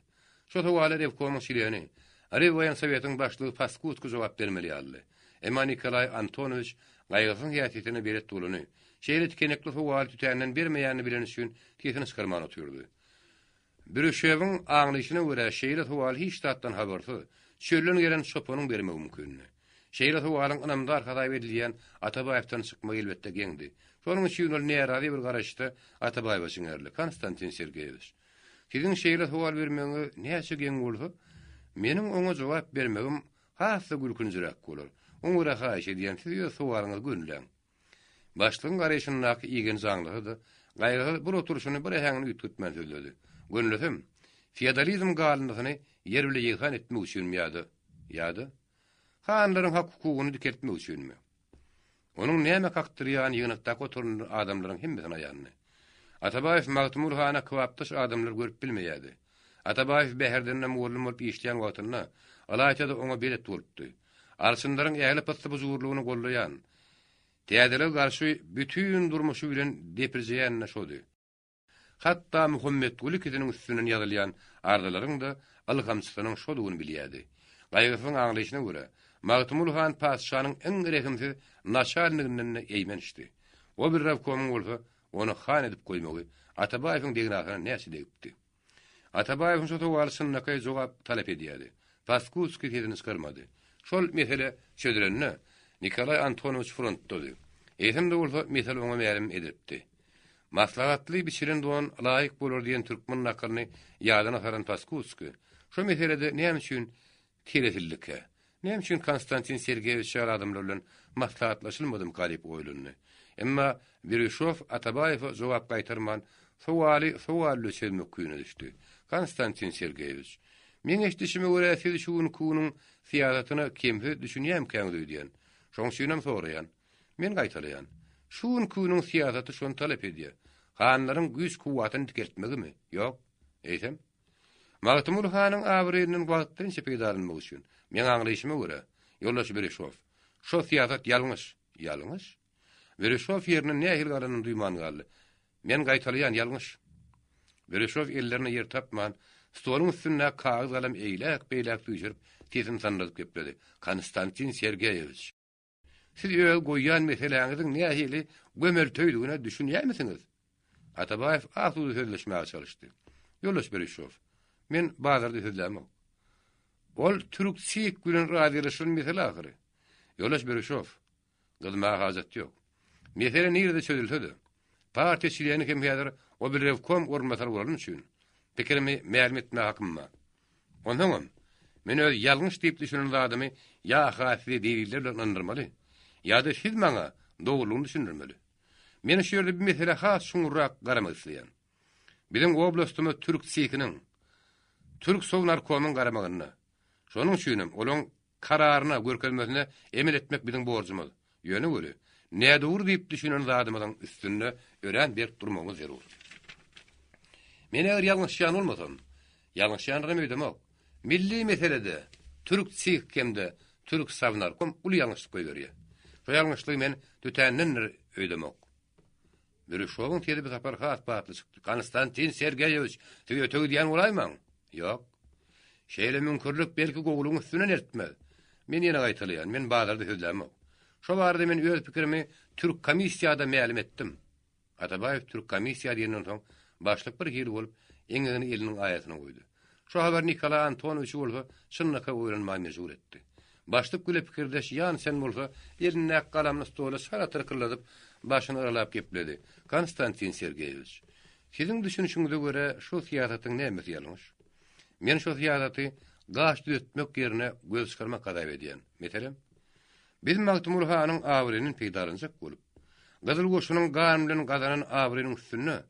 Şo sowala rewkomyň çleni, Rewwoýensowetiň başlygy Paskudskiý jogap bermeli ýalydy. Emma Nikolaý Antonowiç Gaýgysyzyň häsiýetine belet bolany, şeýle tikenekli sowaly tütänden bermeýänini bileni üçin sesini çykarman otyrdy. Brüşewiň aňlyşyna görä, şeýle sowaly hiç zatdan habarsyz, çölden gelen çopanyň bermegi mümkindi. Şeýle sowalyň ynamdar hasap edilýän Atabaýewden çykmagy elbetde geňdi. Şonuň üçin ol närazy bir garaýyşda Atabaýewe çiňerildi, Konstantin Sergeýewiç, siziň şeýle sowal bermegiňiz näçe geň bolsa, meniň oňa jogap bermegim has-da gülkünjiräk bolar. Oňa görä haýyş edýän, siz öz sowalyňyzy gönüläň. Başlygyň garaýşyndaky igenji aňlasa-da, Gaýgysyz bir oturyşyny, bir äheňini üýtgetmän sözledi. Gönülesem, feodalizm galyndysyny ýer bile ýegsan etmek üçinmi ýa-da, ýa-da, hanlaryň hak-hukugyny dikeltmek üçinmi? Onuň näme kakdyrýany ýygnakdaky oturan adamlaryň hemmesine aýandy. Atabaýew Magtymguly hana kybapdaş adamlary görüp bilmeýärdi. Atabaýew Bäherdende mugallym bolup işleýän wagtynda, ylaýta-da oňa belet bolupdy. Arçynlaryň ähli pyssy-pyjurlygyny gollaýan, täzelige garşy bütin durmuşy bilen depirjeýän-de şody. Hatda Muhammetguly ikisiniň üstünden ýazylýan arzalaryň-da ylhamçysynyň şodugyny bilýärdi. Gaýgysyzyň aňlaýşyna görä, Magtymguly han patyşanyň iň rehimsiz naçalniginden-de eýmençdi. Oberrawkomyň bolsa ony han edip goýmagy Atabaýewiň degnasyna näçe degipdi. Atabaýewiň şu sowaly çynlakaý jogap talap edýärdi. Paskudskiý sesini çykarmady. Şol mesele çözülende, Nikolaý Antonowiç frontdady. Eýsem-de bolsa, mesele oňa mälim edilipdi. Maslahatly biçilen don laýyk bolar diýen türkmen nakylyny ýadyna salan Paskudskiý, şu meselede näme üçin Teresildikä? Näme üçin Konstantin Sergeýewiç ýaly adamlar bilen maslahatlaşylmadymyka diýip oýlandy. Emma Birýuşow Atabaýewe jogap gaýtarman, sowaly sowal bilen çözmek küýüne düşdi. Konstantin Sergeýewiç, meň eşidişime görä siz şu günki günüň syýasatyna kemsiz düşünýämkäňiz öýdýän. Şoň üçinem soraýan. Men gaýtalaýan. Şu günki günüň syýasaty şony talap edýär. Hanlaryň güýç-kuwwatyny dikeltmegimi? Ýok. Eýsem? Magtymguly hanyň abraýyndan wagtlaýynça peýdalanmak üçin, meň aňlaýşyma görä, ýoldaş Bereşow, şo syýasat ýalňyş. Ýalňyş? Bereşow ýerinden nähili galanyny duýman galdy. Men gaýtalaýan, ýalňyş. Bereşow ellerine ýer tapman, stoluň üstündäki kagyz-galam eýläk-beýläk süýşürip, sesini sandyradyp gepledi, Konstantin Sergeýewiç! Siz öz goýýan meseläňiziň nähili gömelteýdigine düşünýärmisiňiz? Atabaýew asuda sözleşmäge çalyşdy. Ýoldaş Berişow, men bazarda sözlämok. Ol türk sik bilen razylaşylan mesele ahyry. Ýoldaş Berişow, gyzmaga hajat ýok. Mesele nirede çözülse-de, partiýa çleni hem häzir oblrewkom orunbasary bolany üçin, pikirimi mälim etmäge hakym bar. Onsoňam, men öz ýalňyş diýip düşünen zadymy ýa-ha size deliller bilen ynandyrmaly, ýa-da siz maňa dogrulygyny düşündirmeli. Men şu ýerde bu meselä has çuňňurrak garamak isleýän. Biziň oblastymyz türk SİK-niň, Türk Sovnarkomyň garamagynda. Şonuň üçinem olaň Kararyna, görkezmesine emel etmek biziň borjumyz. Ýöne weli, nädogry diýip düşünen zadymyzyň üstünde örän berk durmagymyz zerur. Men eger ýalňyşýan bolmasam, ýalňyşýandyram öýdemok, milli meselede türk SİK hem-de türk Sovnarkom uly ýalňyşlyk goýberýär. Şo ýalňyşlygy men tötändendir öýdemok. Bürüşowyň sesi bu sapar has batly çykdy. Konstantin Sergeýewiç, siz öte gidýän bolaýmaň? Ýok. Şeýle müňkürlik belki gowulygyň üstünden eltmez. Men ýene gaýtalaýan, men bazarda sözlämok. Şo barada men öz pikirimi türkkomissiýada mälim etdim. Atabaýew türkkomissiýa diýenden soň, başlyk bir hili bolup, eňegini eliniň aýasyna goýdy. Şo habar Nikolaý Antonowiçi bolsa çynlakaý oýlanmaga mejbur etdi. Başlyk bile pikirdeş Ýansen bolsa elindäki galamyny stola çala tyrkyldadyp, başyny yralap gepledi, Konstantin Sergeýewiç, siziň düşünişiňize görä şu syýasatyň nämesi ýalňyş? Men şu syýasaty gaş düzetmek ýerine göz çykarmak hasap edýän. Meselem, biz Magtymguly hanyň abraýyndan peýdalanjak bolup, Gyzyl goşunyň gan bilen gazanan abraýynyň üstünde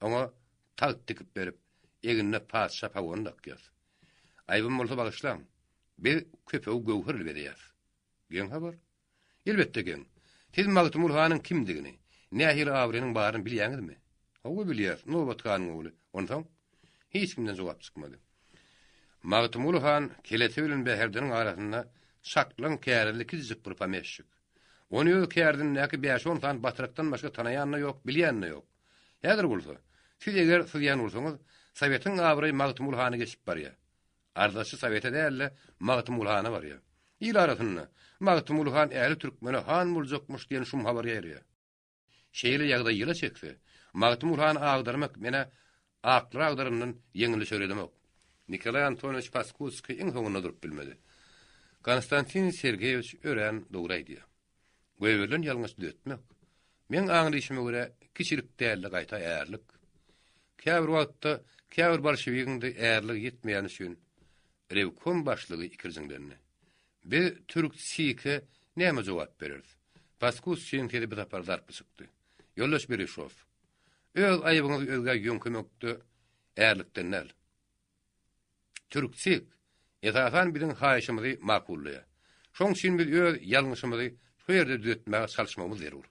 oňa tagt dikip berip, egnine patyşa pagony dakýas. Aýbym bolsa bagyşlaň, biz köpegi göwherli bezeýäs. Geň habar? Elbetde geň. Siz Magtymguly hanyň kimdigini, nähili abraýynyň baryny bilýäňizmi? Hawa, bilýäs, Nobat hanyň ogly. Onsoň? Hiç kimden jogap çykmady. Magtymguly han Kelete bilen Bäherdeniň arasynda çaklaň kärizli kiçijik bir pomeşşik. Ony öz kärizindäki bäş-on sany batrakdan başga tanaýan-da ýok, bilýän-de ýok. Häzir bolsa, siz eger syzýan bolsaňyz, Sowetiň abraýy Magtymguly hana geçip barýar. Arzaçy Sowete däl-de, Magtymguly hana barýar. Il arasynda, Magtymguly han ähli türkmene han boljakmyş diýen şum habar ýaýraýar. Şeýle ýagdaý ýyla çekse, Magtymguly hany agdarmak men-ä aklary agdarandan ýeňil düşer edemok. Nikolaý Antonowiç Paskudskiý iň soňunda durup bilmedi. Konstantin Sergeýewiç örän dogry aýdýar. Goýberilen ýalňyş düzetmek, meň aňlyşyma görä, kiçilik däl-de, gaýta ärlik. Käbir wagtda käbir bolşewigiň-de ärligi ýetmeýäni üçin rewkom başlygy ikirjiňlendi. Biz türk SİK-e näme jogap bereris? Paskudskiýiň sesi bu sapar zarply çykdy. Ýoldaş Berişow, öz aýybyňyzy özgä ýöňkemekde ärlikden däl. Türk SİK, esasan biziň haýyşymyzy makullaýar. Şoň üçin biz öz ýalňyşymyzy şu ýerde düzetmäge çalyşmagymyz zerur.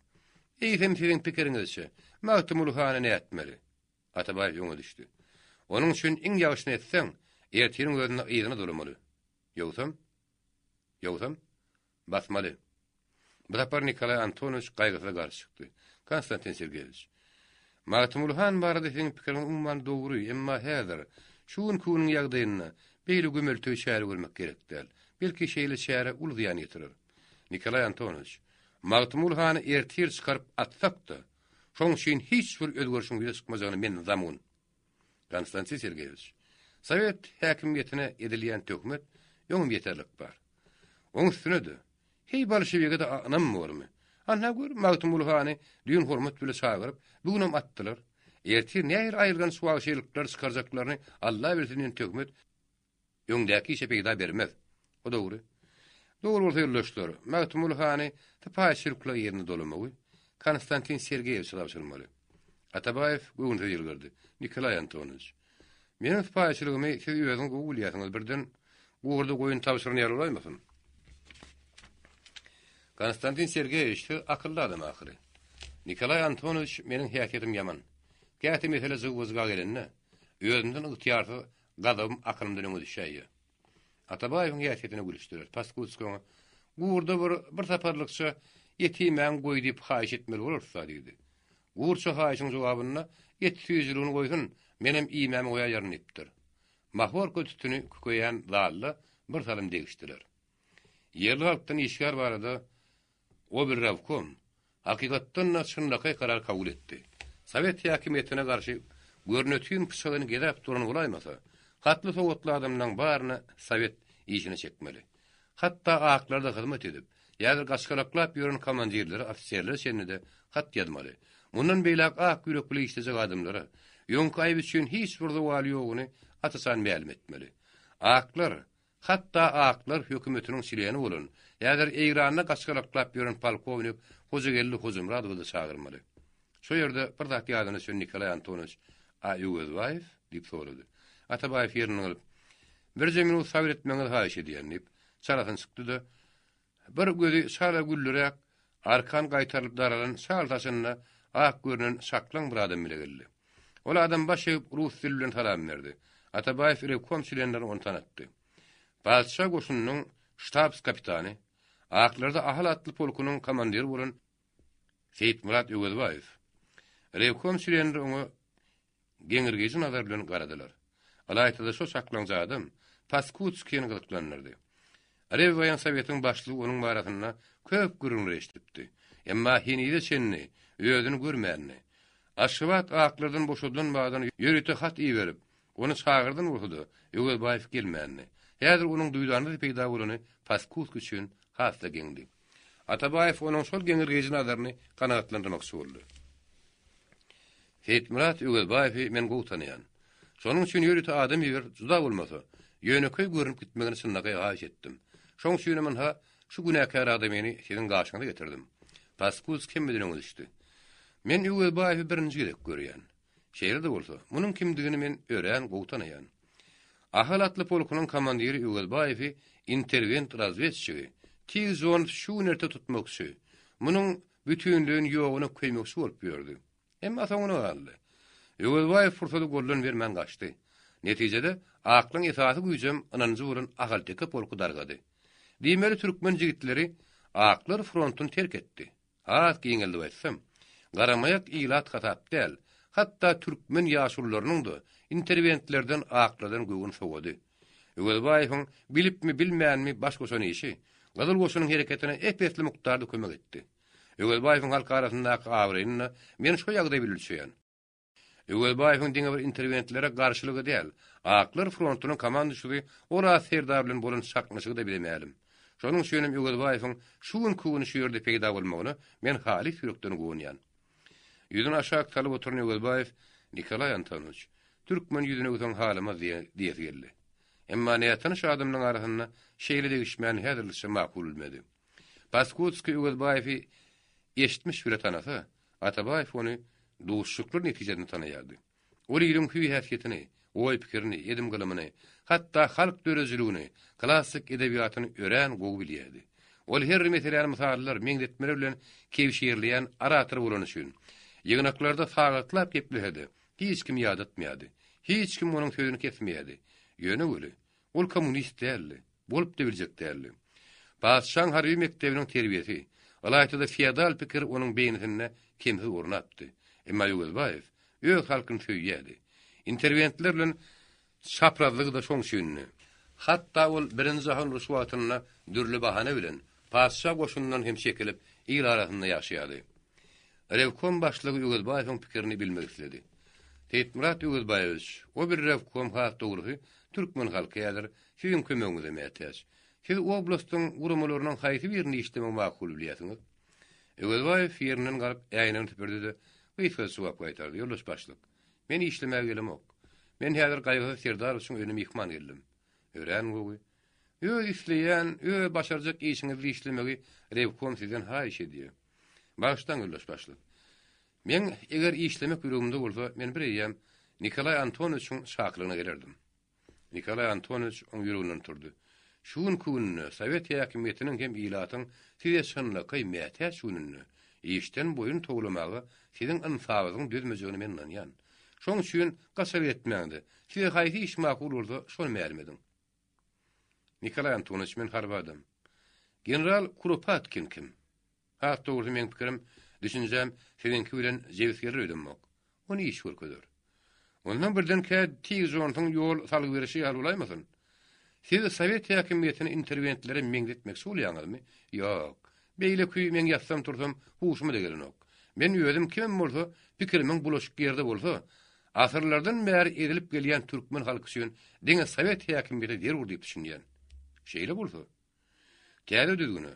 Eýsem siziň pikiriňizçe, Magtymguly hany nätmeli? Atabaýew öňe düşdi. Onuň üçin iň ýagşyny etseň, ertiriň özünde yzyna dolamaly. Ýogsam? Ýogsam? Basmaly. Bu sapar Nikolaý Antonowiç gaýgysyz garşy çykdy. Konstantin Sergeýewiç, Magtymguly han barada siziň pikiriňiz umuman dogry, emma häzir, şu günki günüň ýagdaýynda beýle gömelteý çäre görmek gerek däl. Belki şeýle çäre uly zyýan ýetirer. Nikolaý Antonowiç, Magtymguly hany ertir çykaryp atsak-da, şoň üçin hiç bir özgerişiň ýüze çykmajagyna men zamun. Konstantin Sergeýewiç, sowet häkimiýetine edilýän töhmet öňem ýeterlik bar. Oň üstüne-de, heý bolşewige-de ynam bormy? Anha gör, Magtymguly hany düýn hormat bile çagyryp, bu günem atdylar. Ertir nähili aýylganç wagşylyklar çykarjaklaryny Alla bilsin diýen töhmet Öňdäki işe peýda bermez. O dogry. Dogry bolsa ýoldaşlar, Magtymguly hany sypaýyçylykla ýerine dolamagy Konstantin Sergeýewiçe tabşyrmaly. Atabaýew göwünsiz ýylgyrdy. Nikolaý Antonowiç, meniň sypaýyçylygymy siz özüňiz gowy bilýärsiňiz, birden gurda goýun tabşyran ýaly bolaýmasyn? Konstantin Sergeýewiç, siz akylly adam ahyry. Nikolaý Antonowiç, meniň häsiýetim ýaman. Käte mesele jygba-jyga gelende, özümden ygtyýarsyz Gazabym akylymdan öňe düşäýýär. Atabaýewiň häsiýetine gülüşdiler. Paskudskiý oňa, Gurda bir, bir saparlykça ýetimäň goý diýip haýyş etmeli bolarys-da diýdi. Gurça haýyşyň jogabynda, Et süýjüligini goýsun, menem iýmämi goýaýaryn diýipdir. Mahorka tütüni kükeýän zalda bir salym degişdiler. Ýerli halkdan işgär barada Oberrewkom, hakykatdan-da, çynlakaý karar kabul etdi. Sowet häkimiýetine garşy görnetin pyçagyny gezäp duran bolaýmasa, hatly-sowatly adamlaň baryny sowet işine çekmeli. Hatda aklarda hyzmat edip, häzir gaçgalaklap ýören komandirlere, ofiserlere çenli-de hat ýazmaly. Mundan beýläk ak ýürek bile işlejek adamlara, öňki aýyp üçin hiç bir zowaly ýoguny aç-açan mälim etmeli. Aklar, Hatda aklar hökümetiniň çleni bolan, häzir Eýranda gaçgalaklap ýören polkownik Hojageldi Hojamyradowy-da çagyrmaly. Şo ýerde bir zat ýadyna düşen Nikolaý Antonowiç, A Öwezbaýew? diýip sorady. Atabaýew ýerinden galyp, Birje minut sabyr etmegiňizi haýyş edýän, diýip, çalasyn çykdy-da, Bir gözi çala güllüräk, arkan gaýtarylyp daralan çal saçynda ak görnen şaklaň bir adam bile geldi. Ol adam baş egip rus dili bilen salam berdi. Atabaýew rewkom çlenlerine ony tanatdy. Patyşa goşunynyň ştabs-kapitany, aklarda Ahal atly polkunyň komandiri bolan Seýitmyrat Öwezbaýew. Rewkom çlenleri oňa geňirgeýji nazar bilen garadylar. Ylaýta-da şo çaklaňja adam Paskudskini gyzyklandyrdy. Rewwoýensowetiň başlygy onuň barasynda köp gürrüňler eşidipdi. Emma henize çenli özüni görmändi. Aşgabat aklardan boşadylan badyna ýörite hat iberip, ony çagyrdan bolsa-da, Öwezbaýew gelmändi. Häzir onuň duýdansyz peýda bolany Paskudskiý üçin has-da geňdi. Atabaýew onuň şol geňirgeýji nazaryny kanagatlandyrmakçy boldy. Seýitmyrat Öwezbaýewi men gowy tanaýan. Şonuň üçin ýörite adam iberip, juda bolmasa, ýönekeý görnüp gitmegini çynlakaý haýyş etdim. Şoň üçinem ynha, şu günäkär adamyny siziň gaşyňyza getirdim. Paskudskiý hemmeden öňe düşdi. Men Öwezbaýewi birinji gezek görýän. Şeýle-de bolsa, munuň kimdigini men örän gowy tanaýan. Ahal atly polkunyň komandiri Öwezbaýewi interwent razwedçigi, tiz ony şu gün-erte tutmakçy. Munuň. bütinleýin ýoguna köýmekçi bolup ýördi. Emma soňuna galdy. Öwezbaýew pursady goldan bermän gaçdy. Netijede, Aklyň esasy güýjem ynanjy bolan Ahalteke polky dargady. Diýmeli türkmen jigitleri Aklar frontuny terk etdi. Has giňeldip aýtsam, garamaýak ilat hasap däl, hatda türkmen ýaşulularynyň-da interwentlerden Aklardan göwün sowady. Öwezbaýewiň bilipmi-bilmänmi baş goşan işi Gyzyl goşunyň hereketine ep-esli mukdarda kömek etdi. Öwezbaýewiň halk arasyndaky abraýyny-da men şo ýagdaý bilen ölçeýän. Öwezbaýewiň diňe bir interwentlere garşylygy däl, Aklar frontunyň komanduşysy Oraz serdar bilen bolan çaknyşygy-da bize mälim. Şonuň üçinem Öwezbaýewiň şu günki gün şu ýerde peýda bolmagyna men halys ýürekden guwanýan. Ýüzüni aşak salyp oturan Öwezbaýew, Nikolaý Antonowiç, türkmen ýüzüne öwseň halamaz diýesi geldi. Emma nätanyş adamlaryň arasynda şeýle degişmäni häzirlikçe makul bilmedi. Paskudskiý Öwezbaýewi eşitmiş bile tanasa, Atabaýew ony duşuşyklar netijesinde tanaýardy. Ol iliň hüý-häsiýetini, oý-pikirini, edim-gylymyny, hatda halk döredijiligini, klassyk edebiýatyny örän gowy bilýärdi. Ol her bir meseläni mysallar, meňzetmeler bilen kebşirleýän orator bolany üçin, ýygnaklarda sagatlap geplese-de, hiç kimi ýadatmaýardy. Hiç kim onuň sözüni kesmeýärdi. Ýöne weli, Ol kommunist däldi, bolup-da biljek däldi. Patyşaň harby mekdebiniň terbiýesi, ylaýta-da feodal pikir onuň beýnisinde kemsiz ornapdy. Emma Öwezbaýew öz halkyny söýýärdi. Interwentler bilen çaprazlygy-da şoň üçindi. Hatda ol Birinji jahan urşy wagtynda dürli bahana bilen patyşa goşunyndan hem çekilip, il arasynda ýaşaýardy. Rewkom başlygy Öwezbaýewiň pikirini bilmek isledi. Seýitmyrat Öwezbaýewiç, o bir rewkom has dogrusy türkmen halky häzir siziň kömegiňize mätäç. Siz oblastyň guramalarynyň haýsy birinde işlemegi makul bilýärsiňiz? Öwezbaýew ýerinden galyp äýnegini süpürdi-de, gysgaça jogap gaýtardy, Ýoldaş başlyk, men işlemäge gelemok. Men häzir Gaýgysyz Serdarowiçiň öýüne myhman geldim. Örän gowy. Öz isleýän, öz başarjak işiňizde işlemegi rewkom sizden haýyş edýär. Bagyşlaň, ýoldaş başlyk. Meň eger işlemek ýüregimde bolsa, men bir eýýäm Nikolaý Antonowiçiň çakylygyna gelerdim. Nikolaý Antonowiç oň ýüreginden turdy. Şu günki günde, sowet häkimiýetiniň hem ilatyň size çynlakaý mätäç gününde, işden boýun towlamaga siziň ynsabyňyzyň dözmejegine men ynanýan. Şoň üçin gaçalyk etmäň-de, size haýsy iş makul bolsa, şony mälim ediň. Nikolaý Antonowiç, men harby adam. General Kuropatkin kim? Has dogrusy meň pikirim, düşünjäm siziňki bilen jebis geler öýdemok. Ony iş görkezer. Onsoň birdenkä Tig Jonsuň ýol salgy berişi ýaly bolaýmasyn? Siz sowet häkimiýetini interwentlere meňzetmekçi bolýaňyzmy? Ýok. Beýle küý meň ýatsam-tursam huşuma-da gelenok. Men özüm kimem bolsa, pikirimiň bulaşyk ýerde bolsa, asyrlardan bäri ezilip gelýän türkmen halky üçin diňe sowet häkimiýeti zerur diýip düşünýän. Şeýle bolsa, täze düzgüne,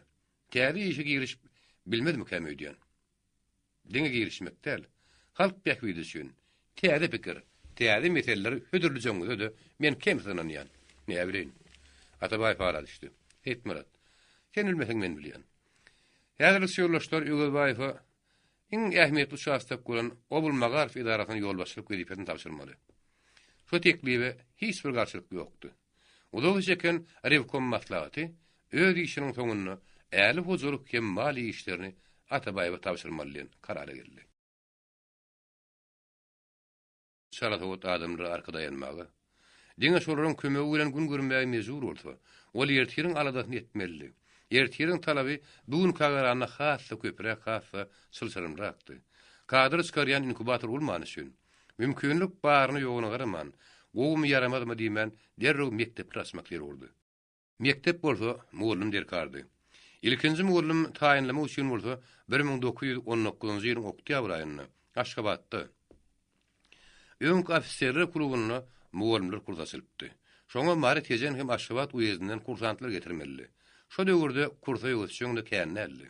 Täze işe girişip bilmezmikäm öýdýän. Diňe girişmek däl, halk bähbidi üçin täze pikir, täze meseleleri hödürlejegiňize-de men kemsiz ynanýan. Näbileýin. Atabaýew ara düşdi. Seýitmyrat, sen bilmeseň men bilýän. Häzirlikçe ýoldaşlar Öwezbaýewe Iň ähmiýetli uçastok bolan Oblmagaryf edarasyna ýolbaşçylyk wezipesini tabşyrmaly. Şu teklibe hiç bir garşylyk ýokdy. Uzaga çeken rewkom maslahaty öz işiniň soňunda äli hojalyk hem maliýe işlerini Atabaýewe tabşyrmaly diýen karara geldi. Çalasowat adamlara arka daýanmaga, diňe şolaryň kömegi bilen gün görmäge mejbur bolsa, ol ertiriň aladasyny etmelidi. Ertiriň talaby bu günkä garanda has-da köpräk, has-da çylşyrymrakdy. Kadr çykarýan inkubator bolmany üçin, mümkinlik baryna-ýoguna garaman, gowumy-ýaramazmy diýmän, derrew mekdepler açmak zerurdy. Mekdep bolsa mugallym derkardy. Ilkinji mugallym taýynlamak üçin bolsa 1919-njy ýylyň oktýabr aýynda Aşgabatda, öňki ofiserler klubynda mugallymlar kursy açylypdy. Şoňa Mary, Tejen hem Aşgabat uýezdinden kursantlar getirmelidi. Şo döwürde kursa höwesjeň-de kän däldi.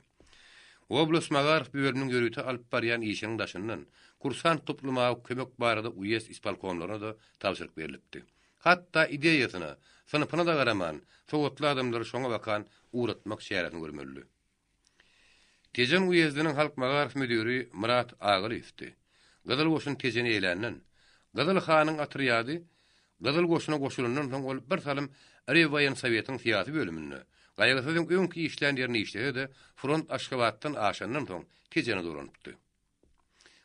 Oblast magaryf bölüminiň ýörite alyp barýan işiniň daşyndan, kursant toplamaga kömek barada uýezd ispolkomlaryna-da tabşyryk berlipdi. Hatda ideýasyna, synpyna-da garaman, sowatly adamlary şoňa bakan ugratmak çäresini görmelidi. Tejen uýezdiniň halk magaryf müdiri Myrat Agalyýewdi. Gyzyl goşun Tejeni eýländen, Gyzyl hanyň otrýady Gyzyl goşuna goşulandan soň ol bir salym Rewwoýensowetiň syýasy bölüminde, Gaýgysyzyň öňki işlän ýerinde işlese-de, front Aşgabatdan aşandan soň Tejene dolanypdy.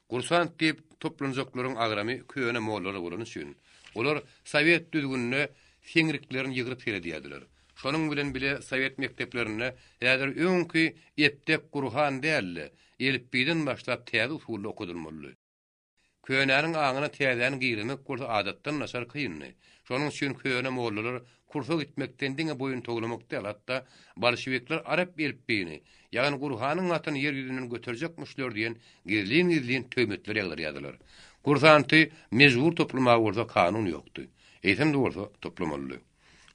Kursant diýip toplanjaklaryň agramy köne mollalar bolany üçin, olar sowet düzgünine seňriklerini ýygryp seredýärdiler. Şonuň bilen bile sowet mekdeplerinde häzir öňki epdek Gurhan däl-de, elipbiýden başlap täze usulda okadylmalydy. Könäniň aňyna täzäni girizmek bolsa adatdan daşary kyndy. Şonuň üçin köne mollalar kursa gitmekden diňe boýun towlamak däl, hatda bolşewikler arap elipbiýini, ýagny Gurhanyň hatyny ýer ýüzünden göterjekmişler diýen gizlin-gizlin töhmetler ýagdyrýardylar. Kursanty mejbur toplamaga bolsa kanun ýokdy. Eýsem-de bolsa toplamalydy.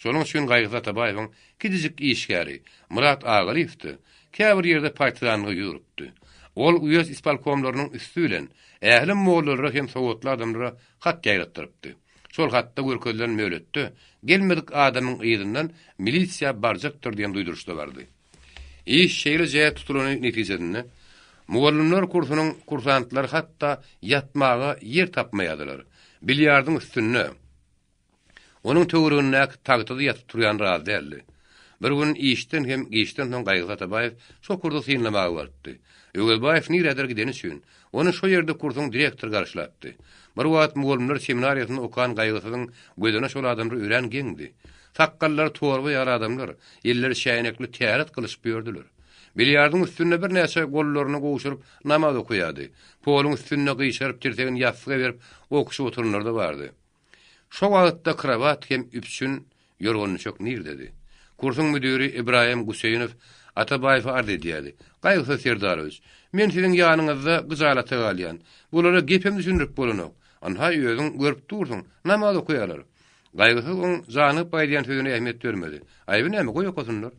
Şonuň üçin Gaýgysyz Atabaýewiň kiçijik işgäri Myrat Agalyýew-de käbir ýerde partizanlyga ýüz urupdy. Ol uýezd ispolkomlarynyň üsti bilen ähli mollalara hem sowatly adamlara hat ýaýratdyrypdy. Şol hatda görkezilen möhletde gelmedik adamyň yzyndan milisiýa barjakdyr diýen duýduryş-da bardy. Iş şeýle jäht tutulany netijesinde mugallymlar kursunyň kursantlary hatda ýatmaga ýer tapmaýardylar. Bilýardyň üstünde, Onuň töweregindäki tagtada ýatyp turýan razy däldi. Bir gün işden hem giçden soň Gaýgysyz Atabaýew şo kursy synlamaga barypdy. Öwezbaýew nirädir gideni üçin, ony şo ýerde kursuň direktory garşylapdy. Bir wagt mugallymlar seminariýasynda okan Gaýgysyzyň gözüne şol adamlar örän geňdi. Sakgallary torba ýaly adamlar, elleri çäýnekli täret gylyşyp ýördüler. Bilýardyň üstünde birnäçe gollaryny gowşuryp namaz okaýardy. Poluň üstünde gyşaryp tirsegini ýassyga berip okuşyp oturanlar-da bardy. Şo wagtda krowat hem üpjün, ýorgan-düşek nirdedi? Kursuň müdiri Ybraýym Guseýnow Atabaýewe arz edýärdi, Gaýgysyz Serdarowiç, men siziň ýanyňyzda gyjalata galýan. Bulara gepem düşündirip bolanok. Ynha, özüň görüp dursuň, namaz okaýarlar. Gaýgysyz oň janygyp aýdýan sözüne ähmiýet bermedi. Aýby näme, goý okasynlar.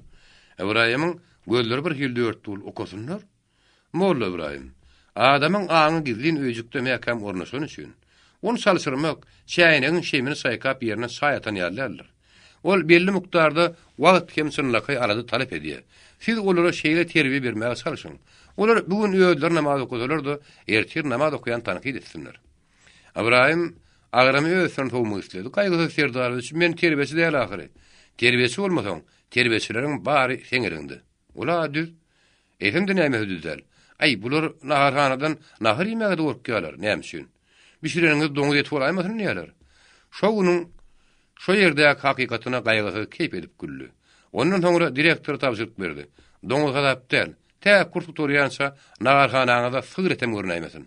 Ybraýymyň gözleri bir hili dörtdi, Okasynlar? Molla Ybraýym, adamyň aňy gizlin öýjükde mäkäm ornaşany üçin, ony çalşyrmak, çäýnegiň şemini çaýkap ýerine çaý atan ýaly däldir. Ol belli mukdarda wagt hem çynlakaý alada talap edýär. Siz olara şeýle terbiýe bermäge çalşyň. Olar bu gün özleri namaz okasalar-da, ertir namaz okaýan tankyt etsinler. Ybraýym agramy öz üstünden sowmak isledi. Gaýgysyz Serdarowiç, men terbiýeçi däl ahyry. Terbiýeçi bolmasaň, terbiýeçileriň bary seň eliňde. Ol-a düz. Eýsem-de nämesi düz däl? Aý, bular naharhanadan nahar iýmäge-de gorkýarlar, näme üçin? Bişireniňiz doňuz eti bolaýmasyn diýýärler. Şo günüň şo ýerdäki hakykatyna gaýgysyz keýp edip güldi. Ondan soňra direktora tabşyryk berdi, Doňuz hasap däl, tä kurs gutarýança naharhanaňyzda sygyr etem görünäýmesin.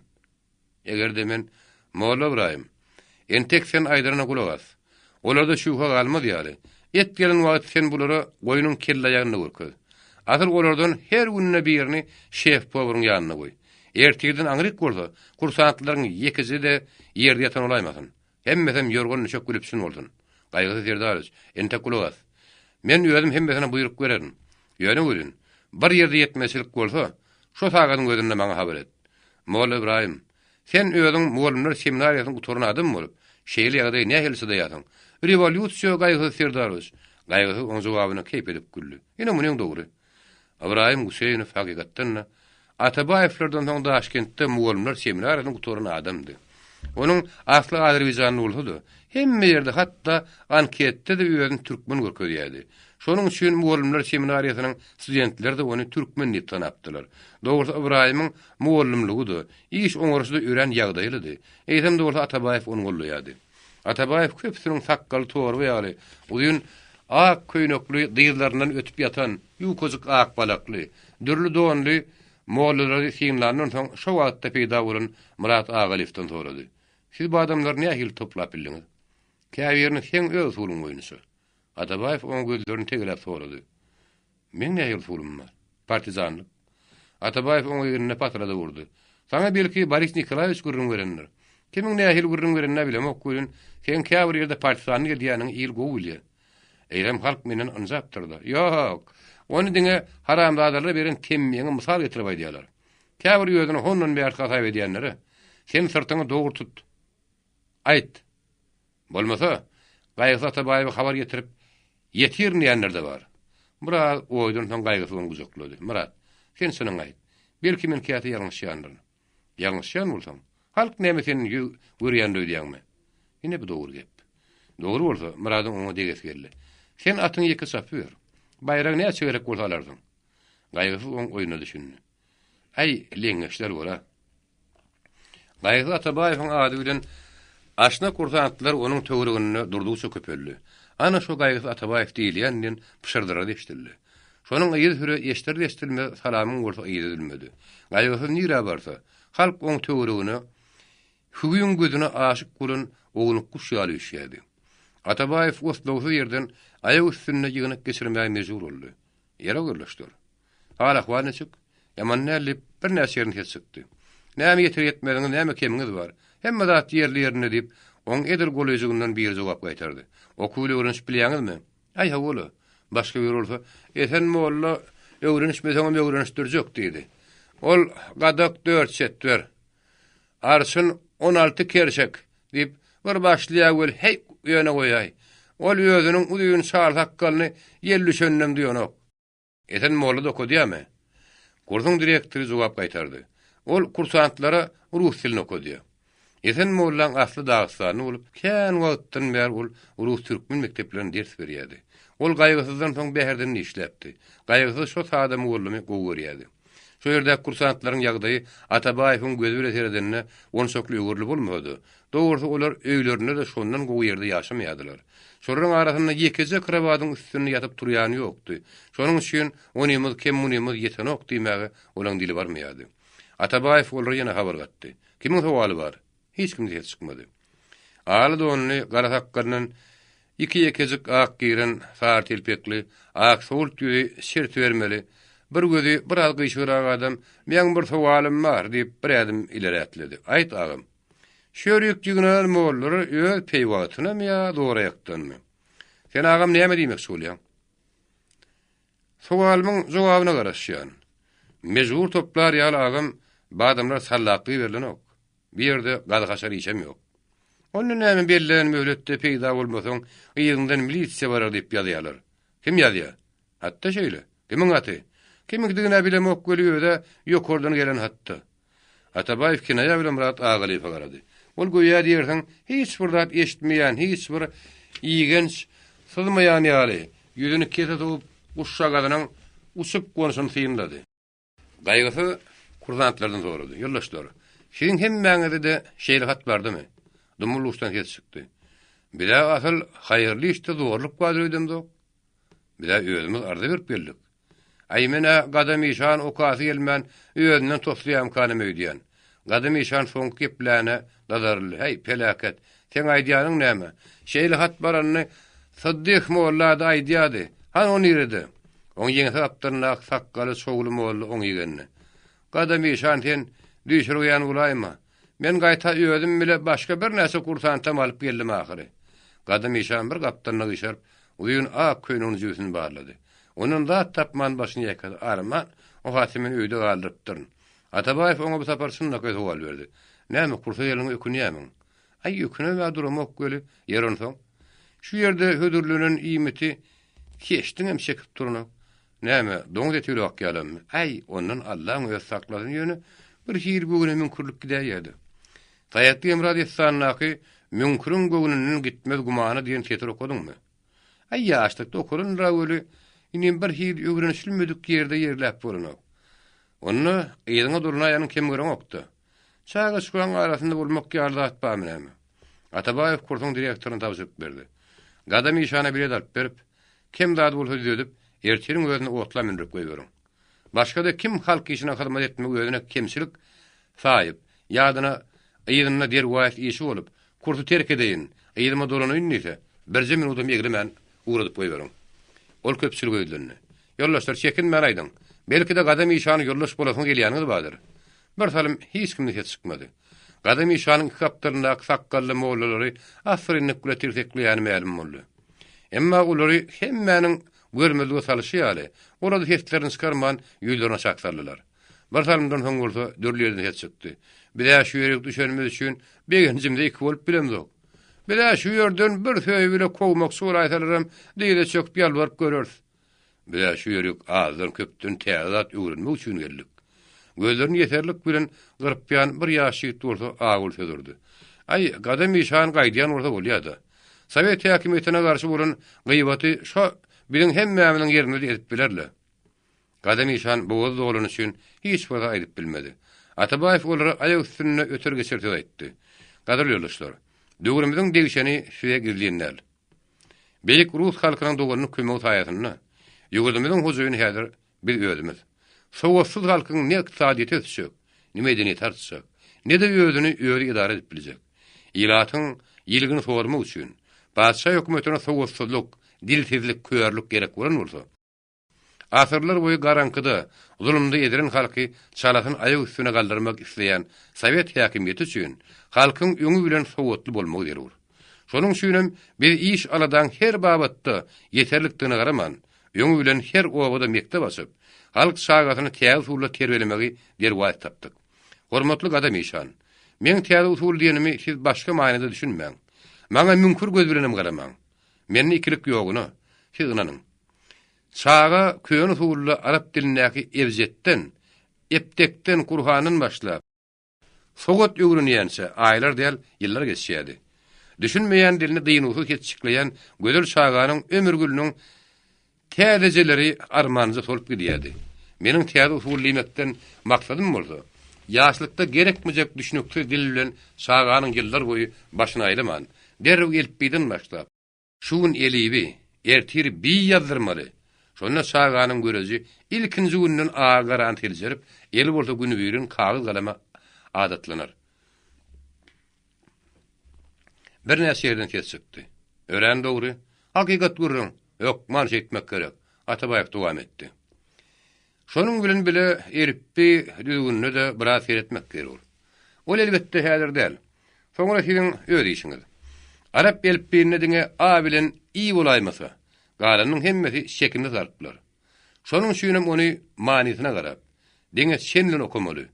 Eger-de men, Molla Ybraýym, entek sen aýdanyna gulak as. Olarda şübhe galmaz ýaly, et gelen wagt sen bulara goýnuň kellaýagyny görkez. Asyl olardan her günde birini şef-powaryň ýanynda goý. Ertirden aňryk bolsa, kursantlaryň ýekeje-de ýerde ýatan bolaýmasyn. Hemmesem ýorgan-düşek gülüpsin bolsun. Gaýgysyz Serdarowiç, entek gulak as. Men özüm hemmesine buýruk bererin. Ýöne welin, bir ýerde ýetmezçilik bolsa, şo sagadyň özünde maňa habar et. Molla Ybraýym, sen özüň mugallymlar seminariýasyny gutaran adam bolup, şeýle ýagdaýa nähili çydaýarsyň? Rewolýusiýa, Gaýgysyz Serdarowiç! Gaýgysyz oň jogabyna keýp edip güldi. Ine, munyň dogry. Ybraýym Guseýnow hakykatdan-da, Atabaýewlerden soň Daşkentde mugallymlar seminariýasyny gutaran adamdy. Onuň asly azerbaýjanly bolsa-da, hemme ýerde, hatda anketde-de özüni türkmen görkezýärdi. Şonuň üçin mugallymlar seminariýasynyň studentleri-de ony türkmen diýip tanapdylar. Dogrusy, Ybraýymyň mugallymlygy-da, iş oňaryşy-da örän ýagdaýlydy. Eýsem-de bolsa Atabaýew ony gollaýardy. Atabaýew köpüsiniň sakgaly torba ýaly, uzyn ak köýnekli dyzlaryndan ötüp ýatan ýukajyk ak balakly, dürli donly mollalary synlandan soň şo wagtda peýda bolan Myrat Agalyýewden sorady, Siz bu adamlary nähili toplap bildiňiz? Käbirini seň öz usulyň boýunça. Atabaýew oňa gözlerini tegeläp sorady. Meň nähili usulym bar? Partizanlyk. Atabaýew oň egnine patyrada urdy. Saňa belki Boris Nikolaýewiç gürrüň berendir. Kimiň nähili gürrüň berenini-ä bilemok welin, seň käbir ýerde partizanlyk edýäniňi il gowy bilýär. Eýsem halk menden ynjapdyr-da. Ýok, ony diňe haramzadalara beren temmiňi mysal getirip aýdýarlar. Käbir özüni hondan bärsi hasap edýänlere, Sen syrtyňy dogry tut. Aýt. Bolmasa, Gaýgysyz Atabaýewe habar getirip, ýetirin diýenler-de bar. Biraz oýdan soň Gaýgysyz ony gujaklady. Myrat, sen çynyňy aýt. Belki men käte ýalňyşýandyryn. Ýalňyşýan bolsaň, halk näme senden ýüz görýändir öýdýäňmi? Ine bu dogry gep. Dogry bolsa, Myradyň oňa degesi geldi. Sen atyňy ýeke çapyber. Baýragy näçe gerek bolsa alarsyň. Gaýgysyz oň oýnuna düşündi. Äý, leňňeçler bor-a. Gaýgysyz Atabaýewiň ady bilen aşna kursantlar onuň töwereginde durdugyça köpeldi. Ana şo Gaýgysyz Atabaýew diýilýän diýen pyşyrdylar eşidildi. Şonuň yzysüre eşider-eşidilmez salamyň bolsa yzy üzülmedi. Gaýgysyz nirä barsa, halk oň töweregine hüwiň gözüne aşyk bolan ownuk guş ýaly üýşýärdi. Atabaýew oslagsyz ýerden aýak üstünde ýygnak geçirmäge mejbur boldy. Ýere gürleşdir. Hal-ahwal niçik? Ýaman däl diýip, birnäçe ýerini ses çykdy. Näme ýeter-ýetmeziňiz, näme kemiňiz bar? Hemme zat ýerli-ýerinde diýip, oň edil golaýjygyndan biri jogap gaýtardy. Okuw ile öwrenişip bilýäňizmi? Aý, hawa-la. Başga biri bolsa, Esen molla öwrenişmeseňem öwrenişdirjek diýdi. Ol gadak dört çetwer. Arçyn 16 kerşek diýip, bir başlaýar weli, heý, ýöne goýaý. Ol özüniň uzyn çal sakgalyny ýel düşeninem duýanok. Esen molla-da okadýarmy? Kursuň direktory jogap gaýtardy. Ol kursantlara rus dilini okadýar. Esen mollaň asly dagystanly bolup, kän wagtdan bäri ol rus-türkmen mekdeplerinde ders berýärdi. Ol Gaýgysyzdan soň Bäherdende işläpdi. Gaýgysyz şo sada mugallymy gowy görýärdi. Şo ýerdäki kursantlaryň ýagdaýy Atabaýewiň gözi bile seredende onçakly öwerli bolmasa-da, dogrusy olar öýlerinde-de şondan gowy ýerde ýaşamaýardylar. Şolaryň arasynda ýekeje krowadyň üstünde ýatyp turýany ýokdy. Şonuň üçin onymyz kem munymyz ýetenok diýmäge olaň dili barmaýardy. Atabaýew olara ýene habar gatdy. Kimiň sowaly bar? Hiç kimde ses çykmady. Aly donly, gara sakgalyndan iki-ýekejik ak giren, sary telpekli, aksowult ýüzi şertibermeli, bir gözi biraz gyşygrak adam, Meň bir sowalym bar, diýip, bir ädim ileri ätledi. Aýt, agam. Şu ýerik ýygnanan mollalar öz peýwagtynamy ýa zoraýakdanmy? Sen, agam, näme diýmekçi bolýaň? Sowalymyň jogabyna garaşýan. Mejbur toplar ýaly, agam, badamlar sallaklygy berlenok. Bu ýerde gazy-haşar işem ýok. Onda näme bellenen möhletde peýda bolmasaň, yzyňdan milisiýa barar diýip ýazýarlar. Kim ýazýar? Hatda şeýle. Kimiň haty? Kimiňkidigin-ä bilemok weli öz-ä ýokardan gelen hatda. Atabaýew kinaýa bilen Myrat Agalyýewe garady. Ol göýä diýersiň hiç bir zat eşitmeýän, hiç bir igenç syzmaýan ýaly, ýüzüni kese sowup guşjagazynyň uçup gonşuny synlady. Gaýgysyz kursantlardan sorady. Ýoldaşlar, siziň hemmäňizde-de şeýle hat bardymy? Dummul uçdan ses çykdy. Biz-ä asyl haýyrly işde zorluk bardyr öýdemzok. Biz-ä özümiz arza berip geldik. Aý, men-ä Gadam işan okasy gelmän özünden toslaýamkanam öýdýän. Gadam işan soňky gepläne dazaryldy. Häý, peläket, seň aýdýanyň näme? Şeýle hat baranyny Syddyh molla-da aýdýady. Hany o nirede? Oň ýeňse gapdalyndaky sakgaly çowly molla oň igenini. Gadam işan sen düýşürgeýän bolaýma. Men gaýta özüm bile başga birnäçe kursantam alyp geldim ahyry. Gadam işan bir gapdalyna gyşaryp, uzyn ak köýneginiň jübüsini barlady. Ondan zat tapman başyny ýaýkady. Arman, o haty men öýde galdyrypdyryn. Atabaýew oňa bu sapar çynlakaý sowal berdi. Näme, kursa geleniňe ökünýärmiň? Aý, ökünemä duramok weli, ýer onsoň. Şu ýerde hödürlenen iýmiti keşdiňem çekip duranok. Näme, doňuz eti bile bakýarlarmy? Äý, ondan Allaň özi saklasyn, ýöne bir hili göwne müňkürlik gidäýýär-de. Saýatly-Hemra dessanyndaky Müňküriň göwnünden gitmez gümana diýen setir okadyňmy? Aý, ýaşlykda okalandyr-a weli, inim bir hili öwrenişilmedik ýerde ýerläp bolanok. Onda yzyňa dolanaýanyň kem göreňok-da. Çaga-çugaň arasynda bolmak ýaly zat barmy näme? Atabaýew kursuň direktoryna tabşyryk berdi. Gadam işana bilet alyp berip, kem zady bolsa düzedip, ertiriň özünde otla mündürip goýberiň. Başga-da kim halk işine hyzmat etmegi özüne kemçilik saýyp, ýadyna yzynda derwaýys işi bolup, kursy terk edeýin, yzyma dolanaýyn diýse, birje minudam eglemän ugradyp goýberiň. Ol köpçülige ýüzlendi. Ýoldaşlar, çekinmän aýdyň. Belki-de Gadam işana ýoldaş bolasyňyz gelýäniňiz bardyr. Bir salym hiç kimden ses çykmady. Gadam işanyň iki gapdalyndaky sakgally mollalary assyrynlyk bile tirsekleýäni mälim boldy. Emma olary hemmäniň görmezlige salyşy ýaly, olar-da seslerini çykarman, ýüzlerini aşak saldylar. Bir salymdan soň bolsa dürli ýerden ses çykdy. Biz-ä şu ýerik düşenimiz üçin begenjimize iki bolup bilemzok. Biz-ä şu ýerden bir söýgi bile kowmakçy bolaýsalaram dyza çöküp ýalbaryp göreris. Biz-ä şu ýerik azdan-köpden täze zat öwrenmek üçin geldik. Gözlerini ýeserlik bilen gyrpýan bir ýaş ýigit bolsa agyl söz urdy. Aý, Gadam işan gaýdýan bolsa bolýa-da. Sowet häkimiýetine garşy bolan gyýbaty şo. biziň hemmämiziň ýerimizi edip biler-le. Gadam işan bogazy dolany üçin hiç bir zat aýdyp bilmedi. Atabaýew olara aýak üstünde öter-geçer söz aýtdy. Gadyrly ýoldaşlar, döwrümiziň degşeni size gizlin däl. Beýik rus halkynyň doganlyk kömegi saýasynda ýurdumyzyň hojaýyny häzir biz özümiz. Sowatsyz halkyň ne ykdysadyýeti ösjek, ne medeniýeti artjak, ne-de özüni özi edara edip biljek. Ilatyň ýiligini sormak üçin, patyşa hökümetine sowatsyzlyk, dilsizlik, körlük gerek bolan bolsa, Asyrlar boýy garaňkyda, zulumda ezilen halky çalasyn aýak üstüne galdyrmak isleýän sowet häkimiýeti üçin halkyň öňi bilen sowatly bolmagy zerur. Şonuň üçinem biz iş-aladaň her babatda ýeterlikdigine garaman, öňi bilen her obada mekdep açyp, halk çagasyny täze usulda terbiýelemegi derwaýys tapdyk. Hormatly Gadam işan, meň täze usul diýenimi siz başga manyda düşünmäň. Maňa müňkür göz bilenem garamaň. Mende ikilik ýoguna, siz ynanyň. Çaga köne usulda arap dilindäki ebjetden, epdekden, Gurhandan başlap, sowat öwrenýänçä aýlar däl, ýyllar geçýärdi. Düşünmeýän dilini dynuwsyz hetjikleýän gözel çaganyň ömür gülüniň täzejeleri armanlyja solup gidýärdi. Meniň täze usul diýmekden maksadym bolsa, ýaşlykda gerekmejek düşnüksiz dil bilen çaganyň ýyllar boýy başyny aýlaman, derrew elipbiýden başlap, Şu gün Elibi, ertir Bi ýazdyrmaly. Şonda çaganyň göreji ilkinji günden agy-garany seljerip, eli bolsa günübirin kagyz-galama adatlanar. Birnäçe ýerden ses çykdy. Örän dogry. Hakykat gürrüň. Hökman şeýtmek gerek. Atabaýew dowam etdi. Şonuň bilen bile elipbiý düzgünine-de biraz seretmek zerur. Ol elbetde häzir däl. Soňra siziň öz işiňiz. Arap elipbiýinde diňe A bilen I bolaýmasa, galanynyň hemmesi çekimsiz harplar. Şonuň üçinem ony manysyna garap, diňe çen bilen okamaly.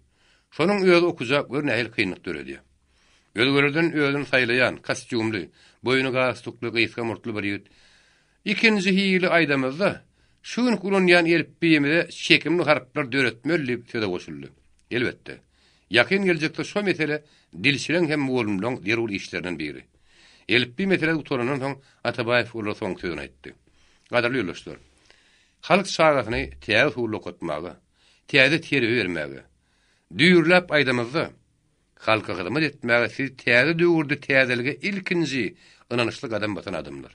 Şonuň özi okyja gör nähili kynlyk döredýär. Özgelerden özüni saýlaýan, kostýumly, boýny galstukly, gysga murtly bir ýigit Ikinji hili aýdamyzda, şu günki ulanýan elipbiýimize çekimli harplar döretmeli diýip söze goşuldy. Elbetde, ýakyn geljekde şo mesele dilçileň hem mugallymlaň zerur işlerinden biri. Elipbiý meselesi gutarandan soň Atabaýew olara soňky sözüni aýtdy. Gadyrly ýoldaşlar! Halk çagasyny täze usulda okatmaga, täze terbiýe bermäge, düýrläp aýdamyzda, Halka hyzmat etmäge siz täze döwürde täzelige ilkinji ynanyşly gadam basan adamlar.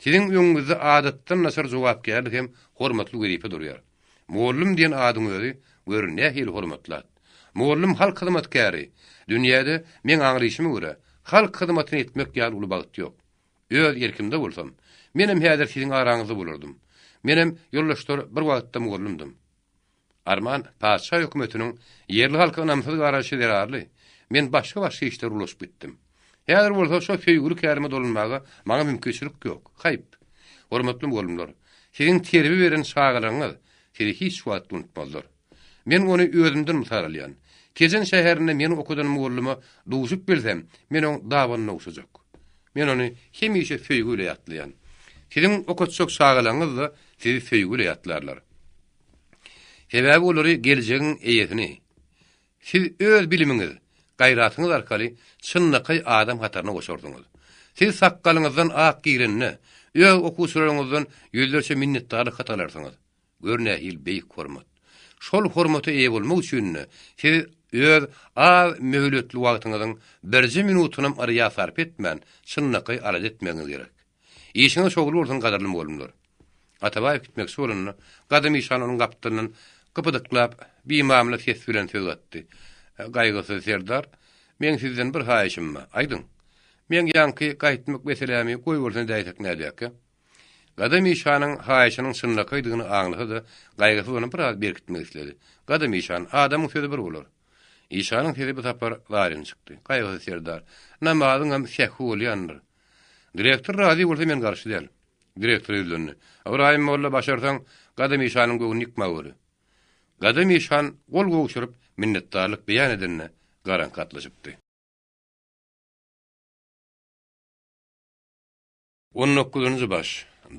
Siziň öňüňizde adatdan daşary jogapkärlik hem hormatly wezipe durýar. Mugallym diýen adyň özi, gör, nähili hormatly at. Mugallym halk hyzmatkäri. Dünýäde, meň aňryşyma görä, halk hyzmatyny etmek ýaly uly bagt ýok. Öz erkimde bolsam, menem häzir siziň araňyzda bolardym. Menem, ýoldaşlar, bir wagtda mugallymdym. Arman, patyşa hökümetiniň ýerli halka ynamsyz garaýşy zerarly, men başga-başga işlere ulaşyp gitdim. Häzir bolsa şo söýgüli kärime dolanmaga maňa mümkinçilik ýok. Haýp! Hormatly mugallymlar, siziň terbiýe beren çagalaryňyz sizi hiç wagt unutmazlar. Men ony özümden mysal alýan. Tejen şäherinde meni okadan mugallyma duşup bilsem, men oň dabanyna ogşajak. Men ony hemişe söýgi bile ýatlaýan. Siziň okatjak çagalaryňyz-da sizi söýgi bile ýatlarlar. Sebäbi olary geljegiň eýesini Siz öz bilimiňiz, gaýratyňyz arkaly çynlakaý adam hataryna goşarsyňyz. Siz sakgalyňyzdan ak girende, öz okuwçylaryňyzdan ýüzlerçe minnetdarlyk hat alarsyňyz. Gör nähili beýik hormat! Şol hormata eýe bolmak üçin-de siz öz az möhletli wagtyňyzyň birje minutynam yrýa sarp etmän, çynlakaý alada etmegiňiz gerek. Işiňiz şowly bolsun gadyrly mugallymlar. Atabaýew gitmekçi bolanda, Gadym işan onuň gapdalyndan gypydyklap, bimamla ses bilen söz gatdy. Gaýgysyz serdar, meň sizden bir haýyşym bar. Aýdyň. Meň ýaňky gaýtmak meselämi goýbolsun edäýsek nädýärkä? Gadym işanyň haýyşynyň çynlakaýdygyny aňlasa-da, Gaýgysyz ony biraz berkitmek isledi. Gadym işan, adamyň sözi bir bolar. Işanyň sesi bu sapar zaryn çykdy. Gaýgysyz serdar, namazyňam sähwi bolýandyr. Direktor razy bolsa men garşy däl. Direktora ýüzlendi. Ybraýym molla başarsaň Gadam işanyň göwnüni ýykmaweri. Gadam işan gol gowşuryp minnetdarlyk beýan edende garaňky gatlyşypdy. On dokuzynjy baş.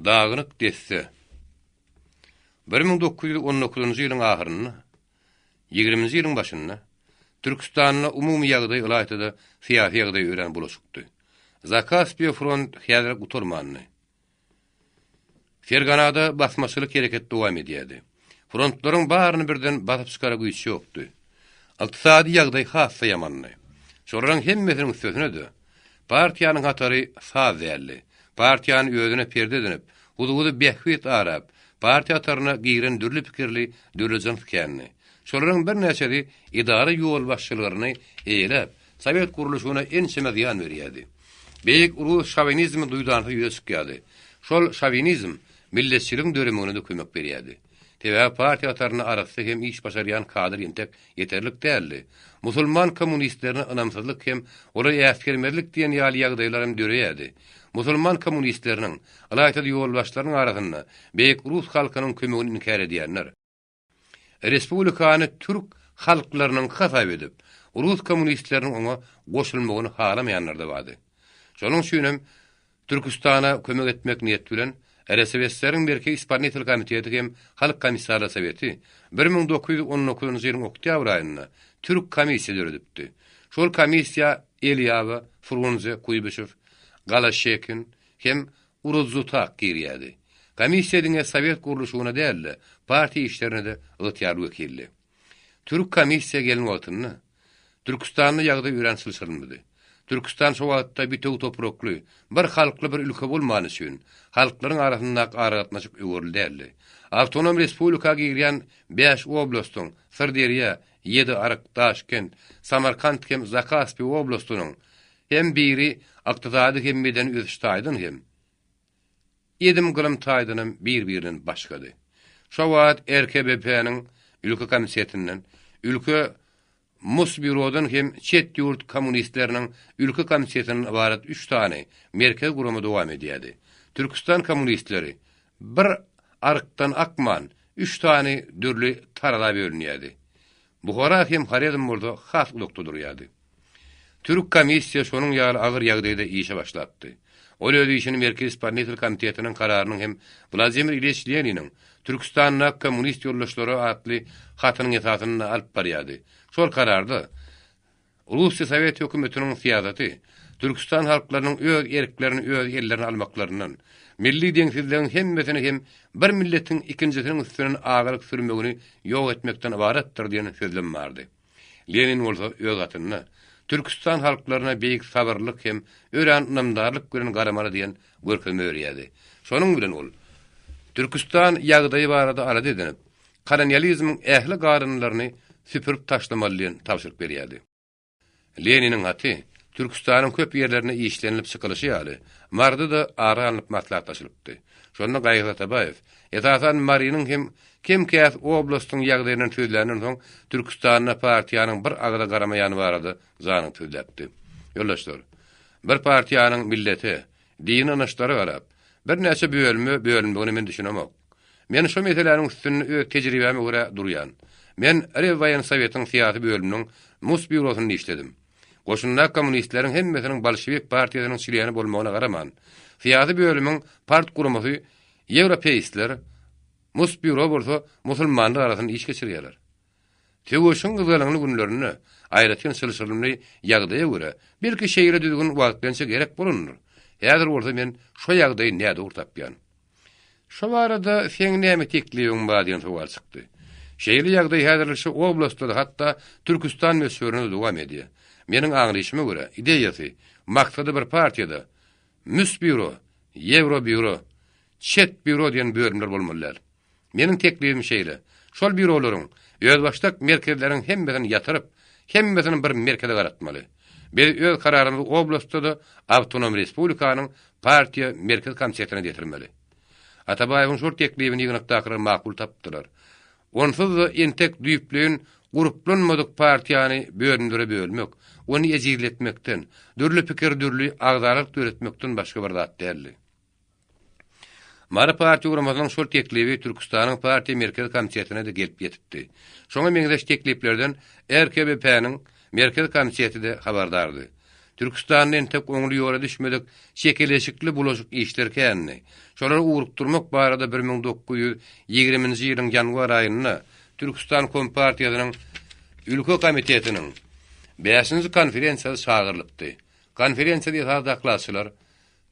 Dagynyk desse. 1919-njy ýylyň ahyrynda, ýigriminji ýylyň başynda Türküstanda umumy ýagdaý ylaýta-da syýasy ýagdaý örän bulaşykdy. Zakaspiýa front häzir gutarmandy. Ferganada basmaçylyk hereket dowam edýärdi. Frontlaryň baryny birden basyp çykara güýç ýokdy. Ykdysady ýagdaý has-da ýamandy. Şolaryň hemmesiniň üstesine-de, partiýanyň hatary saz däldi. Partiýany özüne perde edinip, huzuzy bähbit arap, partiýa hataryna giren dürli pikirli, dürli jyns kändi. Şolaryň birnäçesi edara ýolbaşçylygyny eýeläp, sowet gurluşygyna ençeme zyýan berýärdi. Beýik rus şowinizmi duýdansyz ýüze çykýardy. Şol şowinizm milletçiligiň döremegine-de kömek berýärdi. Sebäbi partiýa hatarynda arassa hem iş başarýan kadr entek ýeterlik däldi. Musulman kommunistlerine ynamsyzlyk hem olary äsgermezlik diýen ýaly ýagdaýlar hem döreýärdi. Musulman kommunistleriniň, ylaýta-da ýolbaşçylarynyň arasynda beýik rus halkynyň kömegini inkär edýänler, Respublikany türk halklarynyňky hasap edip, rus kommunistleriniň oňa goşulmagyny halamaýanlar-da bardy. Şonuň üçinem Türküstana kömek etmek niýet bilen, RSFSR-iň Merkezi Ispolnitel komiteti hem Halk Komissarlar Soweti 1919-njy ýylyň oktýabr aýynda Türk komissiýa döredipdi. Şol komissiýa Eliýawa, Frunze, Kuýbyşew, Goloşekin hem Urudzutak girýärdi. Komissiýa diňe sowet gurluşygyna däl-de, partiýa işlerine-de ygtyýarly wekildi. Türk komissiýa gelen wagtynda, Türküstanda ýagdaý örän çylşyrymlydy. Türküstan şo wagtda bitewi toprakly, bir halkly bir ülke bolmany üçin, halklaryň arasyndaky aragatnaşyk öwerli däldi. Awtonom respublika girýän bäş oblastyň, Syrderýa, Ýediaryk, Daşkent, Samarkant hem Zakaspi oblastynyň hem biri ykdysady hem medeni ösüş taýdan hem, Edim-gylym taýdanam bir-birinden başgady. Şo wagt RKBP-niň ülke komitetinden, ülke Mosbýurodan hem çet ýurt kommunistleriniň ülke komitetinden ybarat üç sany merkezi gurama dowam edýärdi. Türküstan kommunistleri bir arkdan akman, üç sany dürli taraza bölünýärdi. Buhara hem Horezm bolsa has uzakda durýardy. Türk komissiýa şonuň ýaly agyr ýagdaýda işe başlapdy. Ol öz işini Merkezi Ispolnitel komitetiniň kararynyň hem Wladimir Ilýiç Leniniň Türküstandaky kommunist ýoldaşlara atly hatynyň esasynda alyp barýardy. Şol kararda Russiýa Sowet hökümetiniň syýasaty Türküstan halklarynyň öz erklerini öz ellerine almaklaryndan, milli deňsizligiň hemmesini hem bir milletiň ikinjisiniň üstünden agalyk sürmegini ýok etmekden ybaratdyr diýen sözlem bardy. Lenin bolsa öz hatynda, Türküstan halklaryna beýik sabyrlylyk hem örän ynamdarlyk bilen garamaly diýen görkezme berýärdi. Şonuň bilen ol, Türküstan ýagdaýy barada alada edinip, kolonializmiň ähli garyndylaryny süpürip taşlamaly diýen tabşyryk berýärdi. Leniniň haty Türküstanyň köp ýerlerinde işlenilip çykylyşy ýaly, Maryda-da ara alnyp maslahatlaşylypdy. Şonda Gaýgyz Atabaýew, esasan, Marynyň hem kem-käs oblastyň ýagdaýyndan sözländen soň, Türküstanda partiýanyň bir agyza garamaýany barada janyny sözläpdi. Ýoldaşlar, bir partiýanyň millete, dini ynançlara garap, birnäçe bölüme bölünmegine men düşünemok. Men şo meseläniň üstünde öz tejribäme görä durýan. Men Rewwoýensowetiň syýasy bölüminiň Musbýurosynda işledim. Goşundaky kommunistleriň hemmesiniň bolşewik partiýasynyň çleni bolmagyna garaman, syýasy bölümiň partguramasy ýewropeistler, Musbýuro bolsa musulmanlar arasynda iş geçirýärler. Söweşiň gyzgalaňly günlerinde, aýratyn çylşyrymly ýagdaýa görä, belki şeýle düzgün wagtlaýynça gerek bolandyr. Häzir bolsa men şo ýagdaýy nädogry tapýan. Şo barada seň näme teklibiň bar diýen sowal çykdy. Şeýle ýagdaý häzirlikçe oblastda-da, hatda Türküstan möçberinde-de dowam edýär. Meniň aňlaýşyma görä, ideýasy, maksady bir partiýada Müsbýuro, Ýewrobýuro, Çetbýuro diýen bölümler bolmaly däl. Meniň teklibim şeýle, şol býurolaryň, özbaşdak merkezleriň hemmesini ýatyryp, hemmesini bir merkeze garatmaly. Biz öz kararymyzy oblastda-da awtonom respublikanyň partiýa merkezi komitetine getirmeli. Atabaýewiň şol teklibini ýygnakdakylar makul tapdylar. Onsuz-da entek düýpleýin gurplanmadyk partiýany bölümlere bölmek, ony ejizletmekden, dürli pikir, dürli agzalalyk döretmekden başga bir zat däldi. Mary partiýa guramasynyň şol teklibi Türküstanyň partiýa merkezi komitetine-de gelip ýetipdi. Şoňa meňzeş tekliplerden RKBP-niň Merkezi komiteti-de habardardy. Türküstanda entek oňly ýola düşmedik çekeleşikli bulaşyk işler kändi. Şolary ugrukdyrmak barada 1920-nji ýylyň ýanwar aýynda Türküstan Kompartiýasynyň Ülke komitetiniň bäşinji konferensiýasy çagyrylypdy. Konferensiýada esasy dokladçylar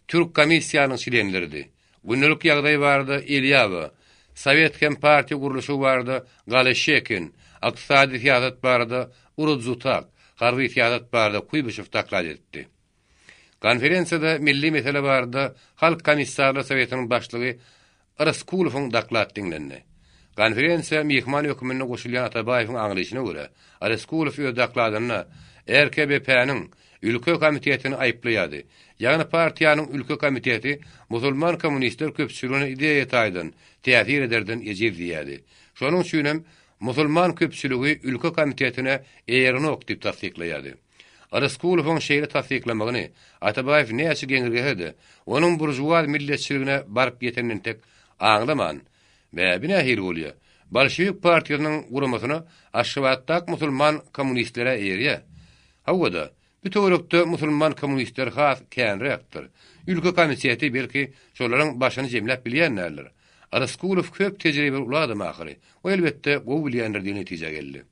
Türk komissiýanyň çlenleridi. Gündelik ýagdaý barada Elýawa, sowet hem partiýa gurluşy barada Galeşekin, ykdysady syýasat barada Urudzutak, harby syýasat barada Kuýbyşew doklad edipdi. Konferensiýada milli mesele barada Halk Komissarlar Sowetiniň başlygy Ryskulowyň doklad diňlendi. Konferensiýa myhman hökmünde goşulýan Atabaýewiň aňlaýşyna görä, Ryskulow öz dokladynda RKBP-niň Ülke komitetini aýyplaýardy. Ýagny partiýanyň Ülke komiteti musulman kommunistler köpçüligine ideýa taýdan täsir ederden ejiz diýýärdi. Şonuň üçinem musulman köpçüligi Ülke komitetine eýerenok diýip tassyklaýardy. Ryskulowyň şeýle tassyklamagyny Atabaýew näçe geňirgese-de, onuň buržuaz milletçiligine baryp ýetenini entek aňlaman, Bä, bi nähili bolýa? Bolşewik partiýasynyň guramasyna Aşgabatdak musulman kommunistler-ä eýerýä. Hawa-da, bu töwerekde musulman kommunistler has känräkdir. Ülke komiteti, belki, şolaryň başyny jemläp bilýän däldir. Ryskulow köp tejribeli uly adam ahyry. O, elbetde, gowy bilýändir diýen netijä geldi.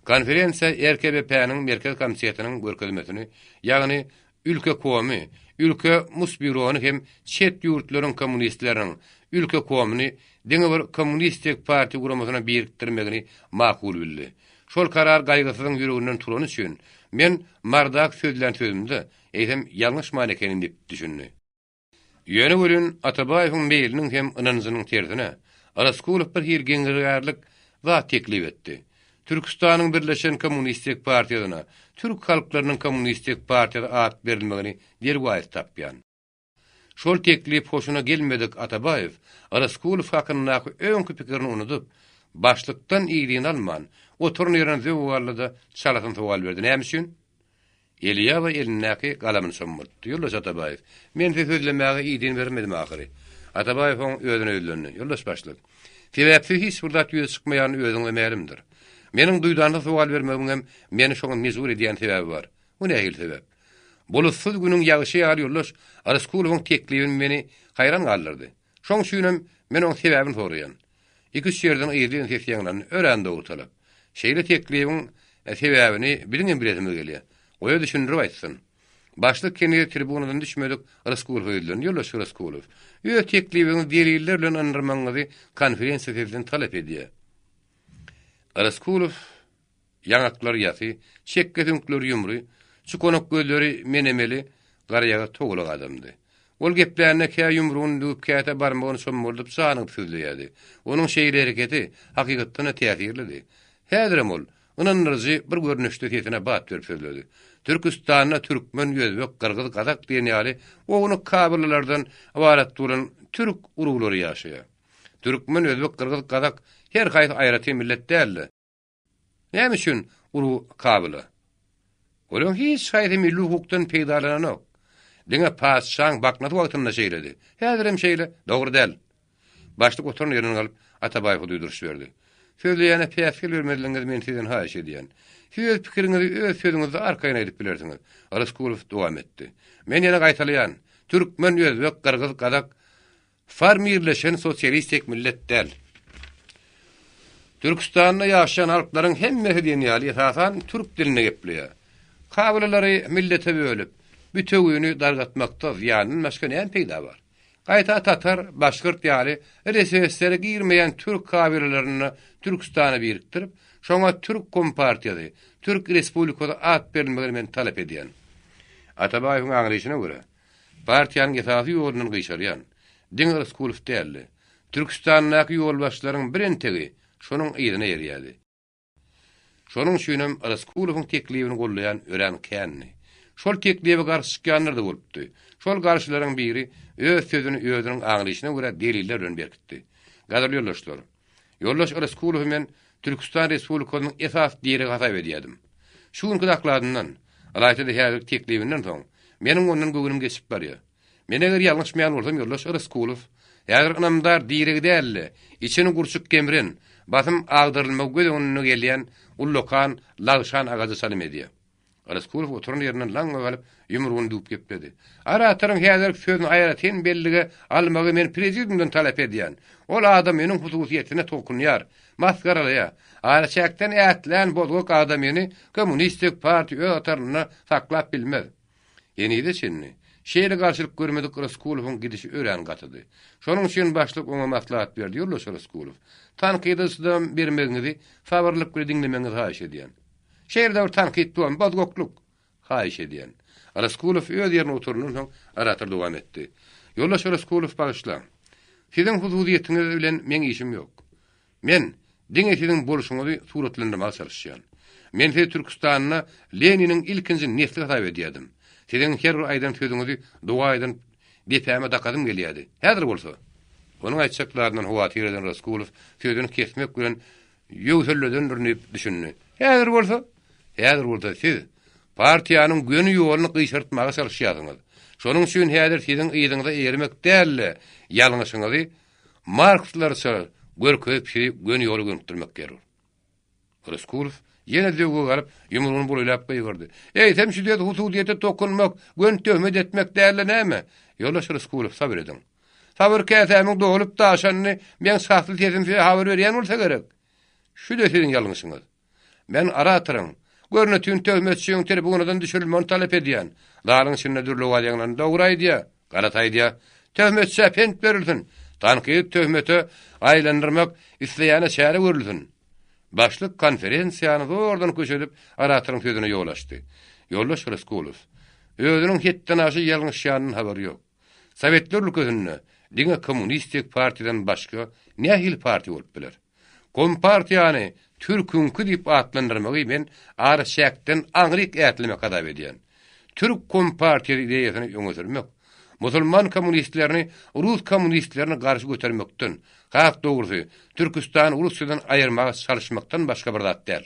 Konferensiýa RKBP-niň Merkezi Komitetiniň görkezmesini, ýagny Ülkekomy, Ülke Musbýurony hem çet ýurtlaryň kommunistleriniň Ülkekomyny diňe bir Kommunistik partiýa guramasyna birikdirmegini makul bildi. Şol karar Gaýgysyzyň ýüreginden turany üçin, men Mardak sözlän sözümde, eýsem, ýalňyşman ekenim diýip düşündi. Ýöne welin, Atabaýewiň meýliniň hem ynanjynyň tersine, Ryskulow bir hili geňirgärlik zat teklip etdi. Türküstanyň Birleşen Kommunistik partiýasyna Türk halklarynyň Kommunistik partiýasy at berilmegini derwaýys tapýan. Şol teklip hoşuna gelmedik Atabaýew Ryskulow hakyndaky öňki pikirini unudyp, başlykdan yzyny alman, oturan ýerinden zöwwe aldy-da, çalasyn sowal berdi, Näme üçin? Eliýawa elindäki galamyny çommaltdy. Ýoldaş Atabaýew, men size sözlemäge idin bermedim ahyry. Atabaýew oň özüne ýüzlendi. Ýoldaş başlyk, sebäpsiz hiç bir zat ýüze çykmaýany özüňe mälimdir. Meniň duýdansyz sowal bermegimiňem meni şoňa mejbur edýän sebäbi bar. Bu nähili sebäp? Bulutsyz günüň ýagyşy ýaly ýoldaş Ryskulowyň teklibi meni haýran galdyrdy. Şoň üçinem men oň sebäbini soraýan. Iki-üç ýerden yzly-yzyna ses ýaňlandy, Örän dogry talap. Şeýle teklibiň sebäbini biziňem bilesimiz gelýär. Goý-a düşündirip aýtsyn. Başlyk heniz tribunadan düşmedik Ryskulowa ýüzlendi, Ýoldaş Ryskulow, öz teklibiňizi deliller bilen ynandyrmagyňyzy konferensiýa sizden talap edýär. Ryskulow Ýaňaklary ýasy, çekge süňkleri ýumry, çukanak gözleri menemeli, garaýagyz togalak adamdy. Ol geplände kä ýumrugyny düwüp, käte barmagyny çommaldyp janygyp sözleýärdi. Onuň şeýle hereketi, hakykatdan-da, täsirlidi. Häzirem ol, ynandyryjy bir görnüşde sesine bat berip sözledi. Türküstanda türkmen, özbek, gyrgyz, gazak diýen ýaly ownuk kabylalardan ybarat bolan türk uruglary ýaşaýar. Türkmen, özbek, gyrgyz, gazak her haýsy aýratyn millet däl-de, Näme üçin urug kabyla? Olaryň hiç haýsy milli hukukdan peýdalananok. Diňe patyşaň baknasy wagtynda şeýledi. Häzirem şeýle, dogry däl. Başlyk oturan ýerinden galyp, Atabaýewe duýduryş berdi. Sözleýäne päsgel bermezligiňizi men sizden haýyş edýän. Siz öz pikiriňizi öz sözüňizde arkaýyn aýdyp bilersiňiz. Ryskulow dowam etdi. Men ýene gaýtalaýan, türkmen, özbek, gyrgyz, gazak, Formirleşen sosialistik millet däl. Türküstanda ýaşaýan halklaryň hemmesi diýen ýaly esasan türk dilinde gepleýär. Kabylalary millete bölüp, bütewini dargatmakda zyýandan başga näme peýda bar? Gaýta tatar, başgyrt ýaly RSSR-e girmeýän türk kabylalaryny Türküstana birikdirip, şoňa Türk kompartiýasy, Türk respublikasy at berilmegini men talap edýän. Atabaýewiň aňryşyna görä, Partiýanyň esasy ýolundan gyşarýan, diňe Ryskulow däldi. Türküstandaky ýolbaşçylaryň birentegi şonuň yzyna erýärdi. Şonuň üçinem Ryskulowyň teklibini gollaýan örän kändi. Şol teklibe garşy çykýanlar-da bolupdy. Şol garşylaryň biri öz sözüni özüniň aňlaýşyna görä deliller bilen berkitdi. Gadyrly ýoldaşlar! Ýoldaş Ryskulowy men Türküstan Respublikasynyň esasy diregi hasap edýärdim. Şu günki dokladyndan, ylaýta-da häzirki teklibinden soň, meniň ondan göwnüm geçip barýar. Men eger ýalňyşmaýan bolsam, ýoldaş Ryskulow häzir ynamdar diregi däl-de, içini gurçuk gemren, basym agdarylmagy göz öňünde gelýän ullakan lagşan agaja çalym edýär. Ryskulow oturan ýerinden laňňa galyp, ýumrugyny düwüp gepledi. Oratoryň häzirki sözüni aýratyn bellige almagy men prezidiumdan talap edýän. Ol adam meniň hususyýetine tokunýar, masgaralaýar. Araçäkden ätlän bozgak adamyny Kommunistik partiýa öz hatarynda saklap bilmez. Henize çenli. Şeýle garşylyk görmedik Ryskulowyň gidişi örän gatydy. Şonuň üçin başlyk oňa maslahat berdi, Ýoldaş Ryskulow, tankyda çydam bermegiňizi, sabyrlylyk bilen diňlemegiňizi haýyş edýän. Şeýle-de bir tankyt duan, bozgaklyk! Haýyş edýän. Ryskulow öz ýerine oturandan soň orator dowam etdi. Ýoldaş Ryskulow bagyşlaň. Siziň hususyýetiňiz bilen meň işim ýok. Men diňe siziň bolşuňyzy suratlandyrmaga çalyşýan. Men sizi Türküstanda Leniniň ilkinji nesli hasap edýärdim. Siziň her bir aýdan sözüňizi doga eden depäme dakasym gelýärdi. Häzir bolsa. Onuň aýtjak zadyndan howatyr eden Ryskulow sözüni kesmek bilen ýöwselledendirin diýip düşündi. Häzir bolsa? Häzir bolsa siz partiýanyň göni ýoluny gyşartmaga çalyşýarsyňyz. Şonuň üçin häzir siziň yzyňyza eýermek däl-de, ýalňyşyňyzy Markslarça görkezip sizi göni ýola gönükdirmek zerur. Ryskulow ýene zöwwe galyp, ýumrugyny bulaýlap gygyrdy. Eýsem şu söz hususyýete tokunmak, göni töhmet etmek däl-de näme? Ýoldaş Ryskulow, sabyr ediň. Sabyr käsämiň dolup daşanyny meň sasly sesim size habar berýän bolsa gerek. Şu-da siziň ýalňyşyňyz. Men oratoryň, görnetin töhmetçiň tribunadan düşürilmegini talap edýän. Zalyň içinde dürli owaz ýaňlandy, Dogry aýdýa! Galat aýdýa! Töhmetçä pent berilsin! Tankydy töhmete aýlandyrmak isleýäne çäre görülsin! Başlyk konferensiýany zordan köşedip, oratoryň sözüne ýol açdy. Ýoldaş Ryskulow. Özüniň hetdenaşa ýalňyşýanyndan habary ýok. Sowetler ülkesinde diňe kommunistik partiýadan başga nähili partiýa bolup biler? Kompartiýany türküňki diýip atlandyrmagy men araçäkden aňryk ätlemek hasap edýän. Türk kompartiýasy ideýasyny öňe sürmek, musulman kommunistlerini rus kommunistlerine garşy götermekden, has dogrusy, Türküstany Russiýadan aýyrmaga çalyşmakdan başga bir zat däl.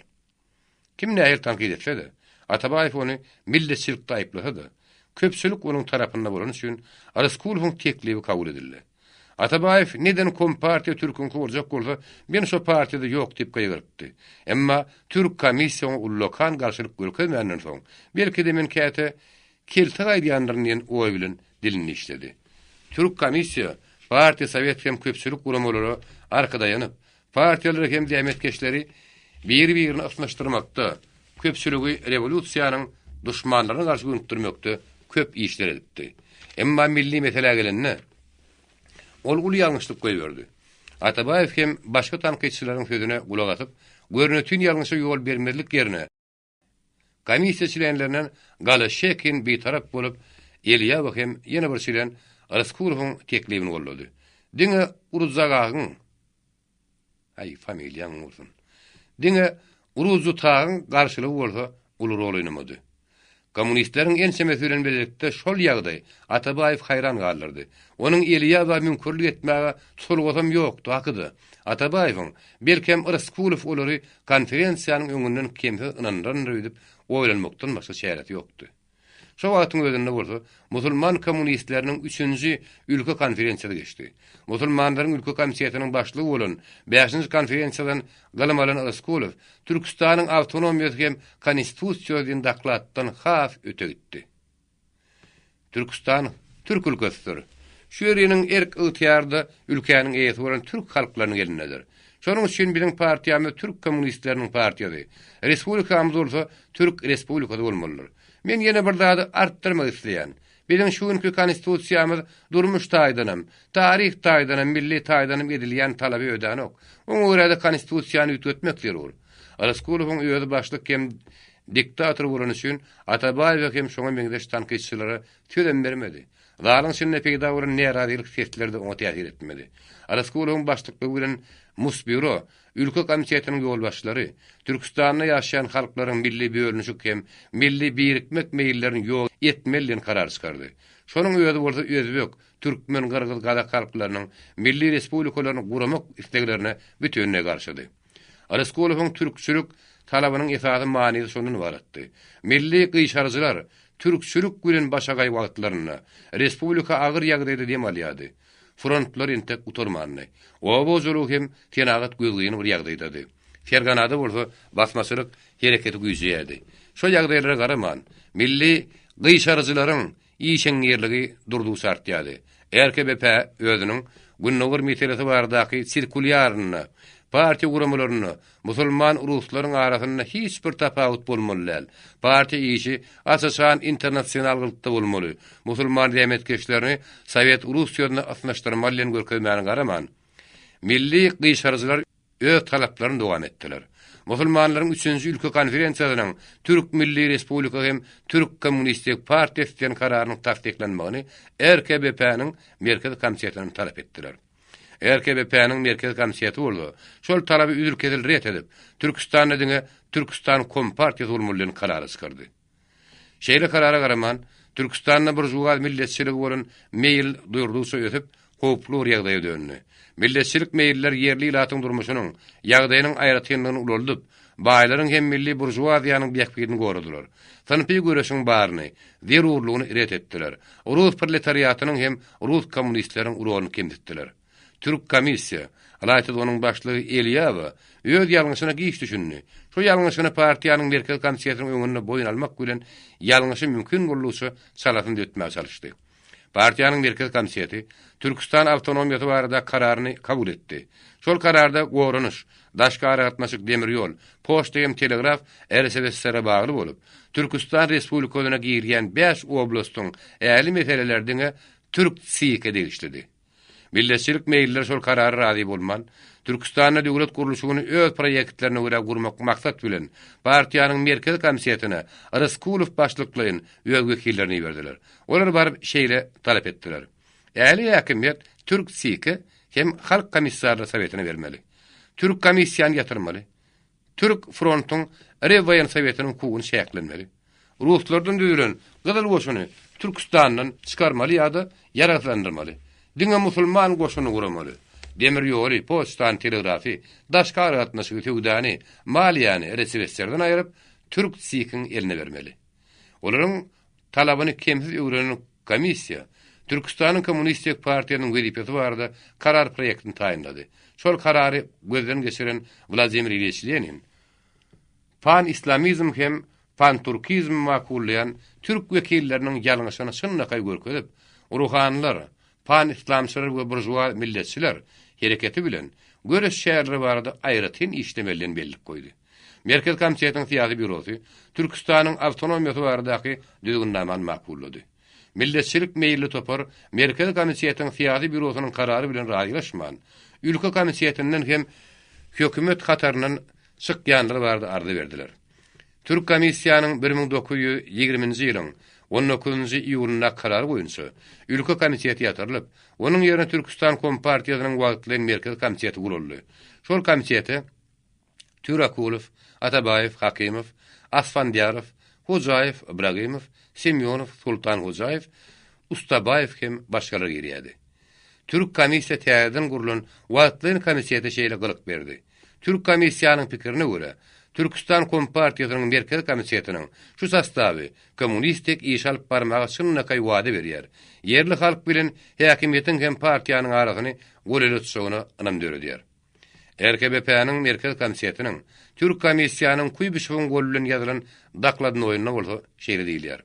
Kim nähili tankyt etse-de, Atabaýew ony milletçilikde aýyplasa-da, köpçülik onuň tarapynda bolany üçin Ryskulowyň teklibi kabul edildi. Atabaýew neden kompartiýa türküňki boljak bolsa, men şo partiýada ýok diýip gygyrypdy. Emma türk komissiýa oňa ullakan garşylyk görkezmänden soň, belki-de men käte kelte gaýdýandyryn diýen oý bilen dilini dişledi. Türk komissiýa partiýa sowet hem köpçülik guramalara arka daýanyp, Partiýalary hem zähmetkeşleri biri-birine ysnyşdyrmakda, köpçüligi rewolýusiýanyň duşmanlaryna garşy gönükdirmekde köp işler edipdi. Emma milli meselä gelende, ol uly ýalňyşlyk goýberdi. Atabaýew hem başga tankytçylaryň sözüne gulak asyp, görnetin ýalňyşa ýol bermezlik ýerine, Komissiýa çlenlerinden Goloşekin bitarap bolup, Elýawa hem ýene bir çlen Ryskulowyň teklibini goldady. Diňe Urudzagagyň, aý, familiýaň bolsun, diňe Urudzutagyň garşylygy bolsa uly rol oýnamady. Kommunistleriň ençemesi bilen bilelikde şol ýagdaý Atabaýewi haýran galdyrdy. Onuň Eliýawa müňkürlik etmäge çolgasam ýokdy, hakyda. Atabaýewiň, belkem, Ryskulow olary konferensiýanyň öňünden kemsiz ynandyrandyr öýdüp oýlanmakdan başga çäresi ýokdy. Şo wagtyň özünde bolsa musulman kommunistleriniň üçünji ülke konferensiýasy geçdi. Musulmanlaryň ülke komitetiniň başlygy bolan bäşinji konferensiýadan gylym alan Ryskulow Türküstanyň awtonomiýasy hem konstitusiýasy diýen dokladdan has öte gitdi. Türküstan türk ülkesidir. Şu ýeriniň erk-ygtyýary-da ülkäniň eýesi bolan türk halklarynyň elindedir. Şonuň üçin biziň partiýamyz türk kommunistleriniň partiýasy, respublikamyz bolsa türk respublikasy bolmalydyr. Men ýene bir zady artdyrmak isleýän. Biziň şu günki konstitusiýamyz durmuş taýdanam, taryh taýdanam, milli taýdanam edilýän talaby ödänok. Oňa görä-de konstitusiýany üýtgetmek zerur. Ryskulowyň özi başlyk hem diktator bolany üçin Atabaýewe hem şoňa meňzeş tankytçylara sözem bermedi. Zalyň içinde peýda bolan närazylyk sesleri-de oňa täsir etmedi. Ryskulowyň başlyklygy bilen Musbýuro, ülke komitetiniň ýolbaşçylary Türküstanda ýaşaýan halklaryň milli bölünişik hem milli birikmek meýillerini ýok etmeli diýen karar çykardy. Şonuň özi bolsa özbek, türkmen, gyrgyz, gazak halklarynyň milli respublikalaryny guramak isleglerine bütinleý garşydy. Ryskulowyň türkçülik talabynyň esasy manysy şondan ybaratdy. Milli gyşaryjylar türkçülik bilen başagaý wagtlarynda respublika agyr ýagdaýda dem alýardy. Frontlar entek gutarmandy. Oba hojalygy hem senagat gözgyny bir ýagdaýdady. Ferganada bolsa basmaçylyk hereketi güýjeýärdi. Şo ýagdaýlara garaman, milli gyşaryjylaryň işeňňirligi durdugyça artýardy. RKBP özüniň Gündogar meselesi baradaky sirkulýarynda. Partiýa guramalarynda musulman ruslaryň arasynda hiç bir tapawut bolmaly däl. Partiýa işi aç-açan internasional gylykda bolmaly. Musulman zähmetkeşlerini Sowet Russiýasynda ysnyşdyrmaly diýen görkezmäni garaman, milli gyşaryjylar öz talaplaryny dowam etdiler. Musulmanlaryň üçünji ülke konferensiýasynyň Türk Milli Respublika hem Türk Kommunistik partiýasy diýen kararynyň tassyklanmagyny RKBP-niň Merkezi Komitetinden talap etdiler. RKBP-niň Merkezi Komiteti bolsa, şol talaby üzül-kesil ret edip, Türküstanda diňe Türküstan Kompartiýasy bolmaly diýen karary çykardy. Şeýle karara garaman, Türküstanda buržuaz milletçiligi bolan meýil durdugyça ösüp, howply bir ýagdaýa döndi. Milletçilik meýiller ýerli ilatyň durmuşynyň, ýagdaýynyň aýratynlygyny ulaldyp, baýlaryň hem milli buržuaziýanyň bähbidini goradylar. Synpy göreşiň baryny, zerurlygyny ret etdiler. Rus proletariatynyň hem rus kommunistleriniň roluny kemsitdiler. Türk komissiýa, ylaýta-da onuň başlygy Eliýawa öz ýalňyşyna giç düşündi. Şu ýalňyşyny partiýanyň Merkezi Komitetiniň öňünde boýun almak bilen ýalňyşy mümkin boldugyça çalasyn düzetmäge çalyşdy. Partiýanyň Merkezi Komiteti Türküstan awtonomiýasy barada kararyny kabul etdi. Şol kararda goranyş, daşky aragatnaşyk demir ýol, poçta hem telegraf RSFSR-e bagly bolup, Türküstan Respublikasyna girýän bäş oblastyň ähli meseleleri diňe Türk TSİK-e degişlidi. Milletçilik meýilliler şol karara razy bolman, Türküstanda döwlet gurluşygyny öz proýektlerine görä gurmak maksat bilen, partiýanyň Merkezi Komitetine Ryskulow başlyklaýyn öz wekillerini iberdiler. Olar baryp şeýle talap etdiler. Ähli häkimiýet Türk TSİK-e hem Halk Komissarlar Sowetine bermeli. Türk komissiýany ýatyrmaly. Türk frontuň Rewwoýensowetiniň hukugyny çäklenmeli. Ruslardan düzülen Gyzyl goşuny Türküstandan çykarmaly ýa-da ýaragsyzlandyrmaly. Diňe musulman goşuny guramaly. Demir ýoly, poçtany, telegrafy, daşky aragatnaşygy, söwdany, maliýäni RSFSR-den aýryp, Türk TSİK-iň eline bermeli. Olaryň talabyny kemsiz öwrenen komissiýa Türküstanyň Kommunistik partiýasynyň wezipesi barada karar proýektini taýynlady. Şol karary gözden geçiren Wladimir Ilýiç Lenin pan-islamizm hem panturkizmi makullaýan türk wekilleriniň ýalňyşyny çynlakaý görkezip, ruhanylar, pan-islamçylar we buržuaz milletçiler hereketi bilen göreş çäreleri barada aýratyn işlemelidigini bellik goýdy. Merkezi komitetiň syýasy býurosy Türküstanyň awtonomiýasy baradaky düzgünnamany makullady. Milletçilik meýilli topar Merkezi komitetiň syýasy býurosynyň karary bilen razylaşman, ülke komitetinden hem hökümet hataryndan çykýanlar barada arza berdiler. Türk komissiýanyň 1920-nji ýylyň on dokuzynjy iýulyndaky karary boýunça ülke komiteti ýatyrylyp, onuň ýerine Türküstan kompartiýasynyň wagtlaýyn merkezi komiteti guraldy. Şol komitete Türakulow, Atabaýew, Hakymow, Asfandiýarow, Hojaýew, Ibragimow, Semýonow, Sultanhojaýew, Ustabaýew hem başgalar girýärdi. Türk komissiýa täzeden gurlan wagtlaýyn komitete şeýle gylyk berdi. Türk komissiýanyň pikirine görä, Türküstan Kompartiýasynyň Merkezi Komitetiniň şu sostawy kommunistik iş alyp barmaga çynlakaý wada berýär, ýerli halk bilen häkimiýetiň hem partiýanyň arasyny golaýlatjagyna ynam döredýär. RKBP-niň Merkezi Komitetiniň, Türk komissiýanyň Kuýbyşewiň goly bilen ýazylan dokladnoýynda bolsa şeýle diýilýär.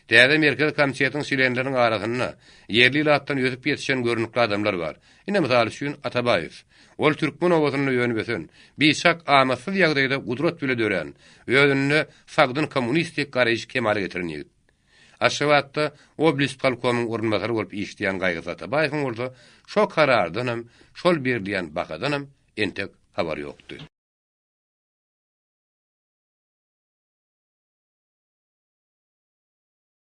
Täze Merkezi Komitetiň çlenleriniň arasynda ýerli ilatdan ösüp ýetişen görnükli adamlar bar. Ine, mysal üçin, Atabaýew. Ol türkmen obasynda önüp-ösen, biçak amatsyz ýagdaýda gudrat bile dörän, özünde sagdyn kommunistik garaýyş kemala getiren ýigit. Aşgabatda oblispolkomyň orunbasary bolup işleýän Gaýgysyz Atabaýewiň bolsa şo karardanam, şol berilýän bahadanam entek habary ýokdy.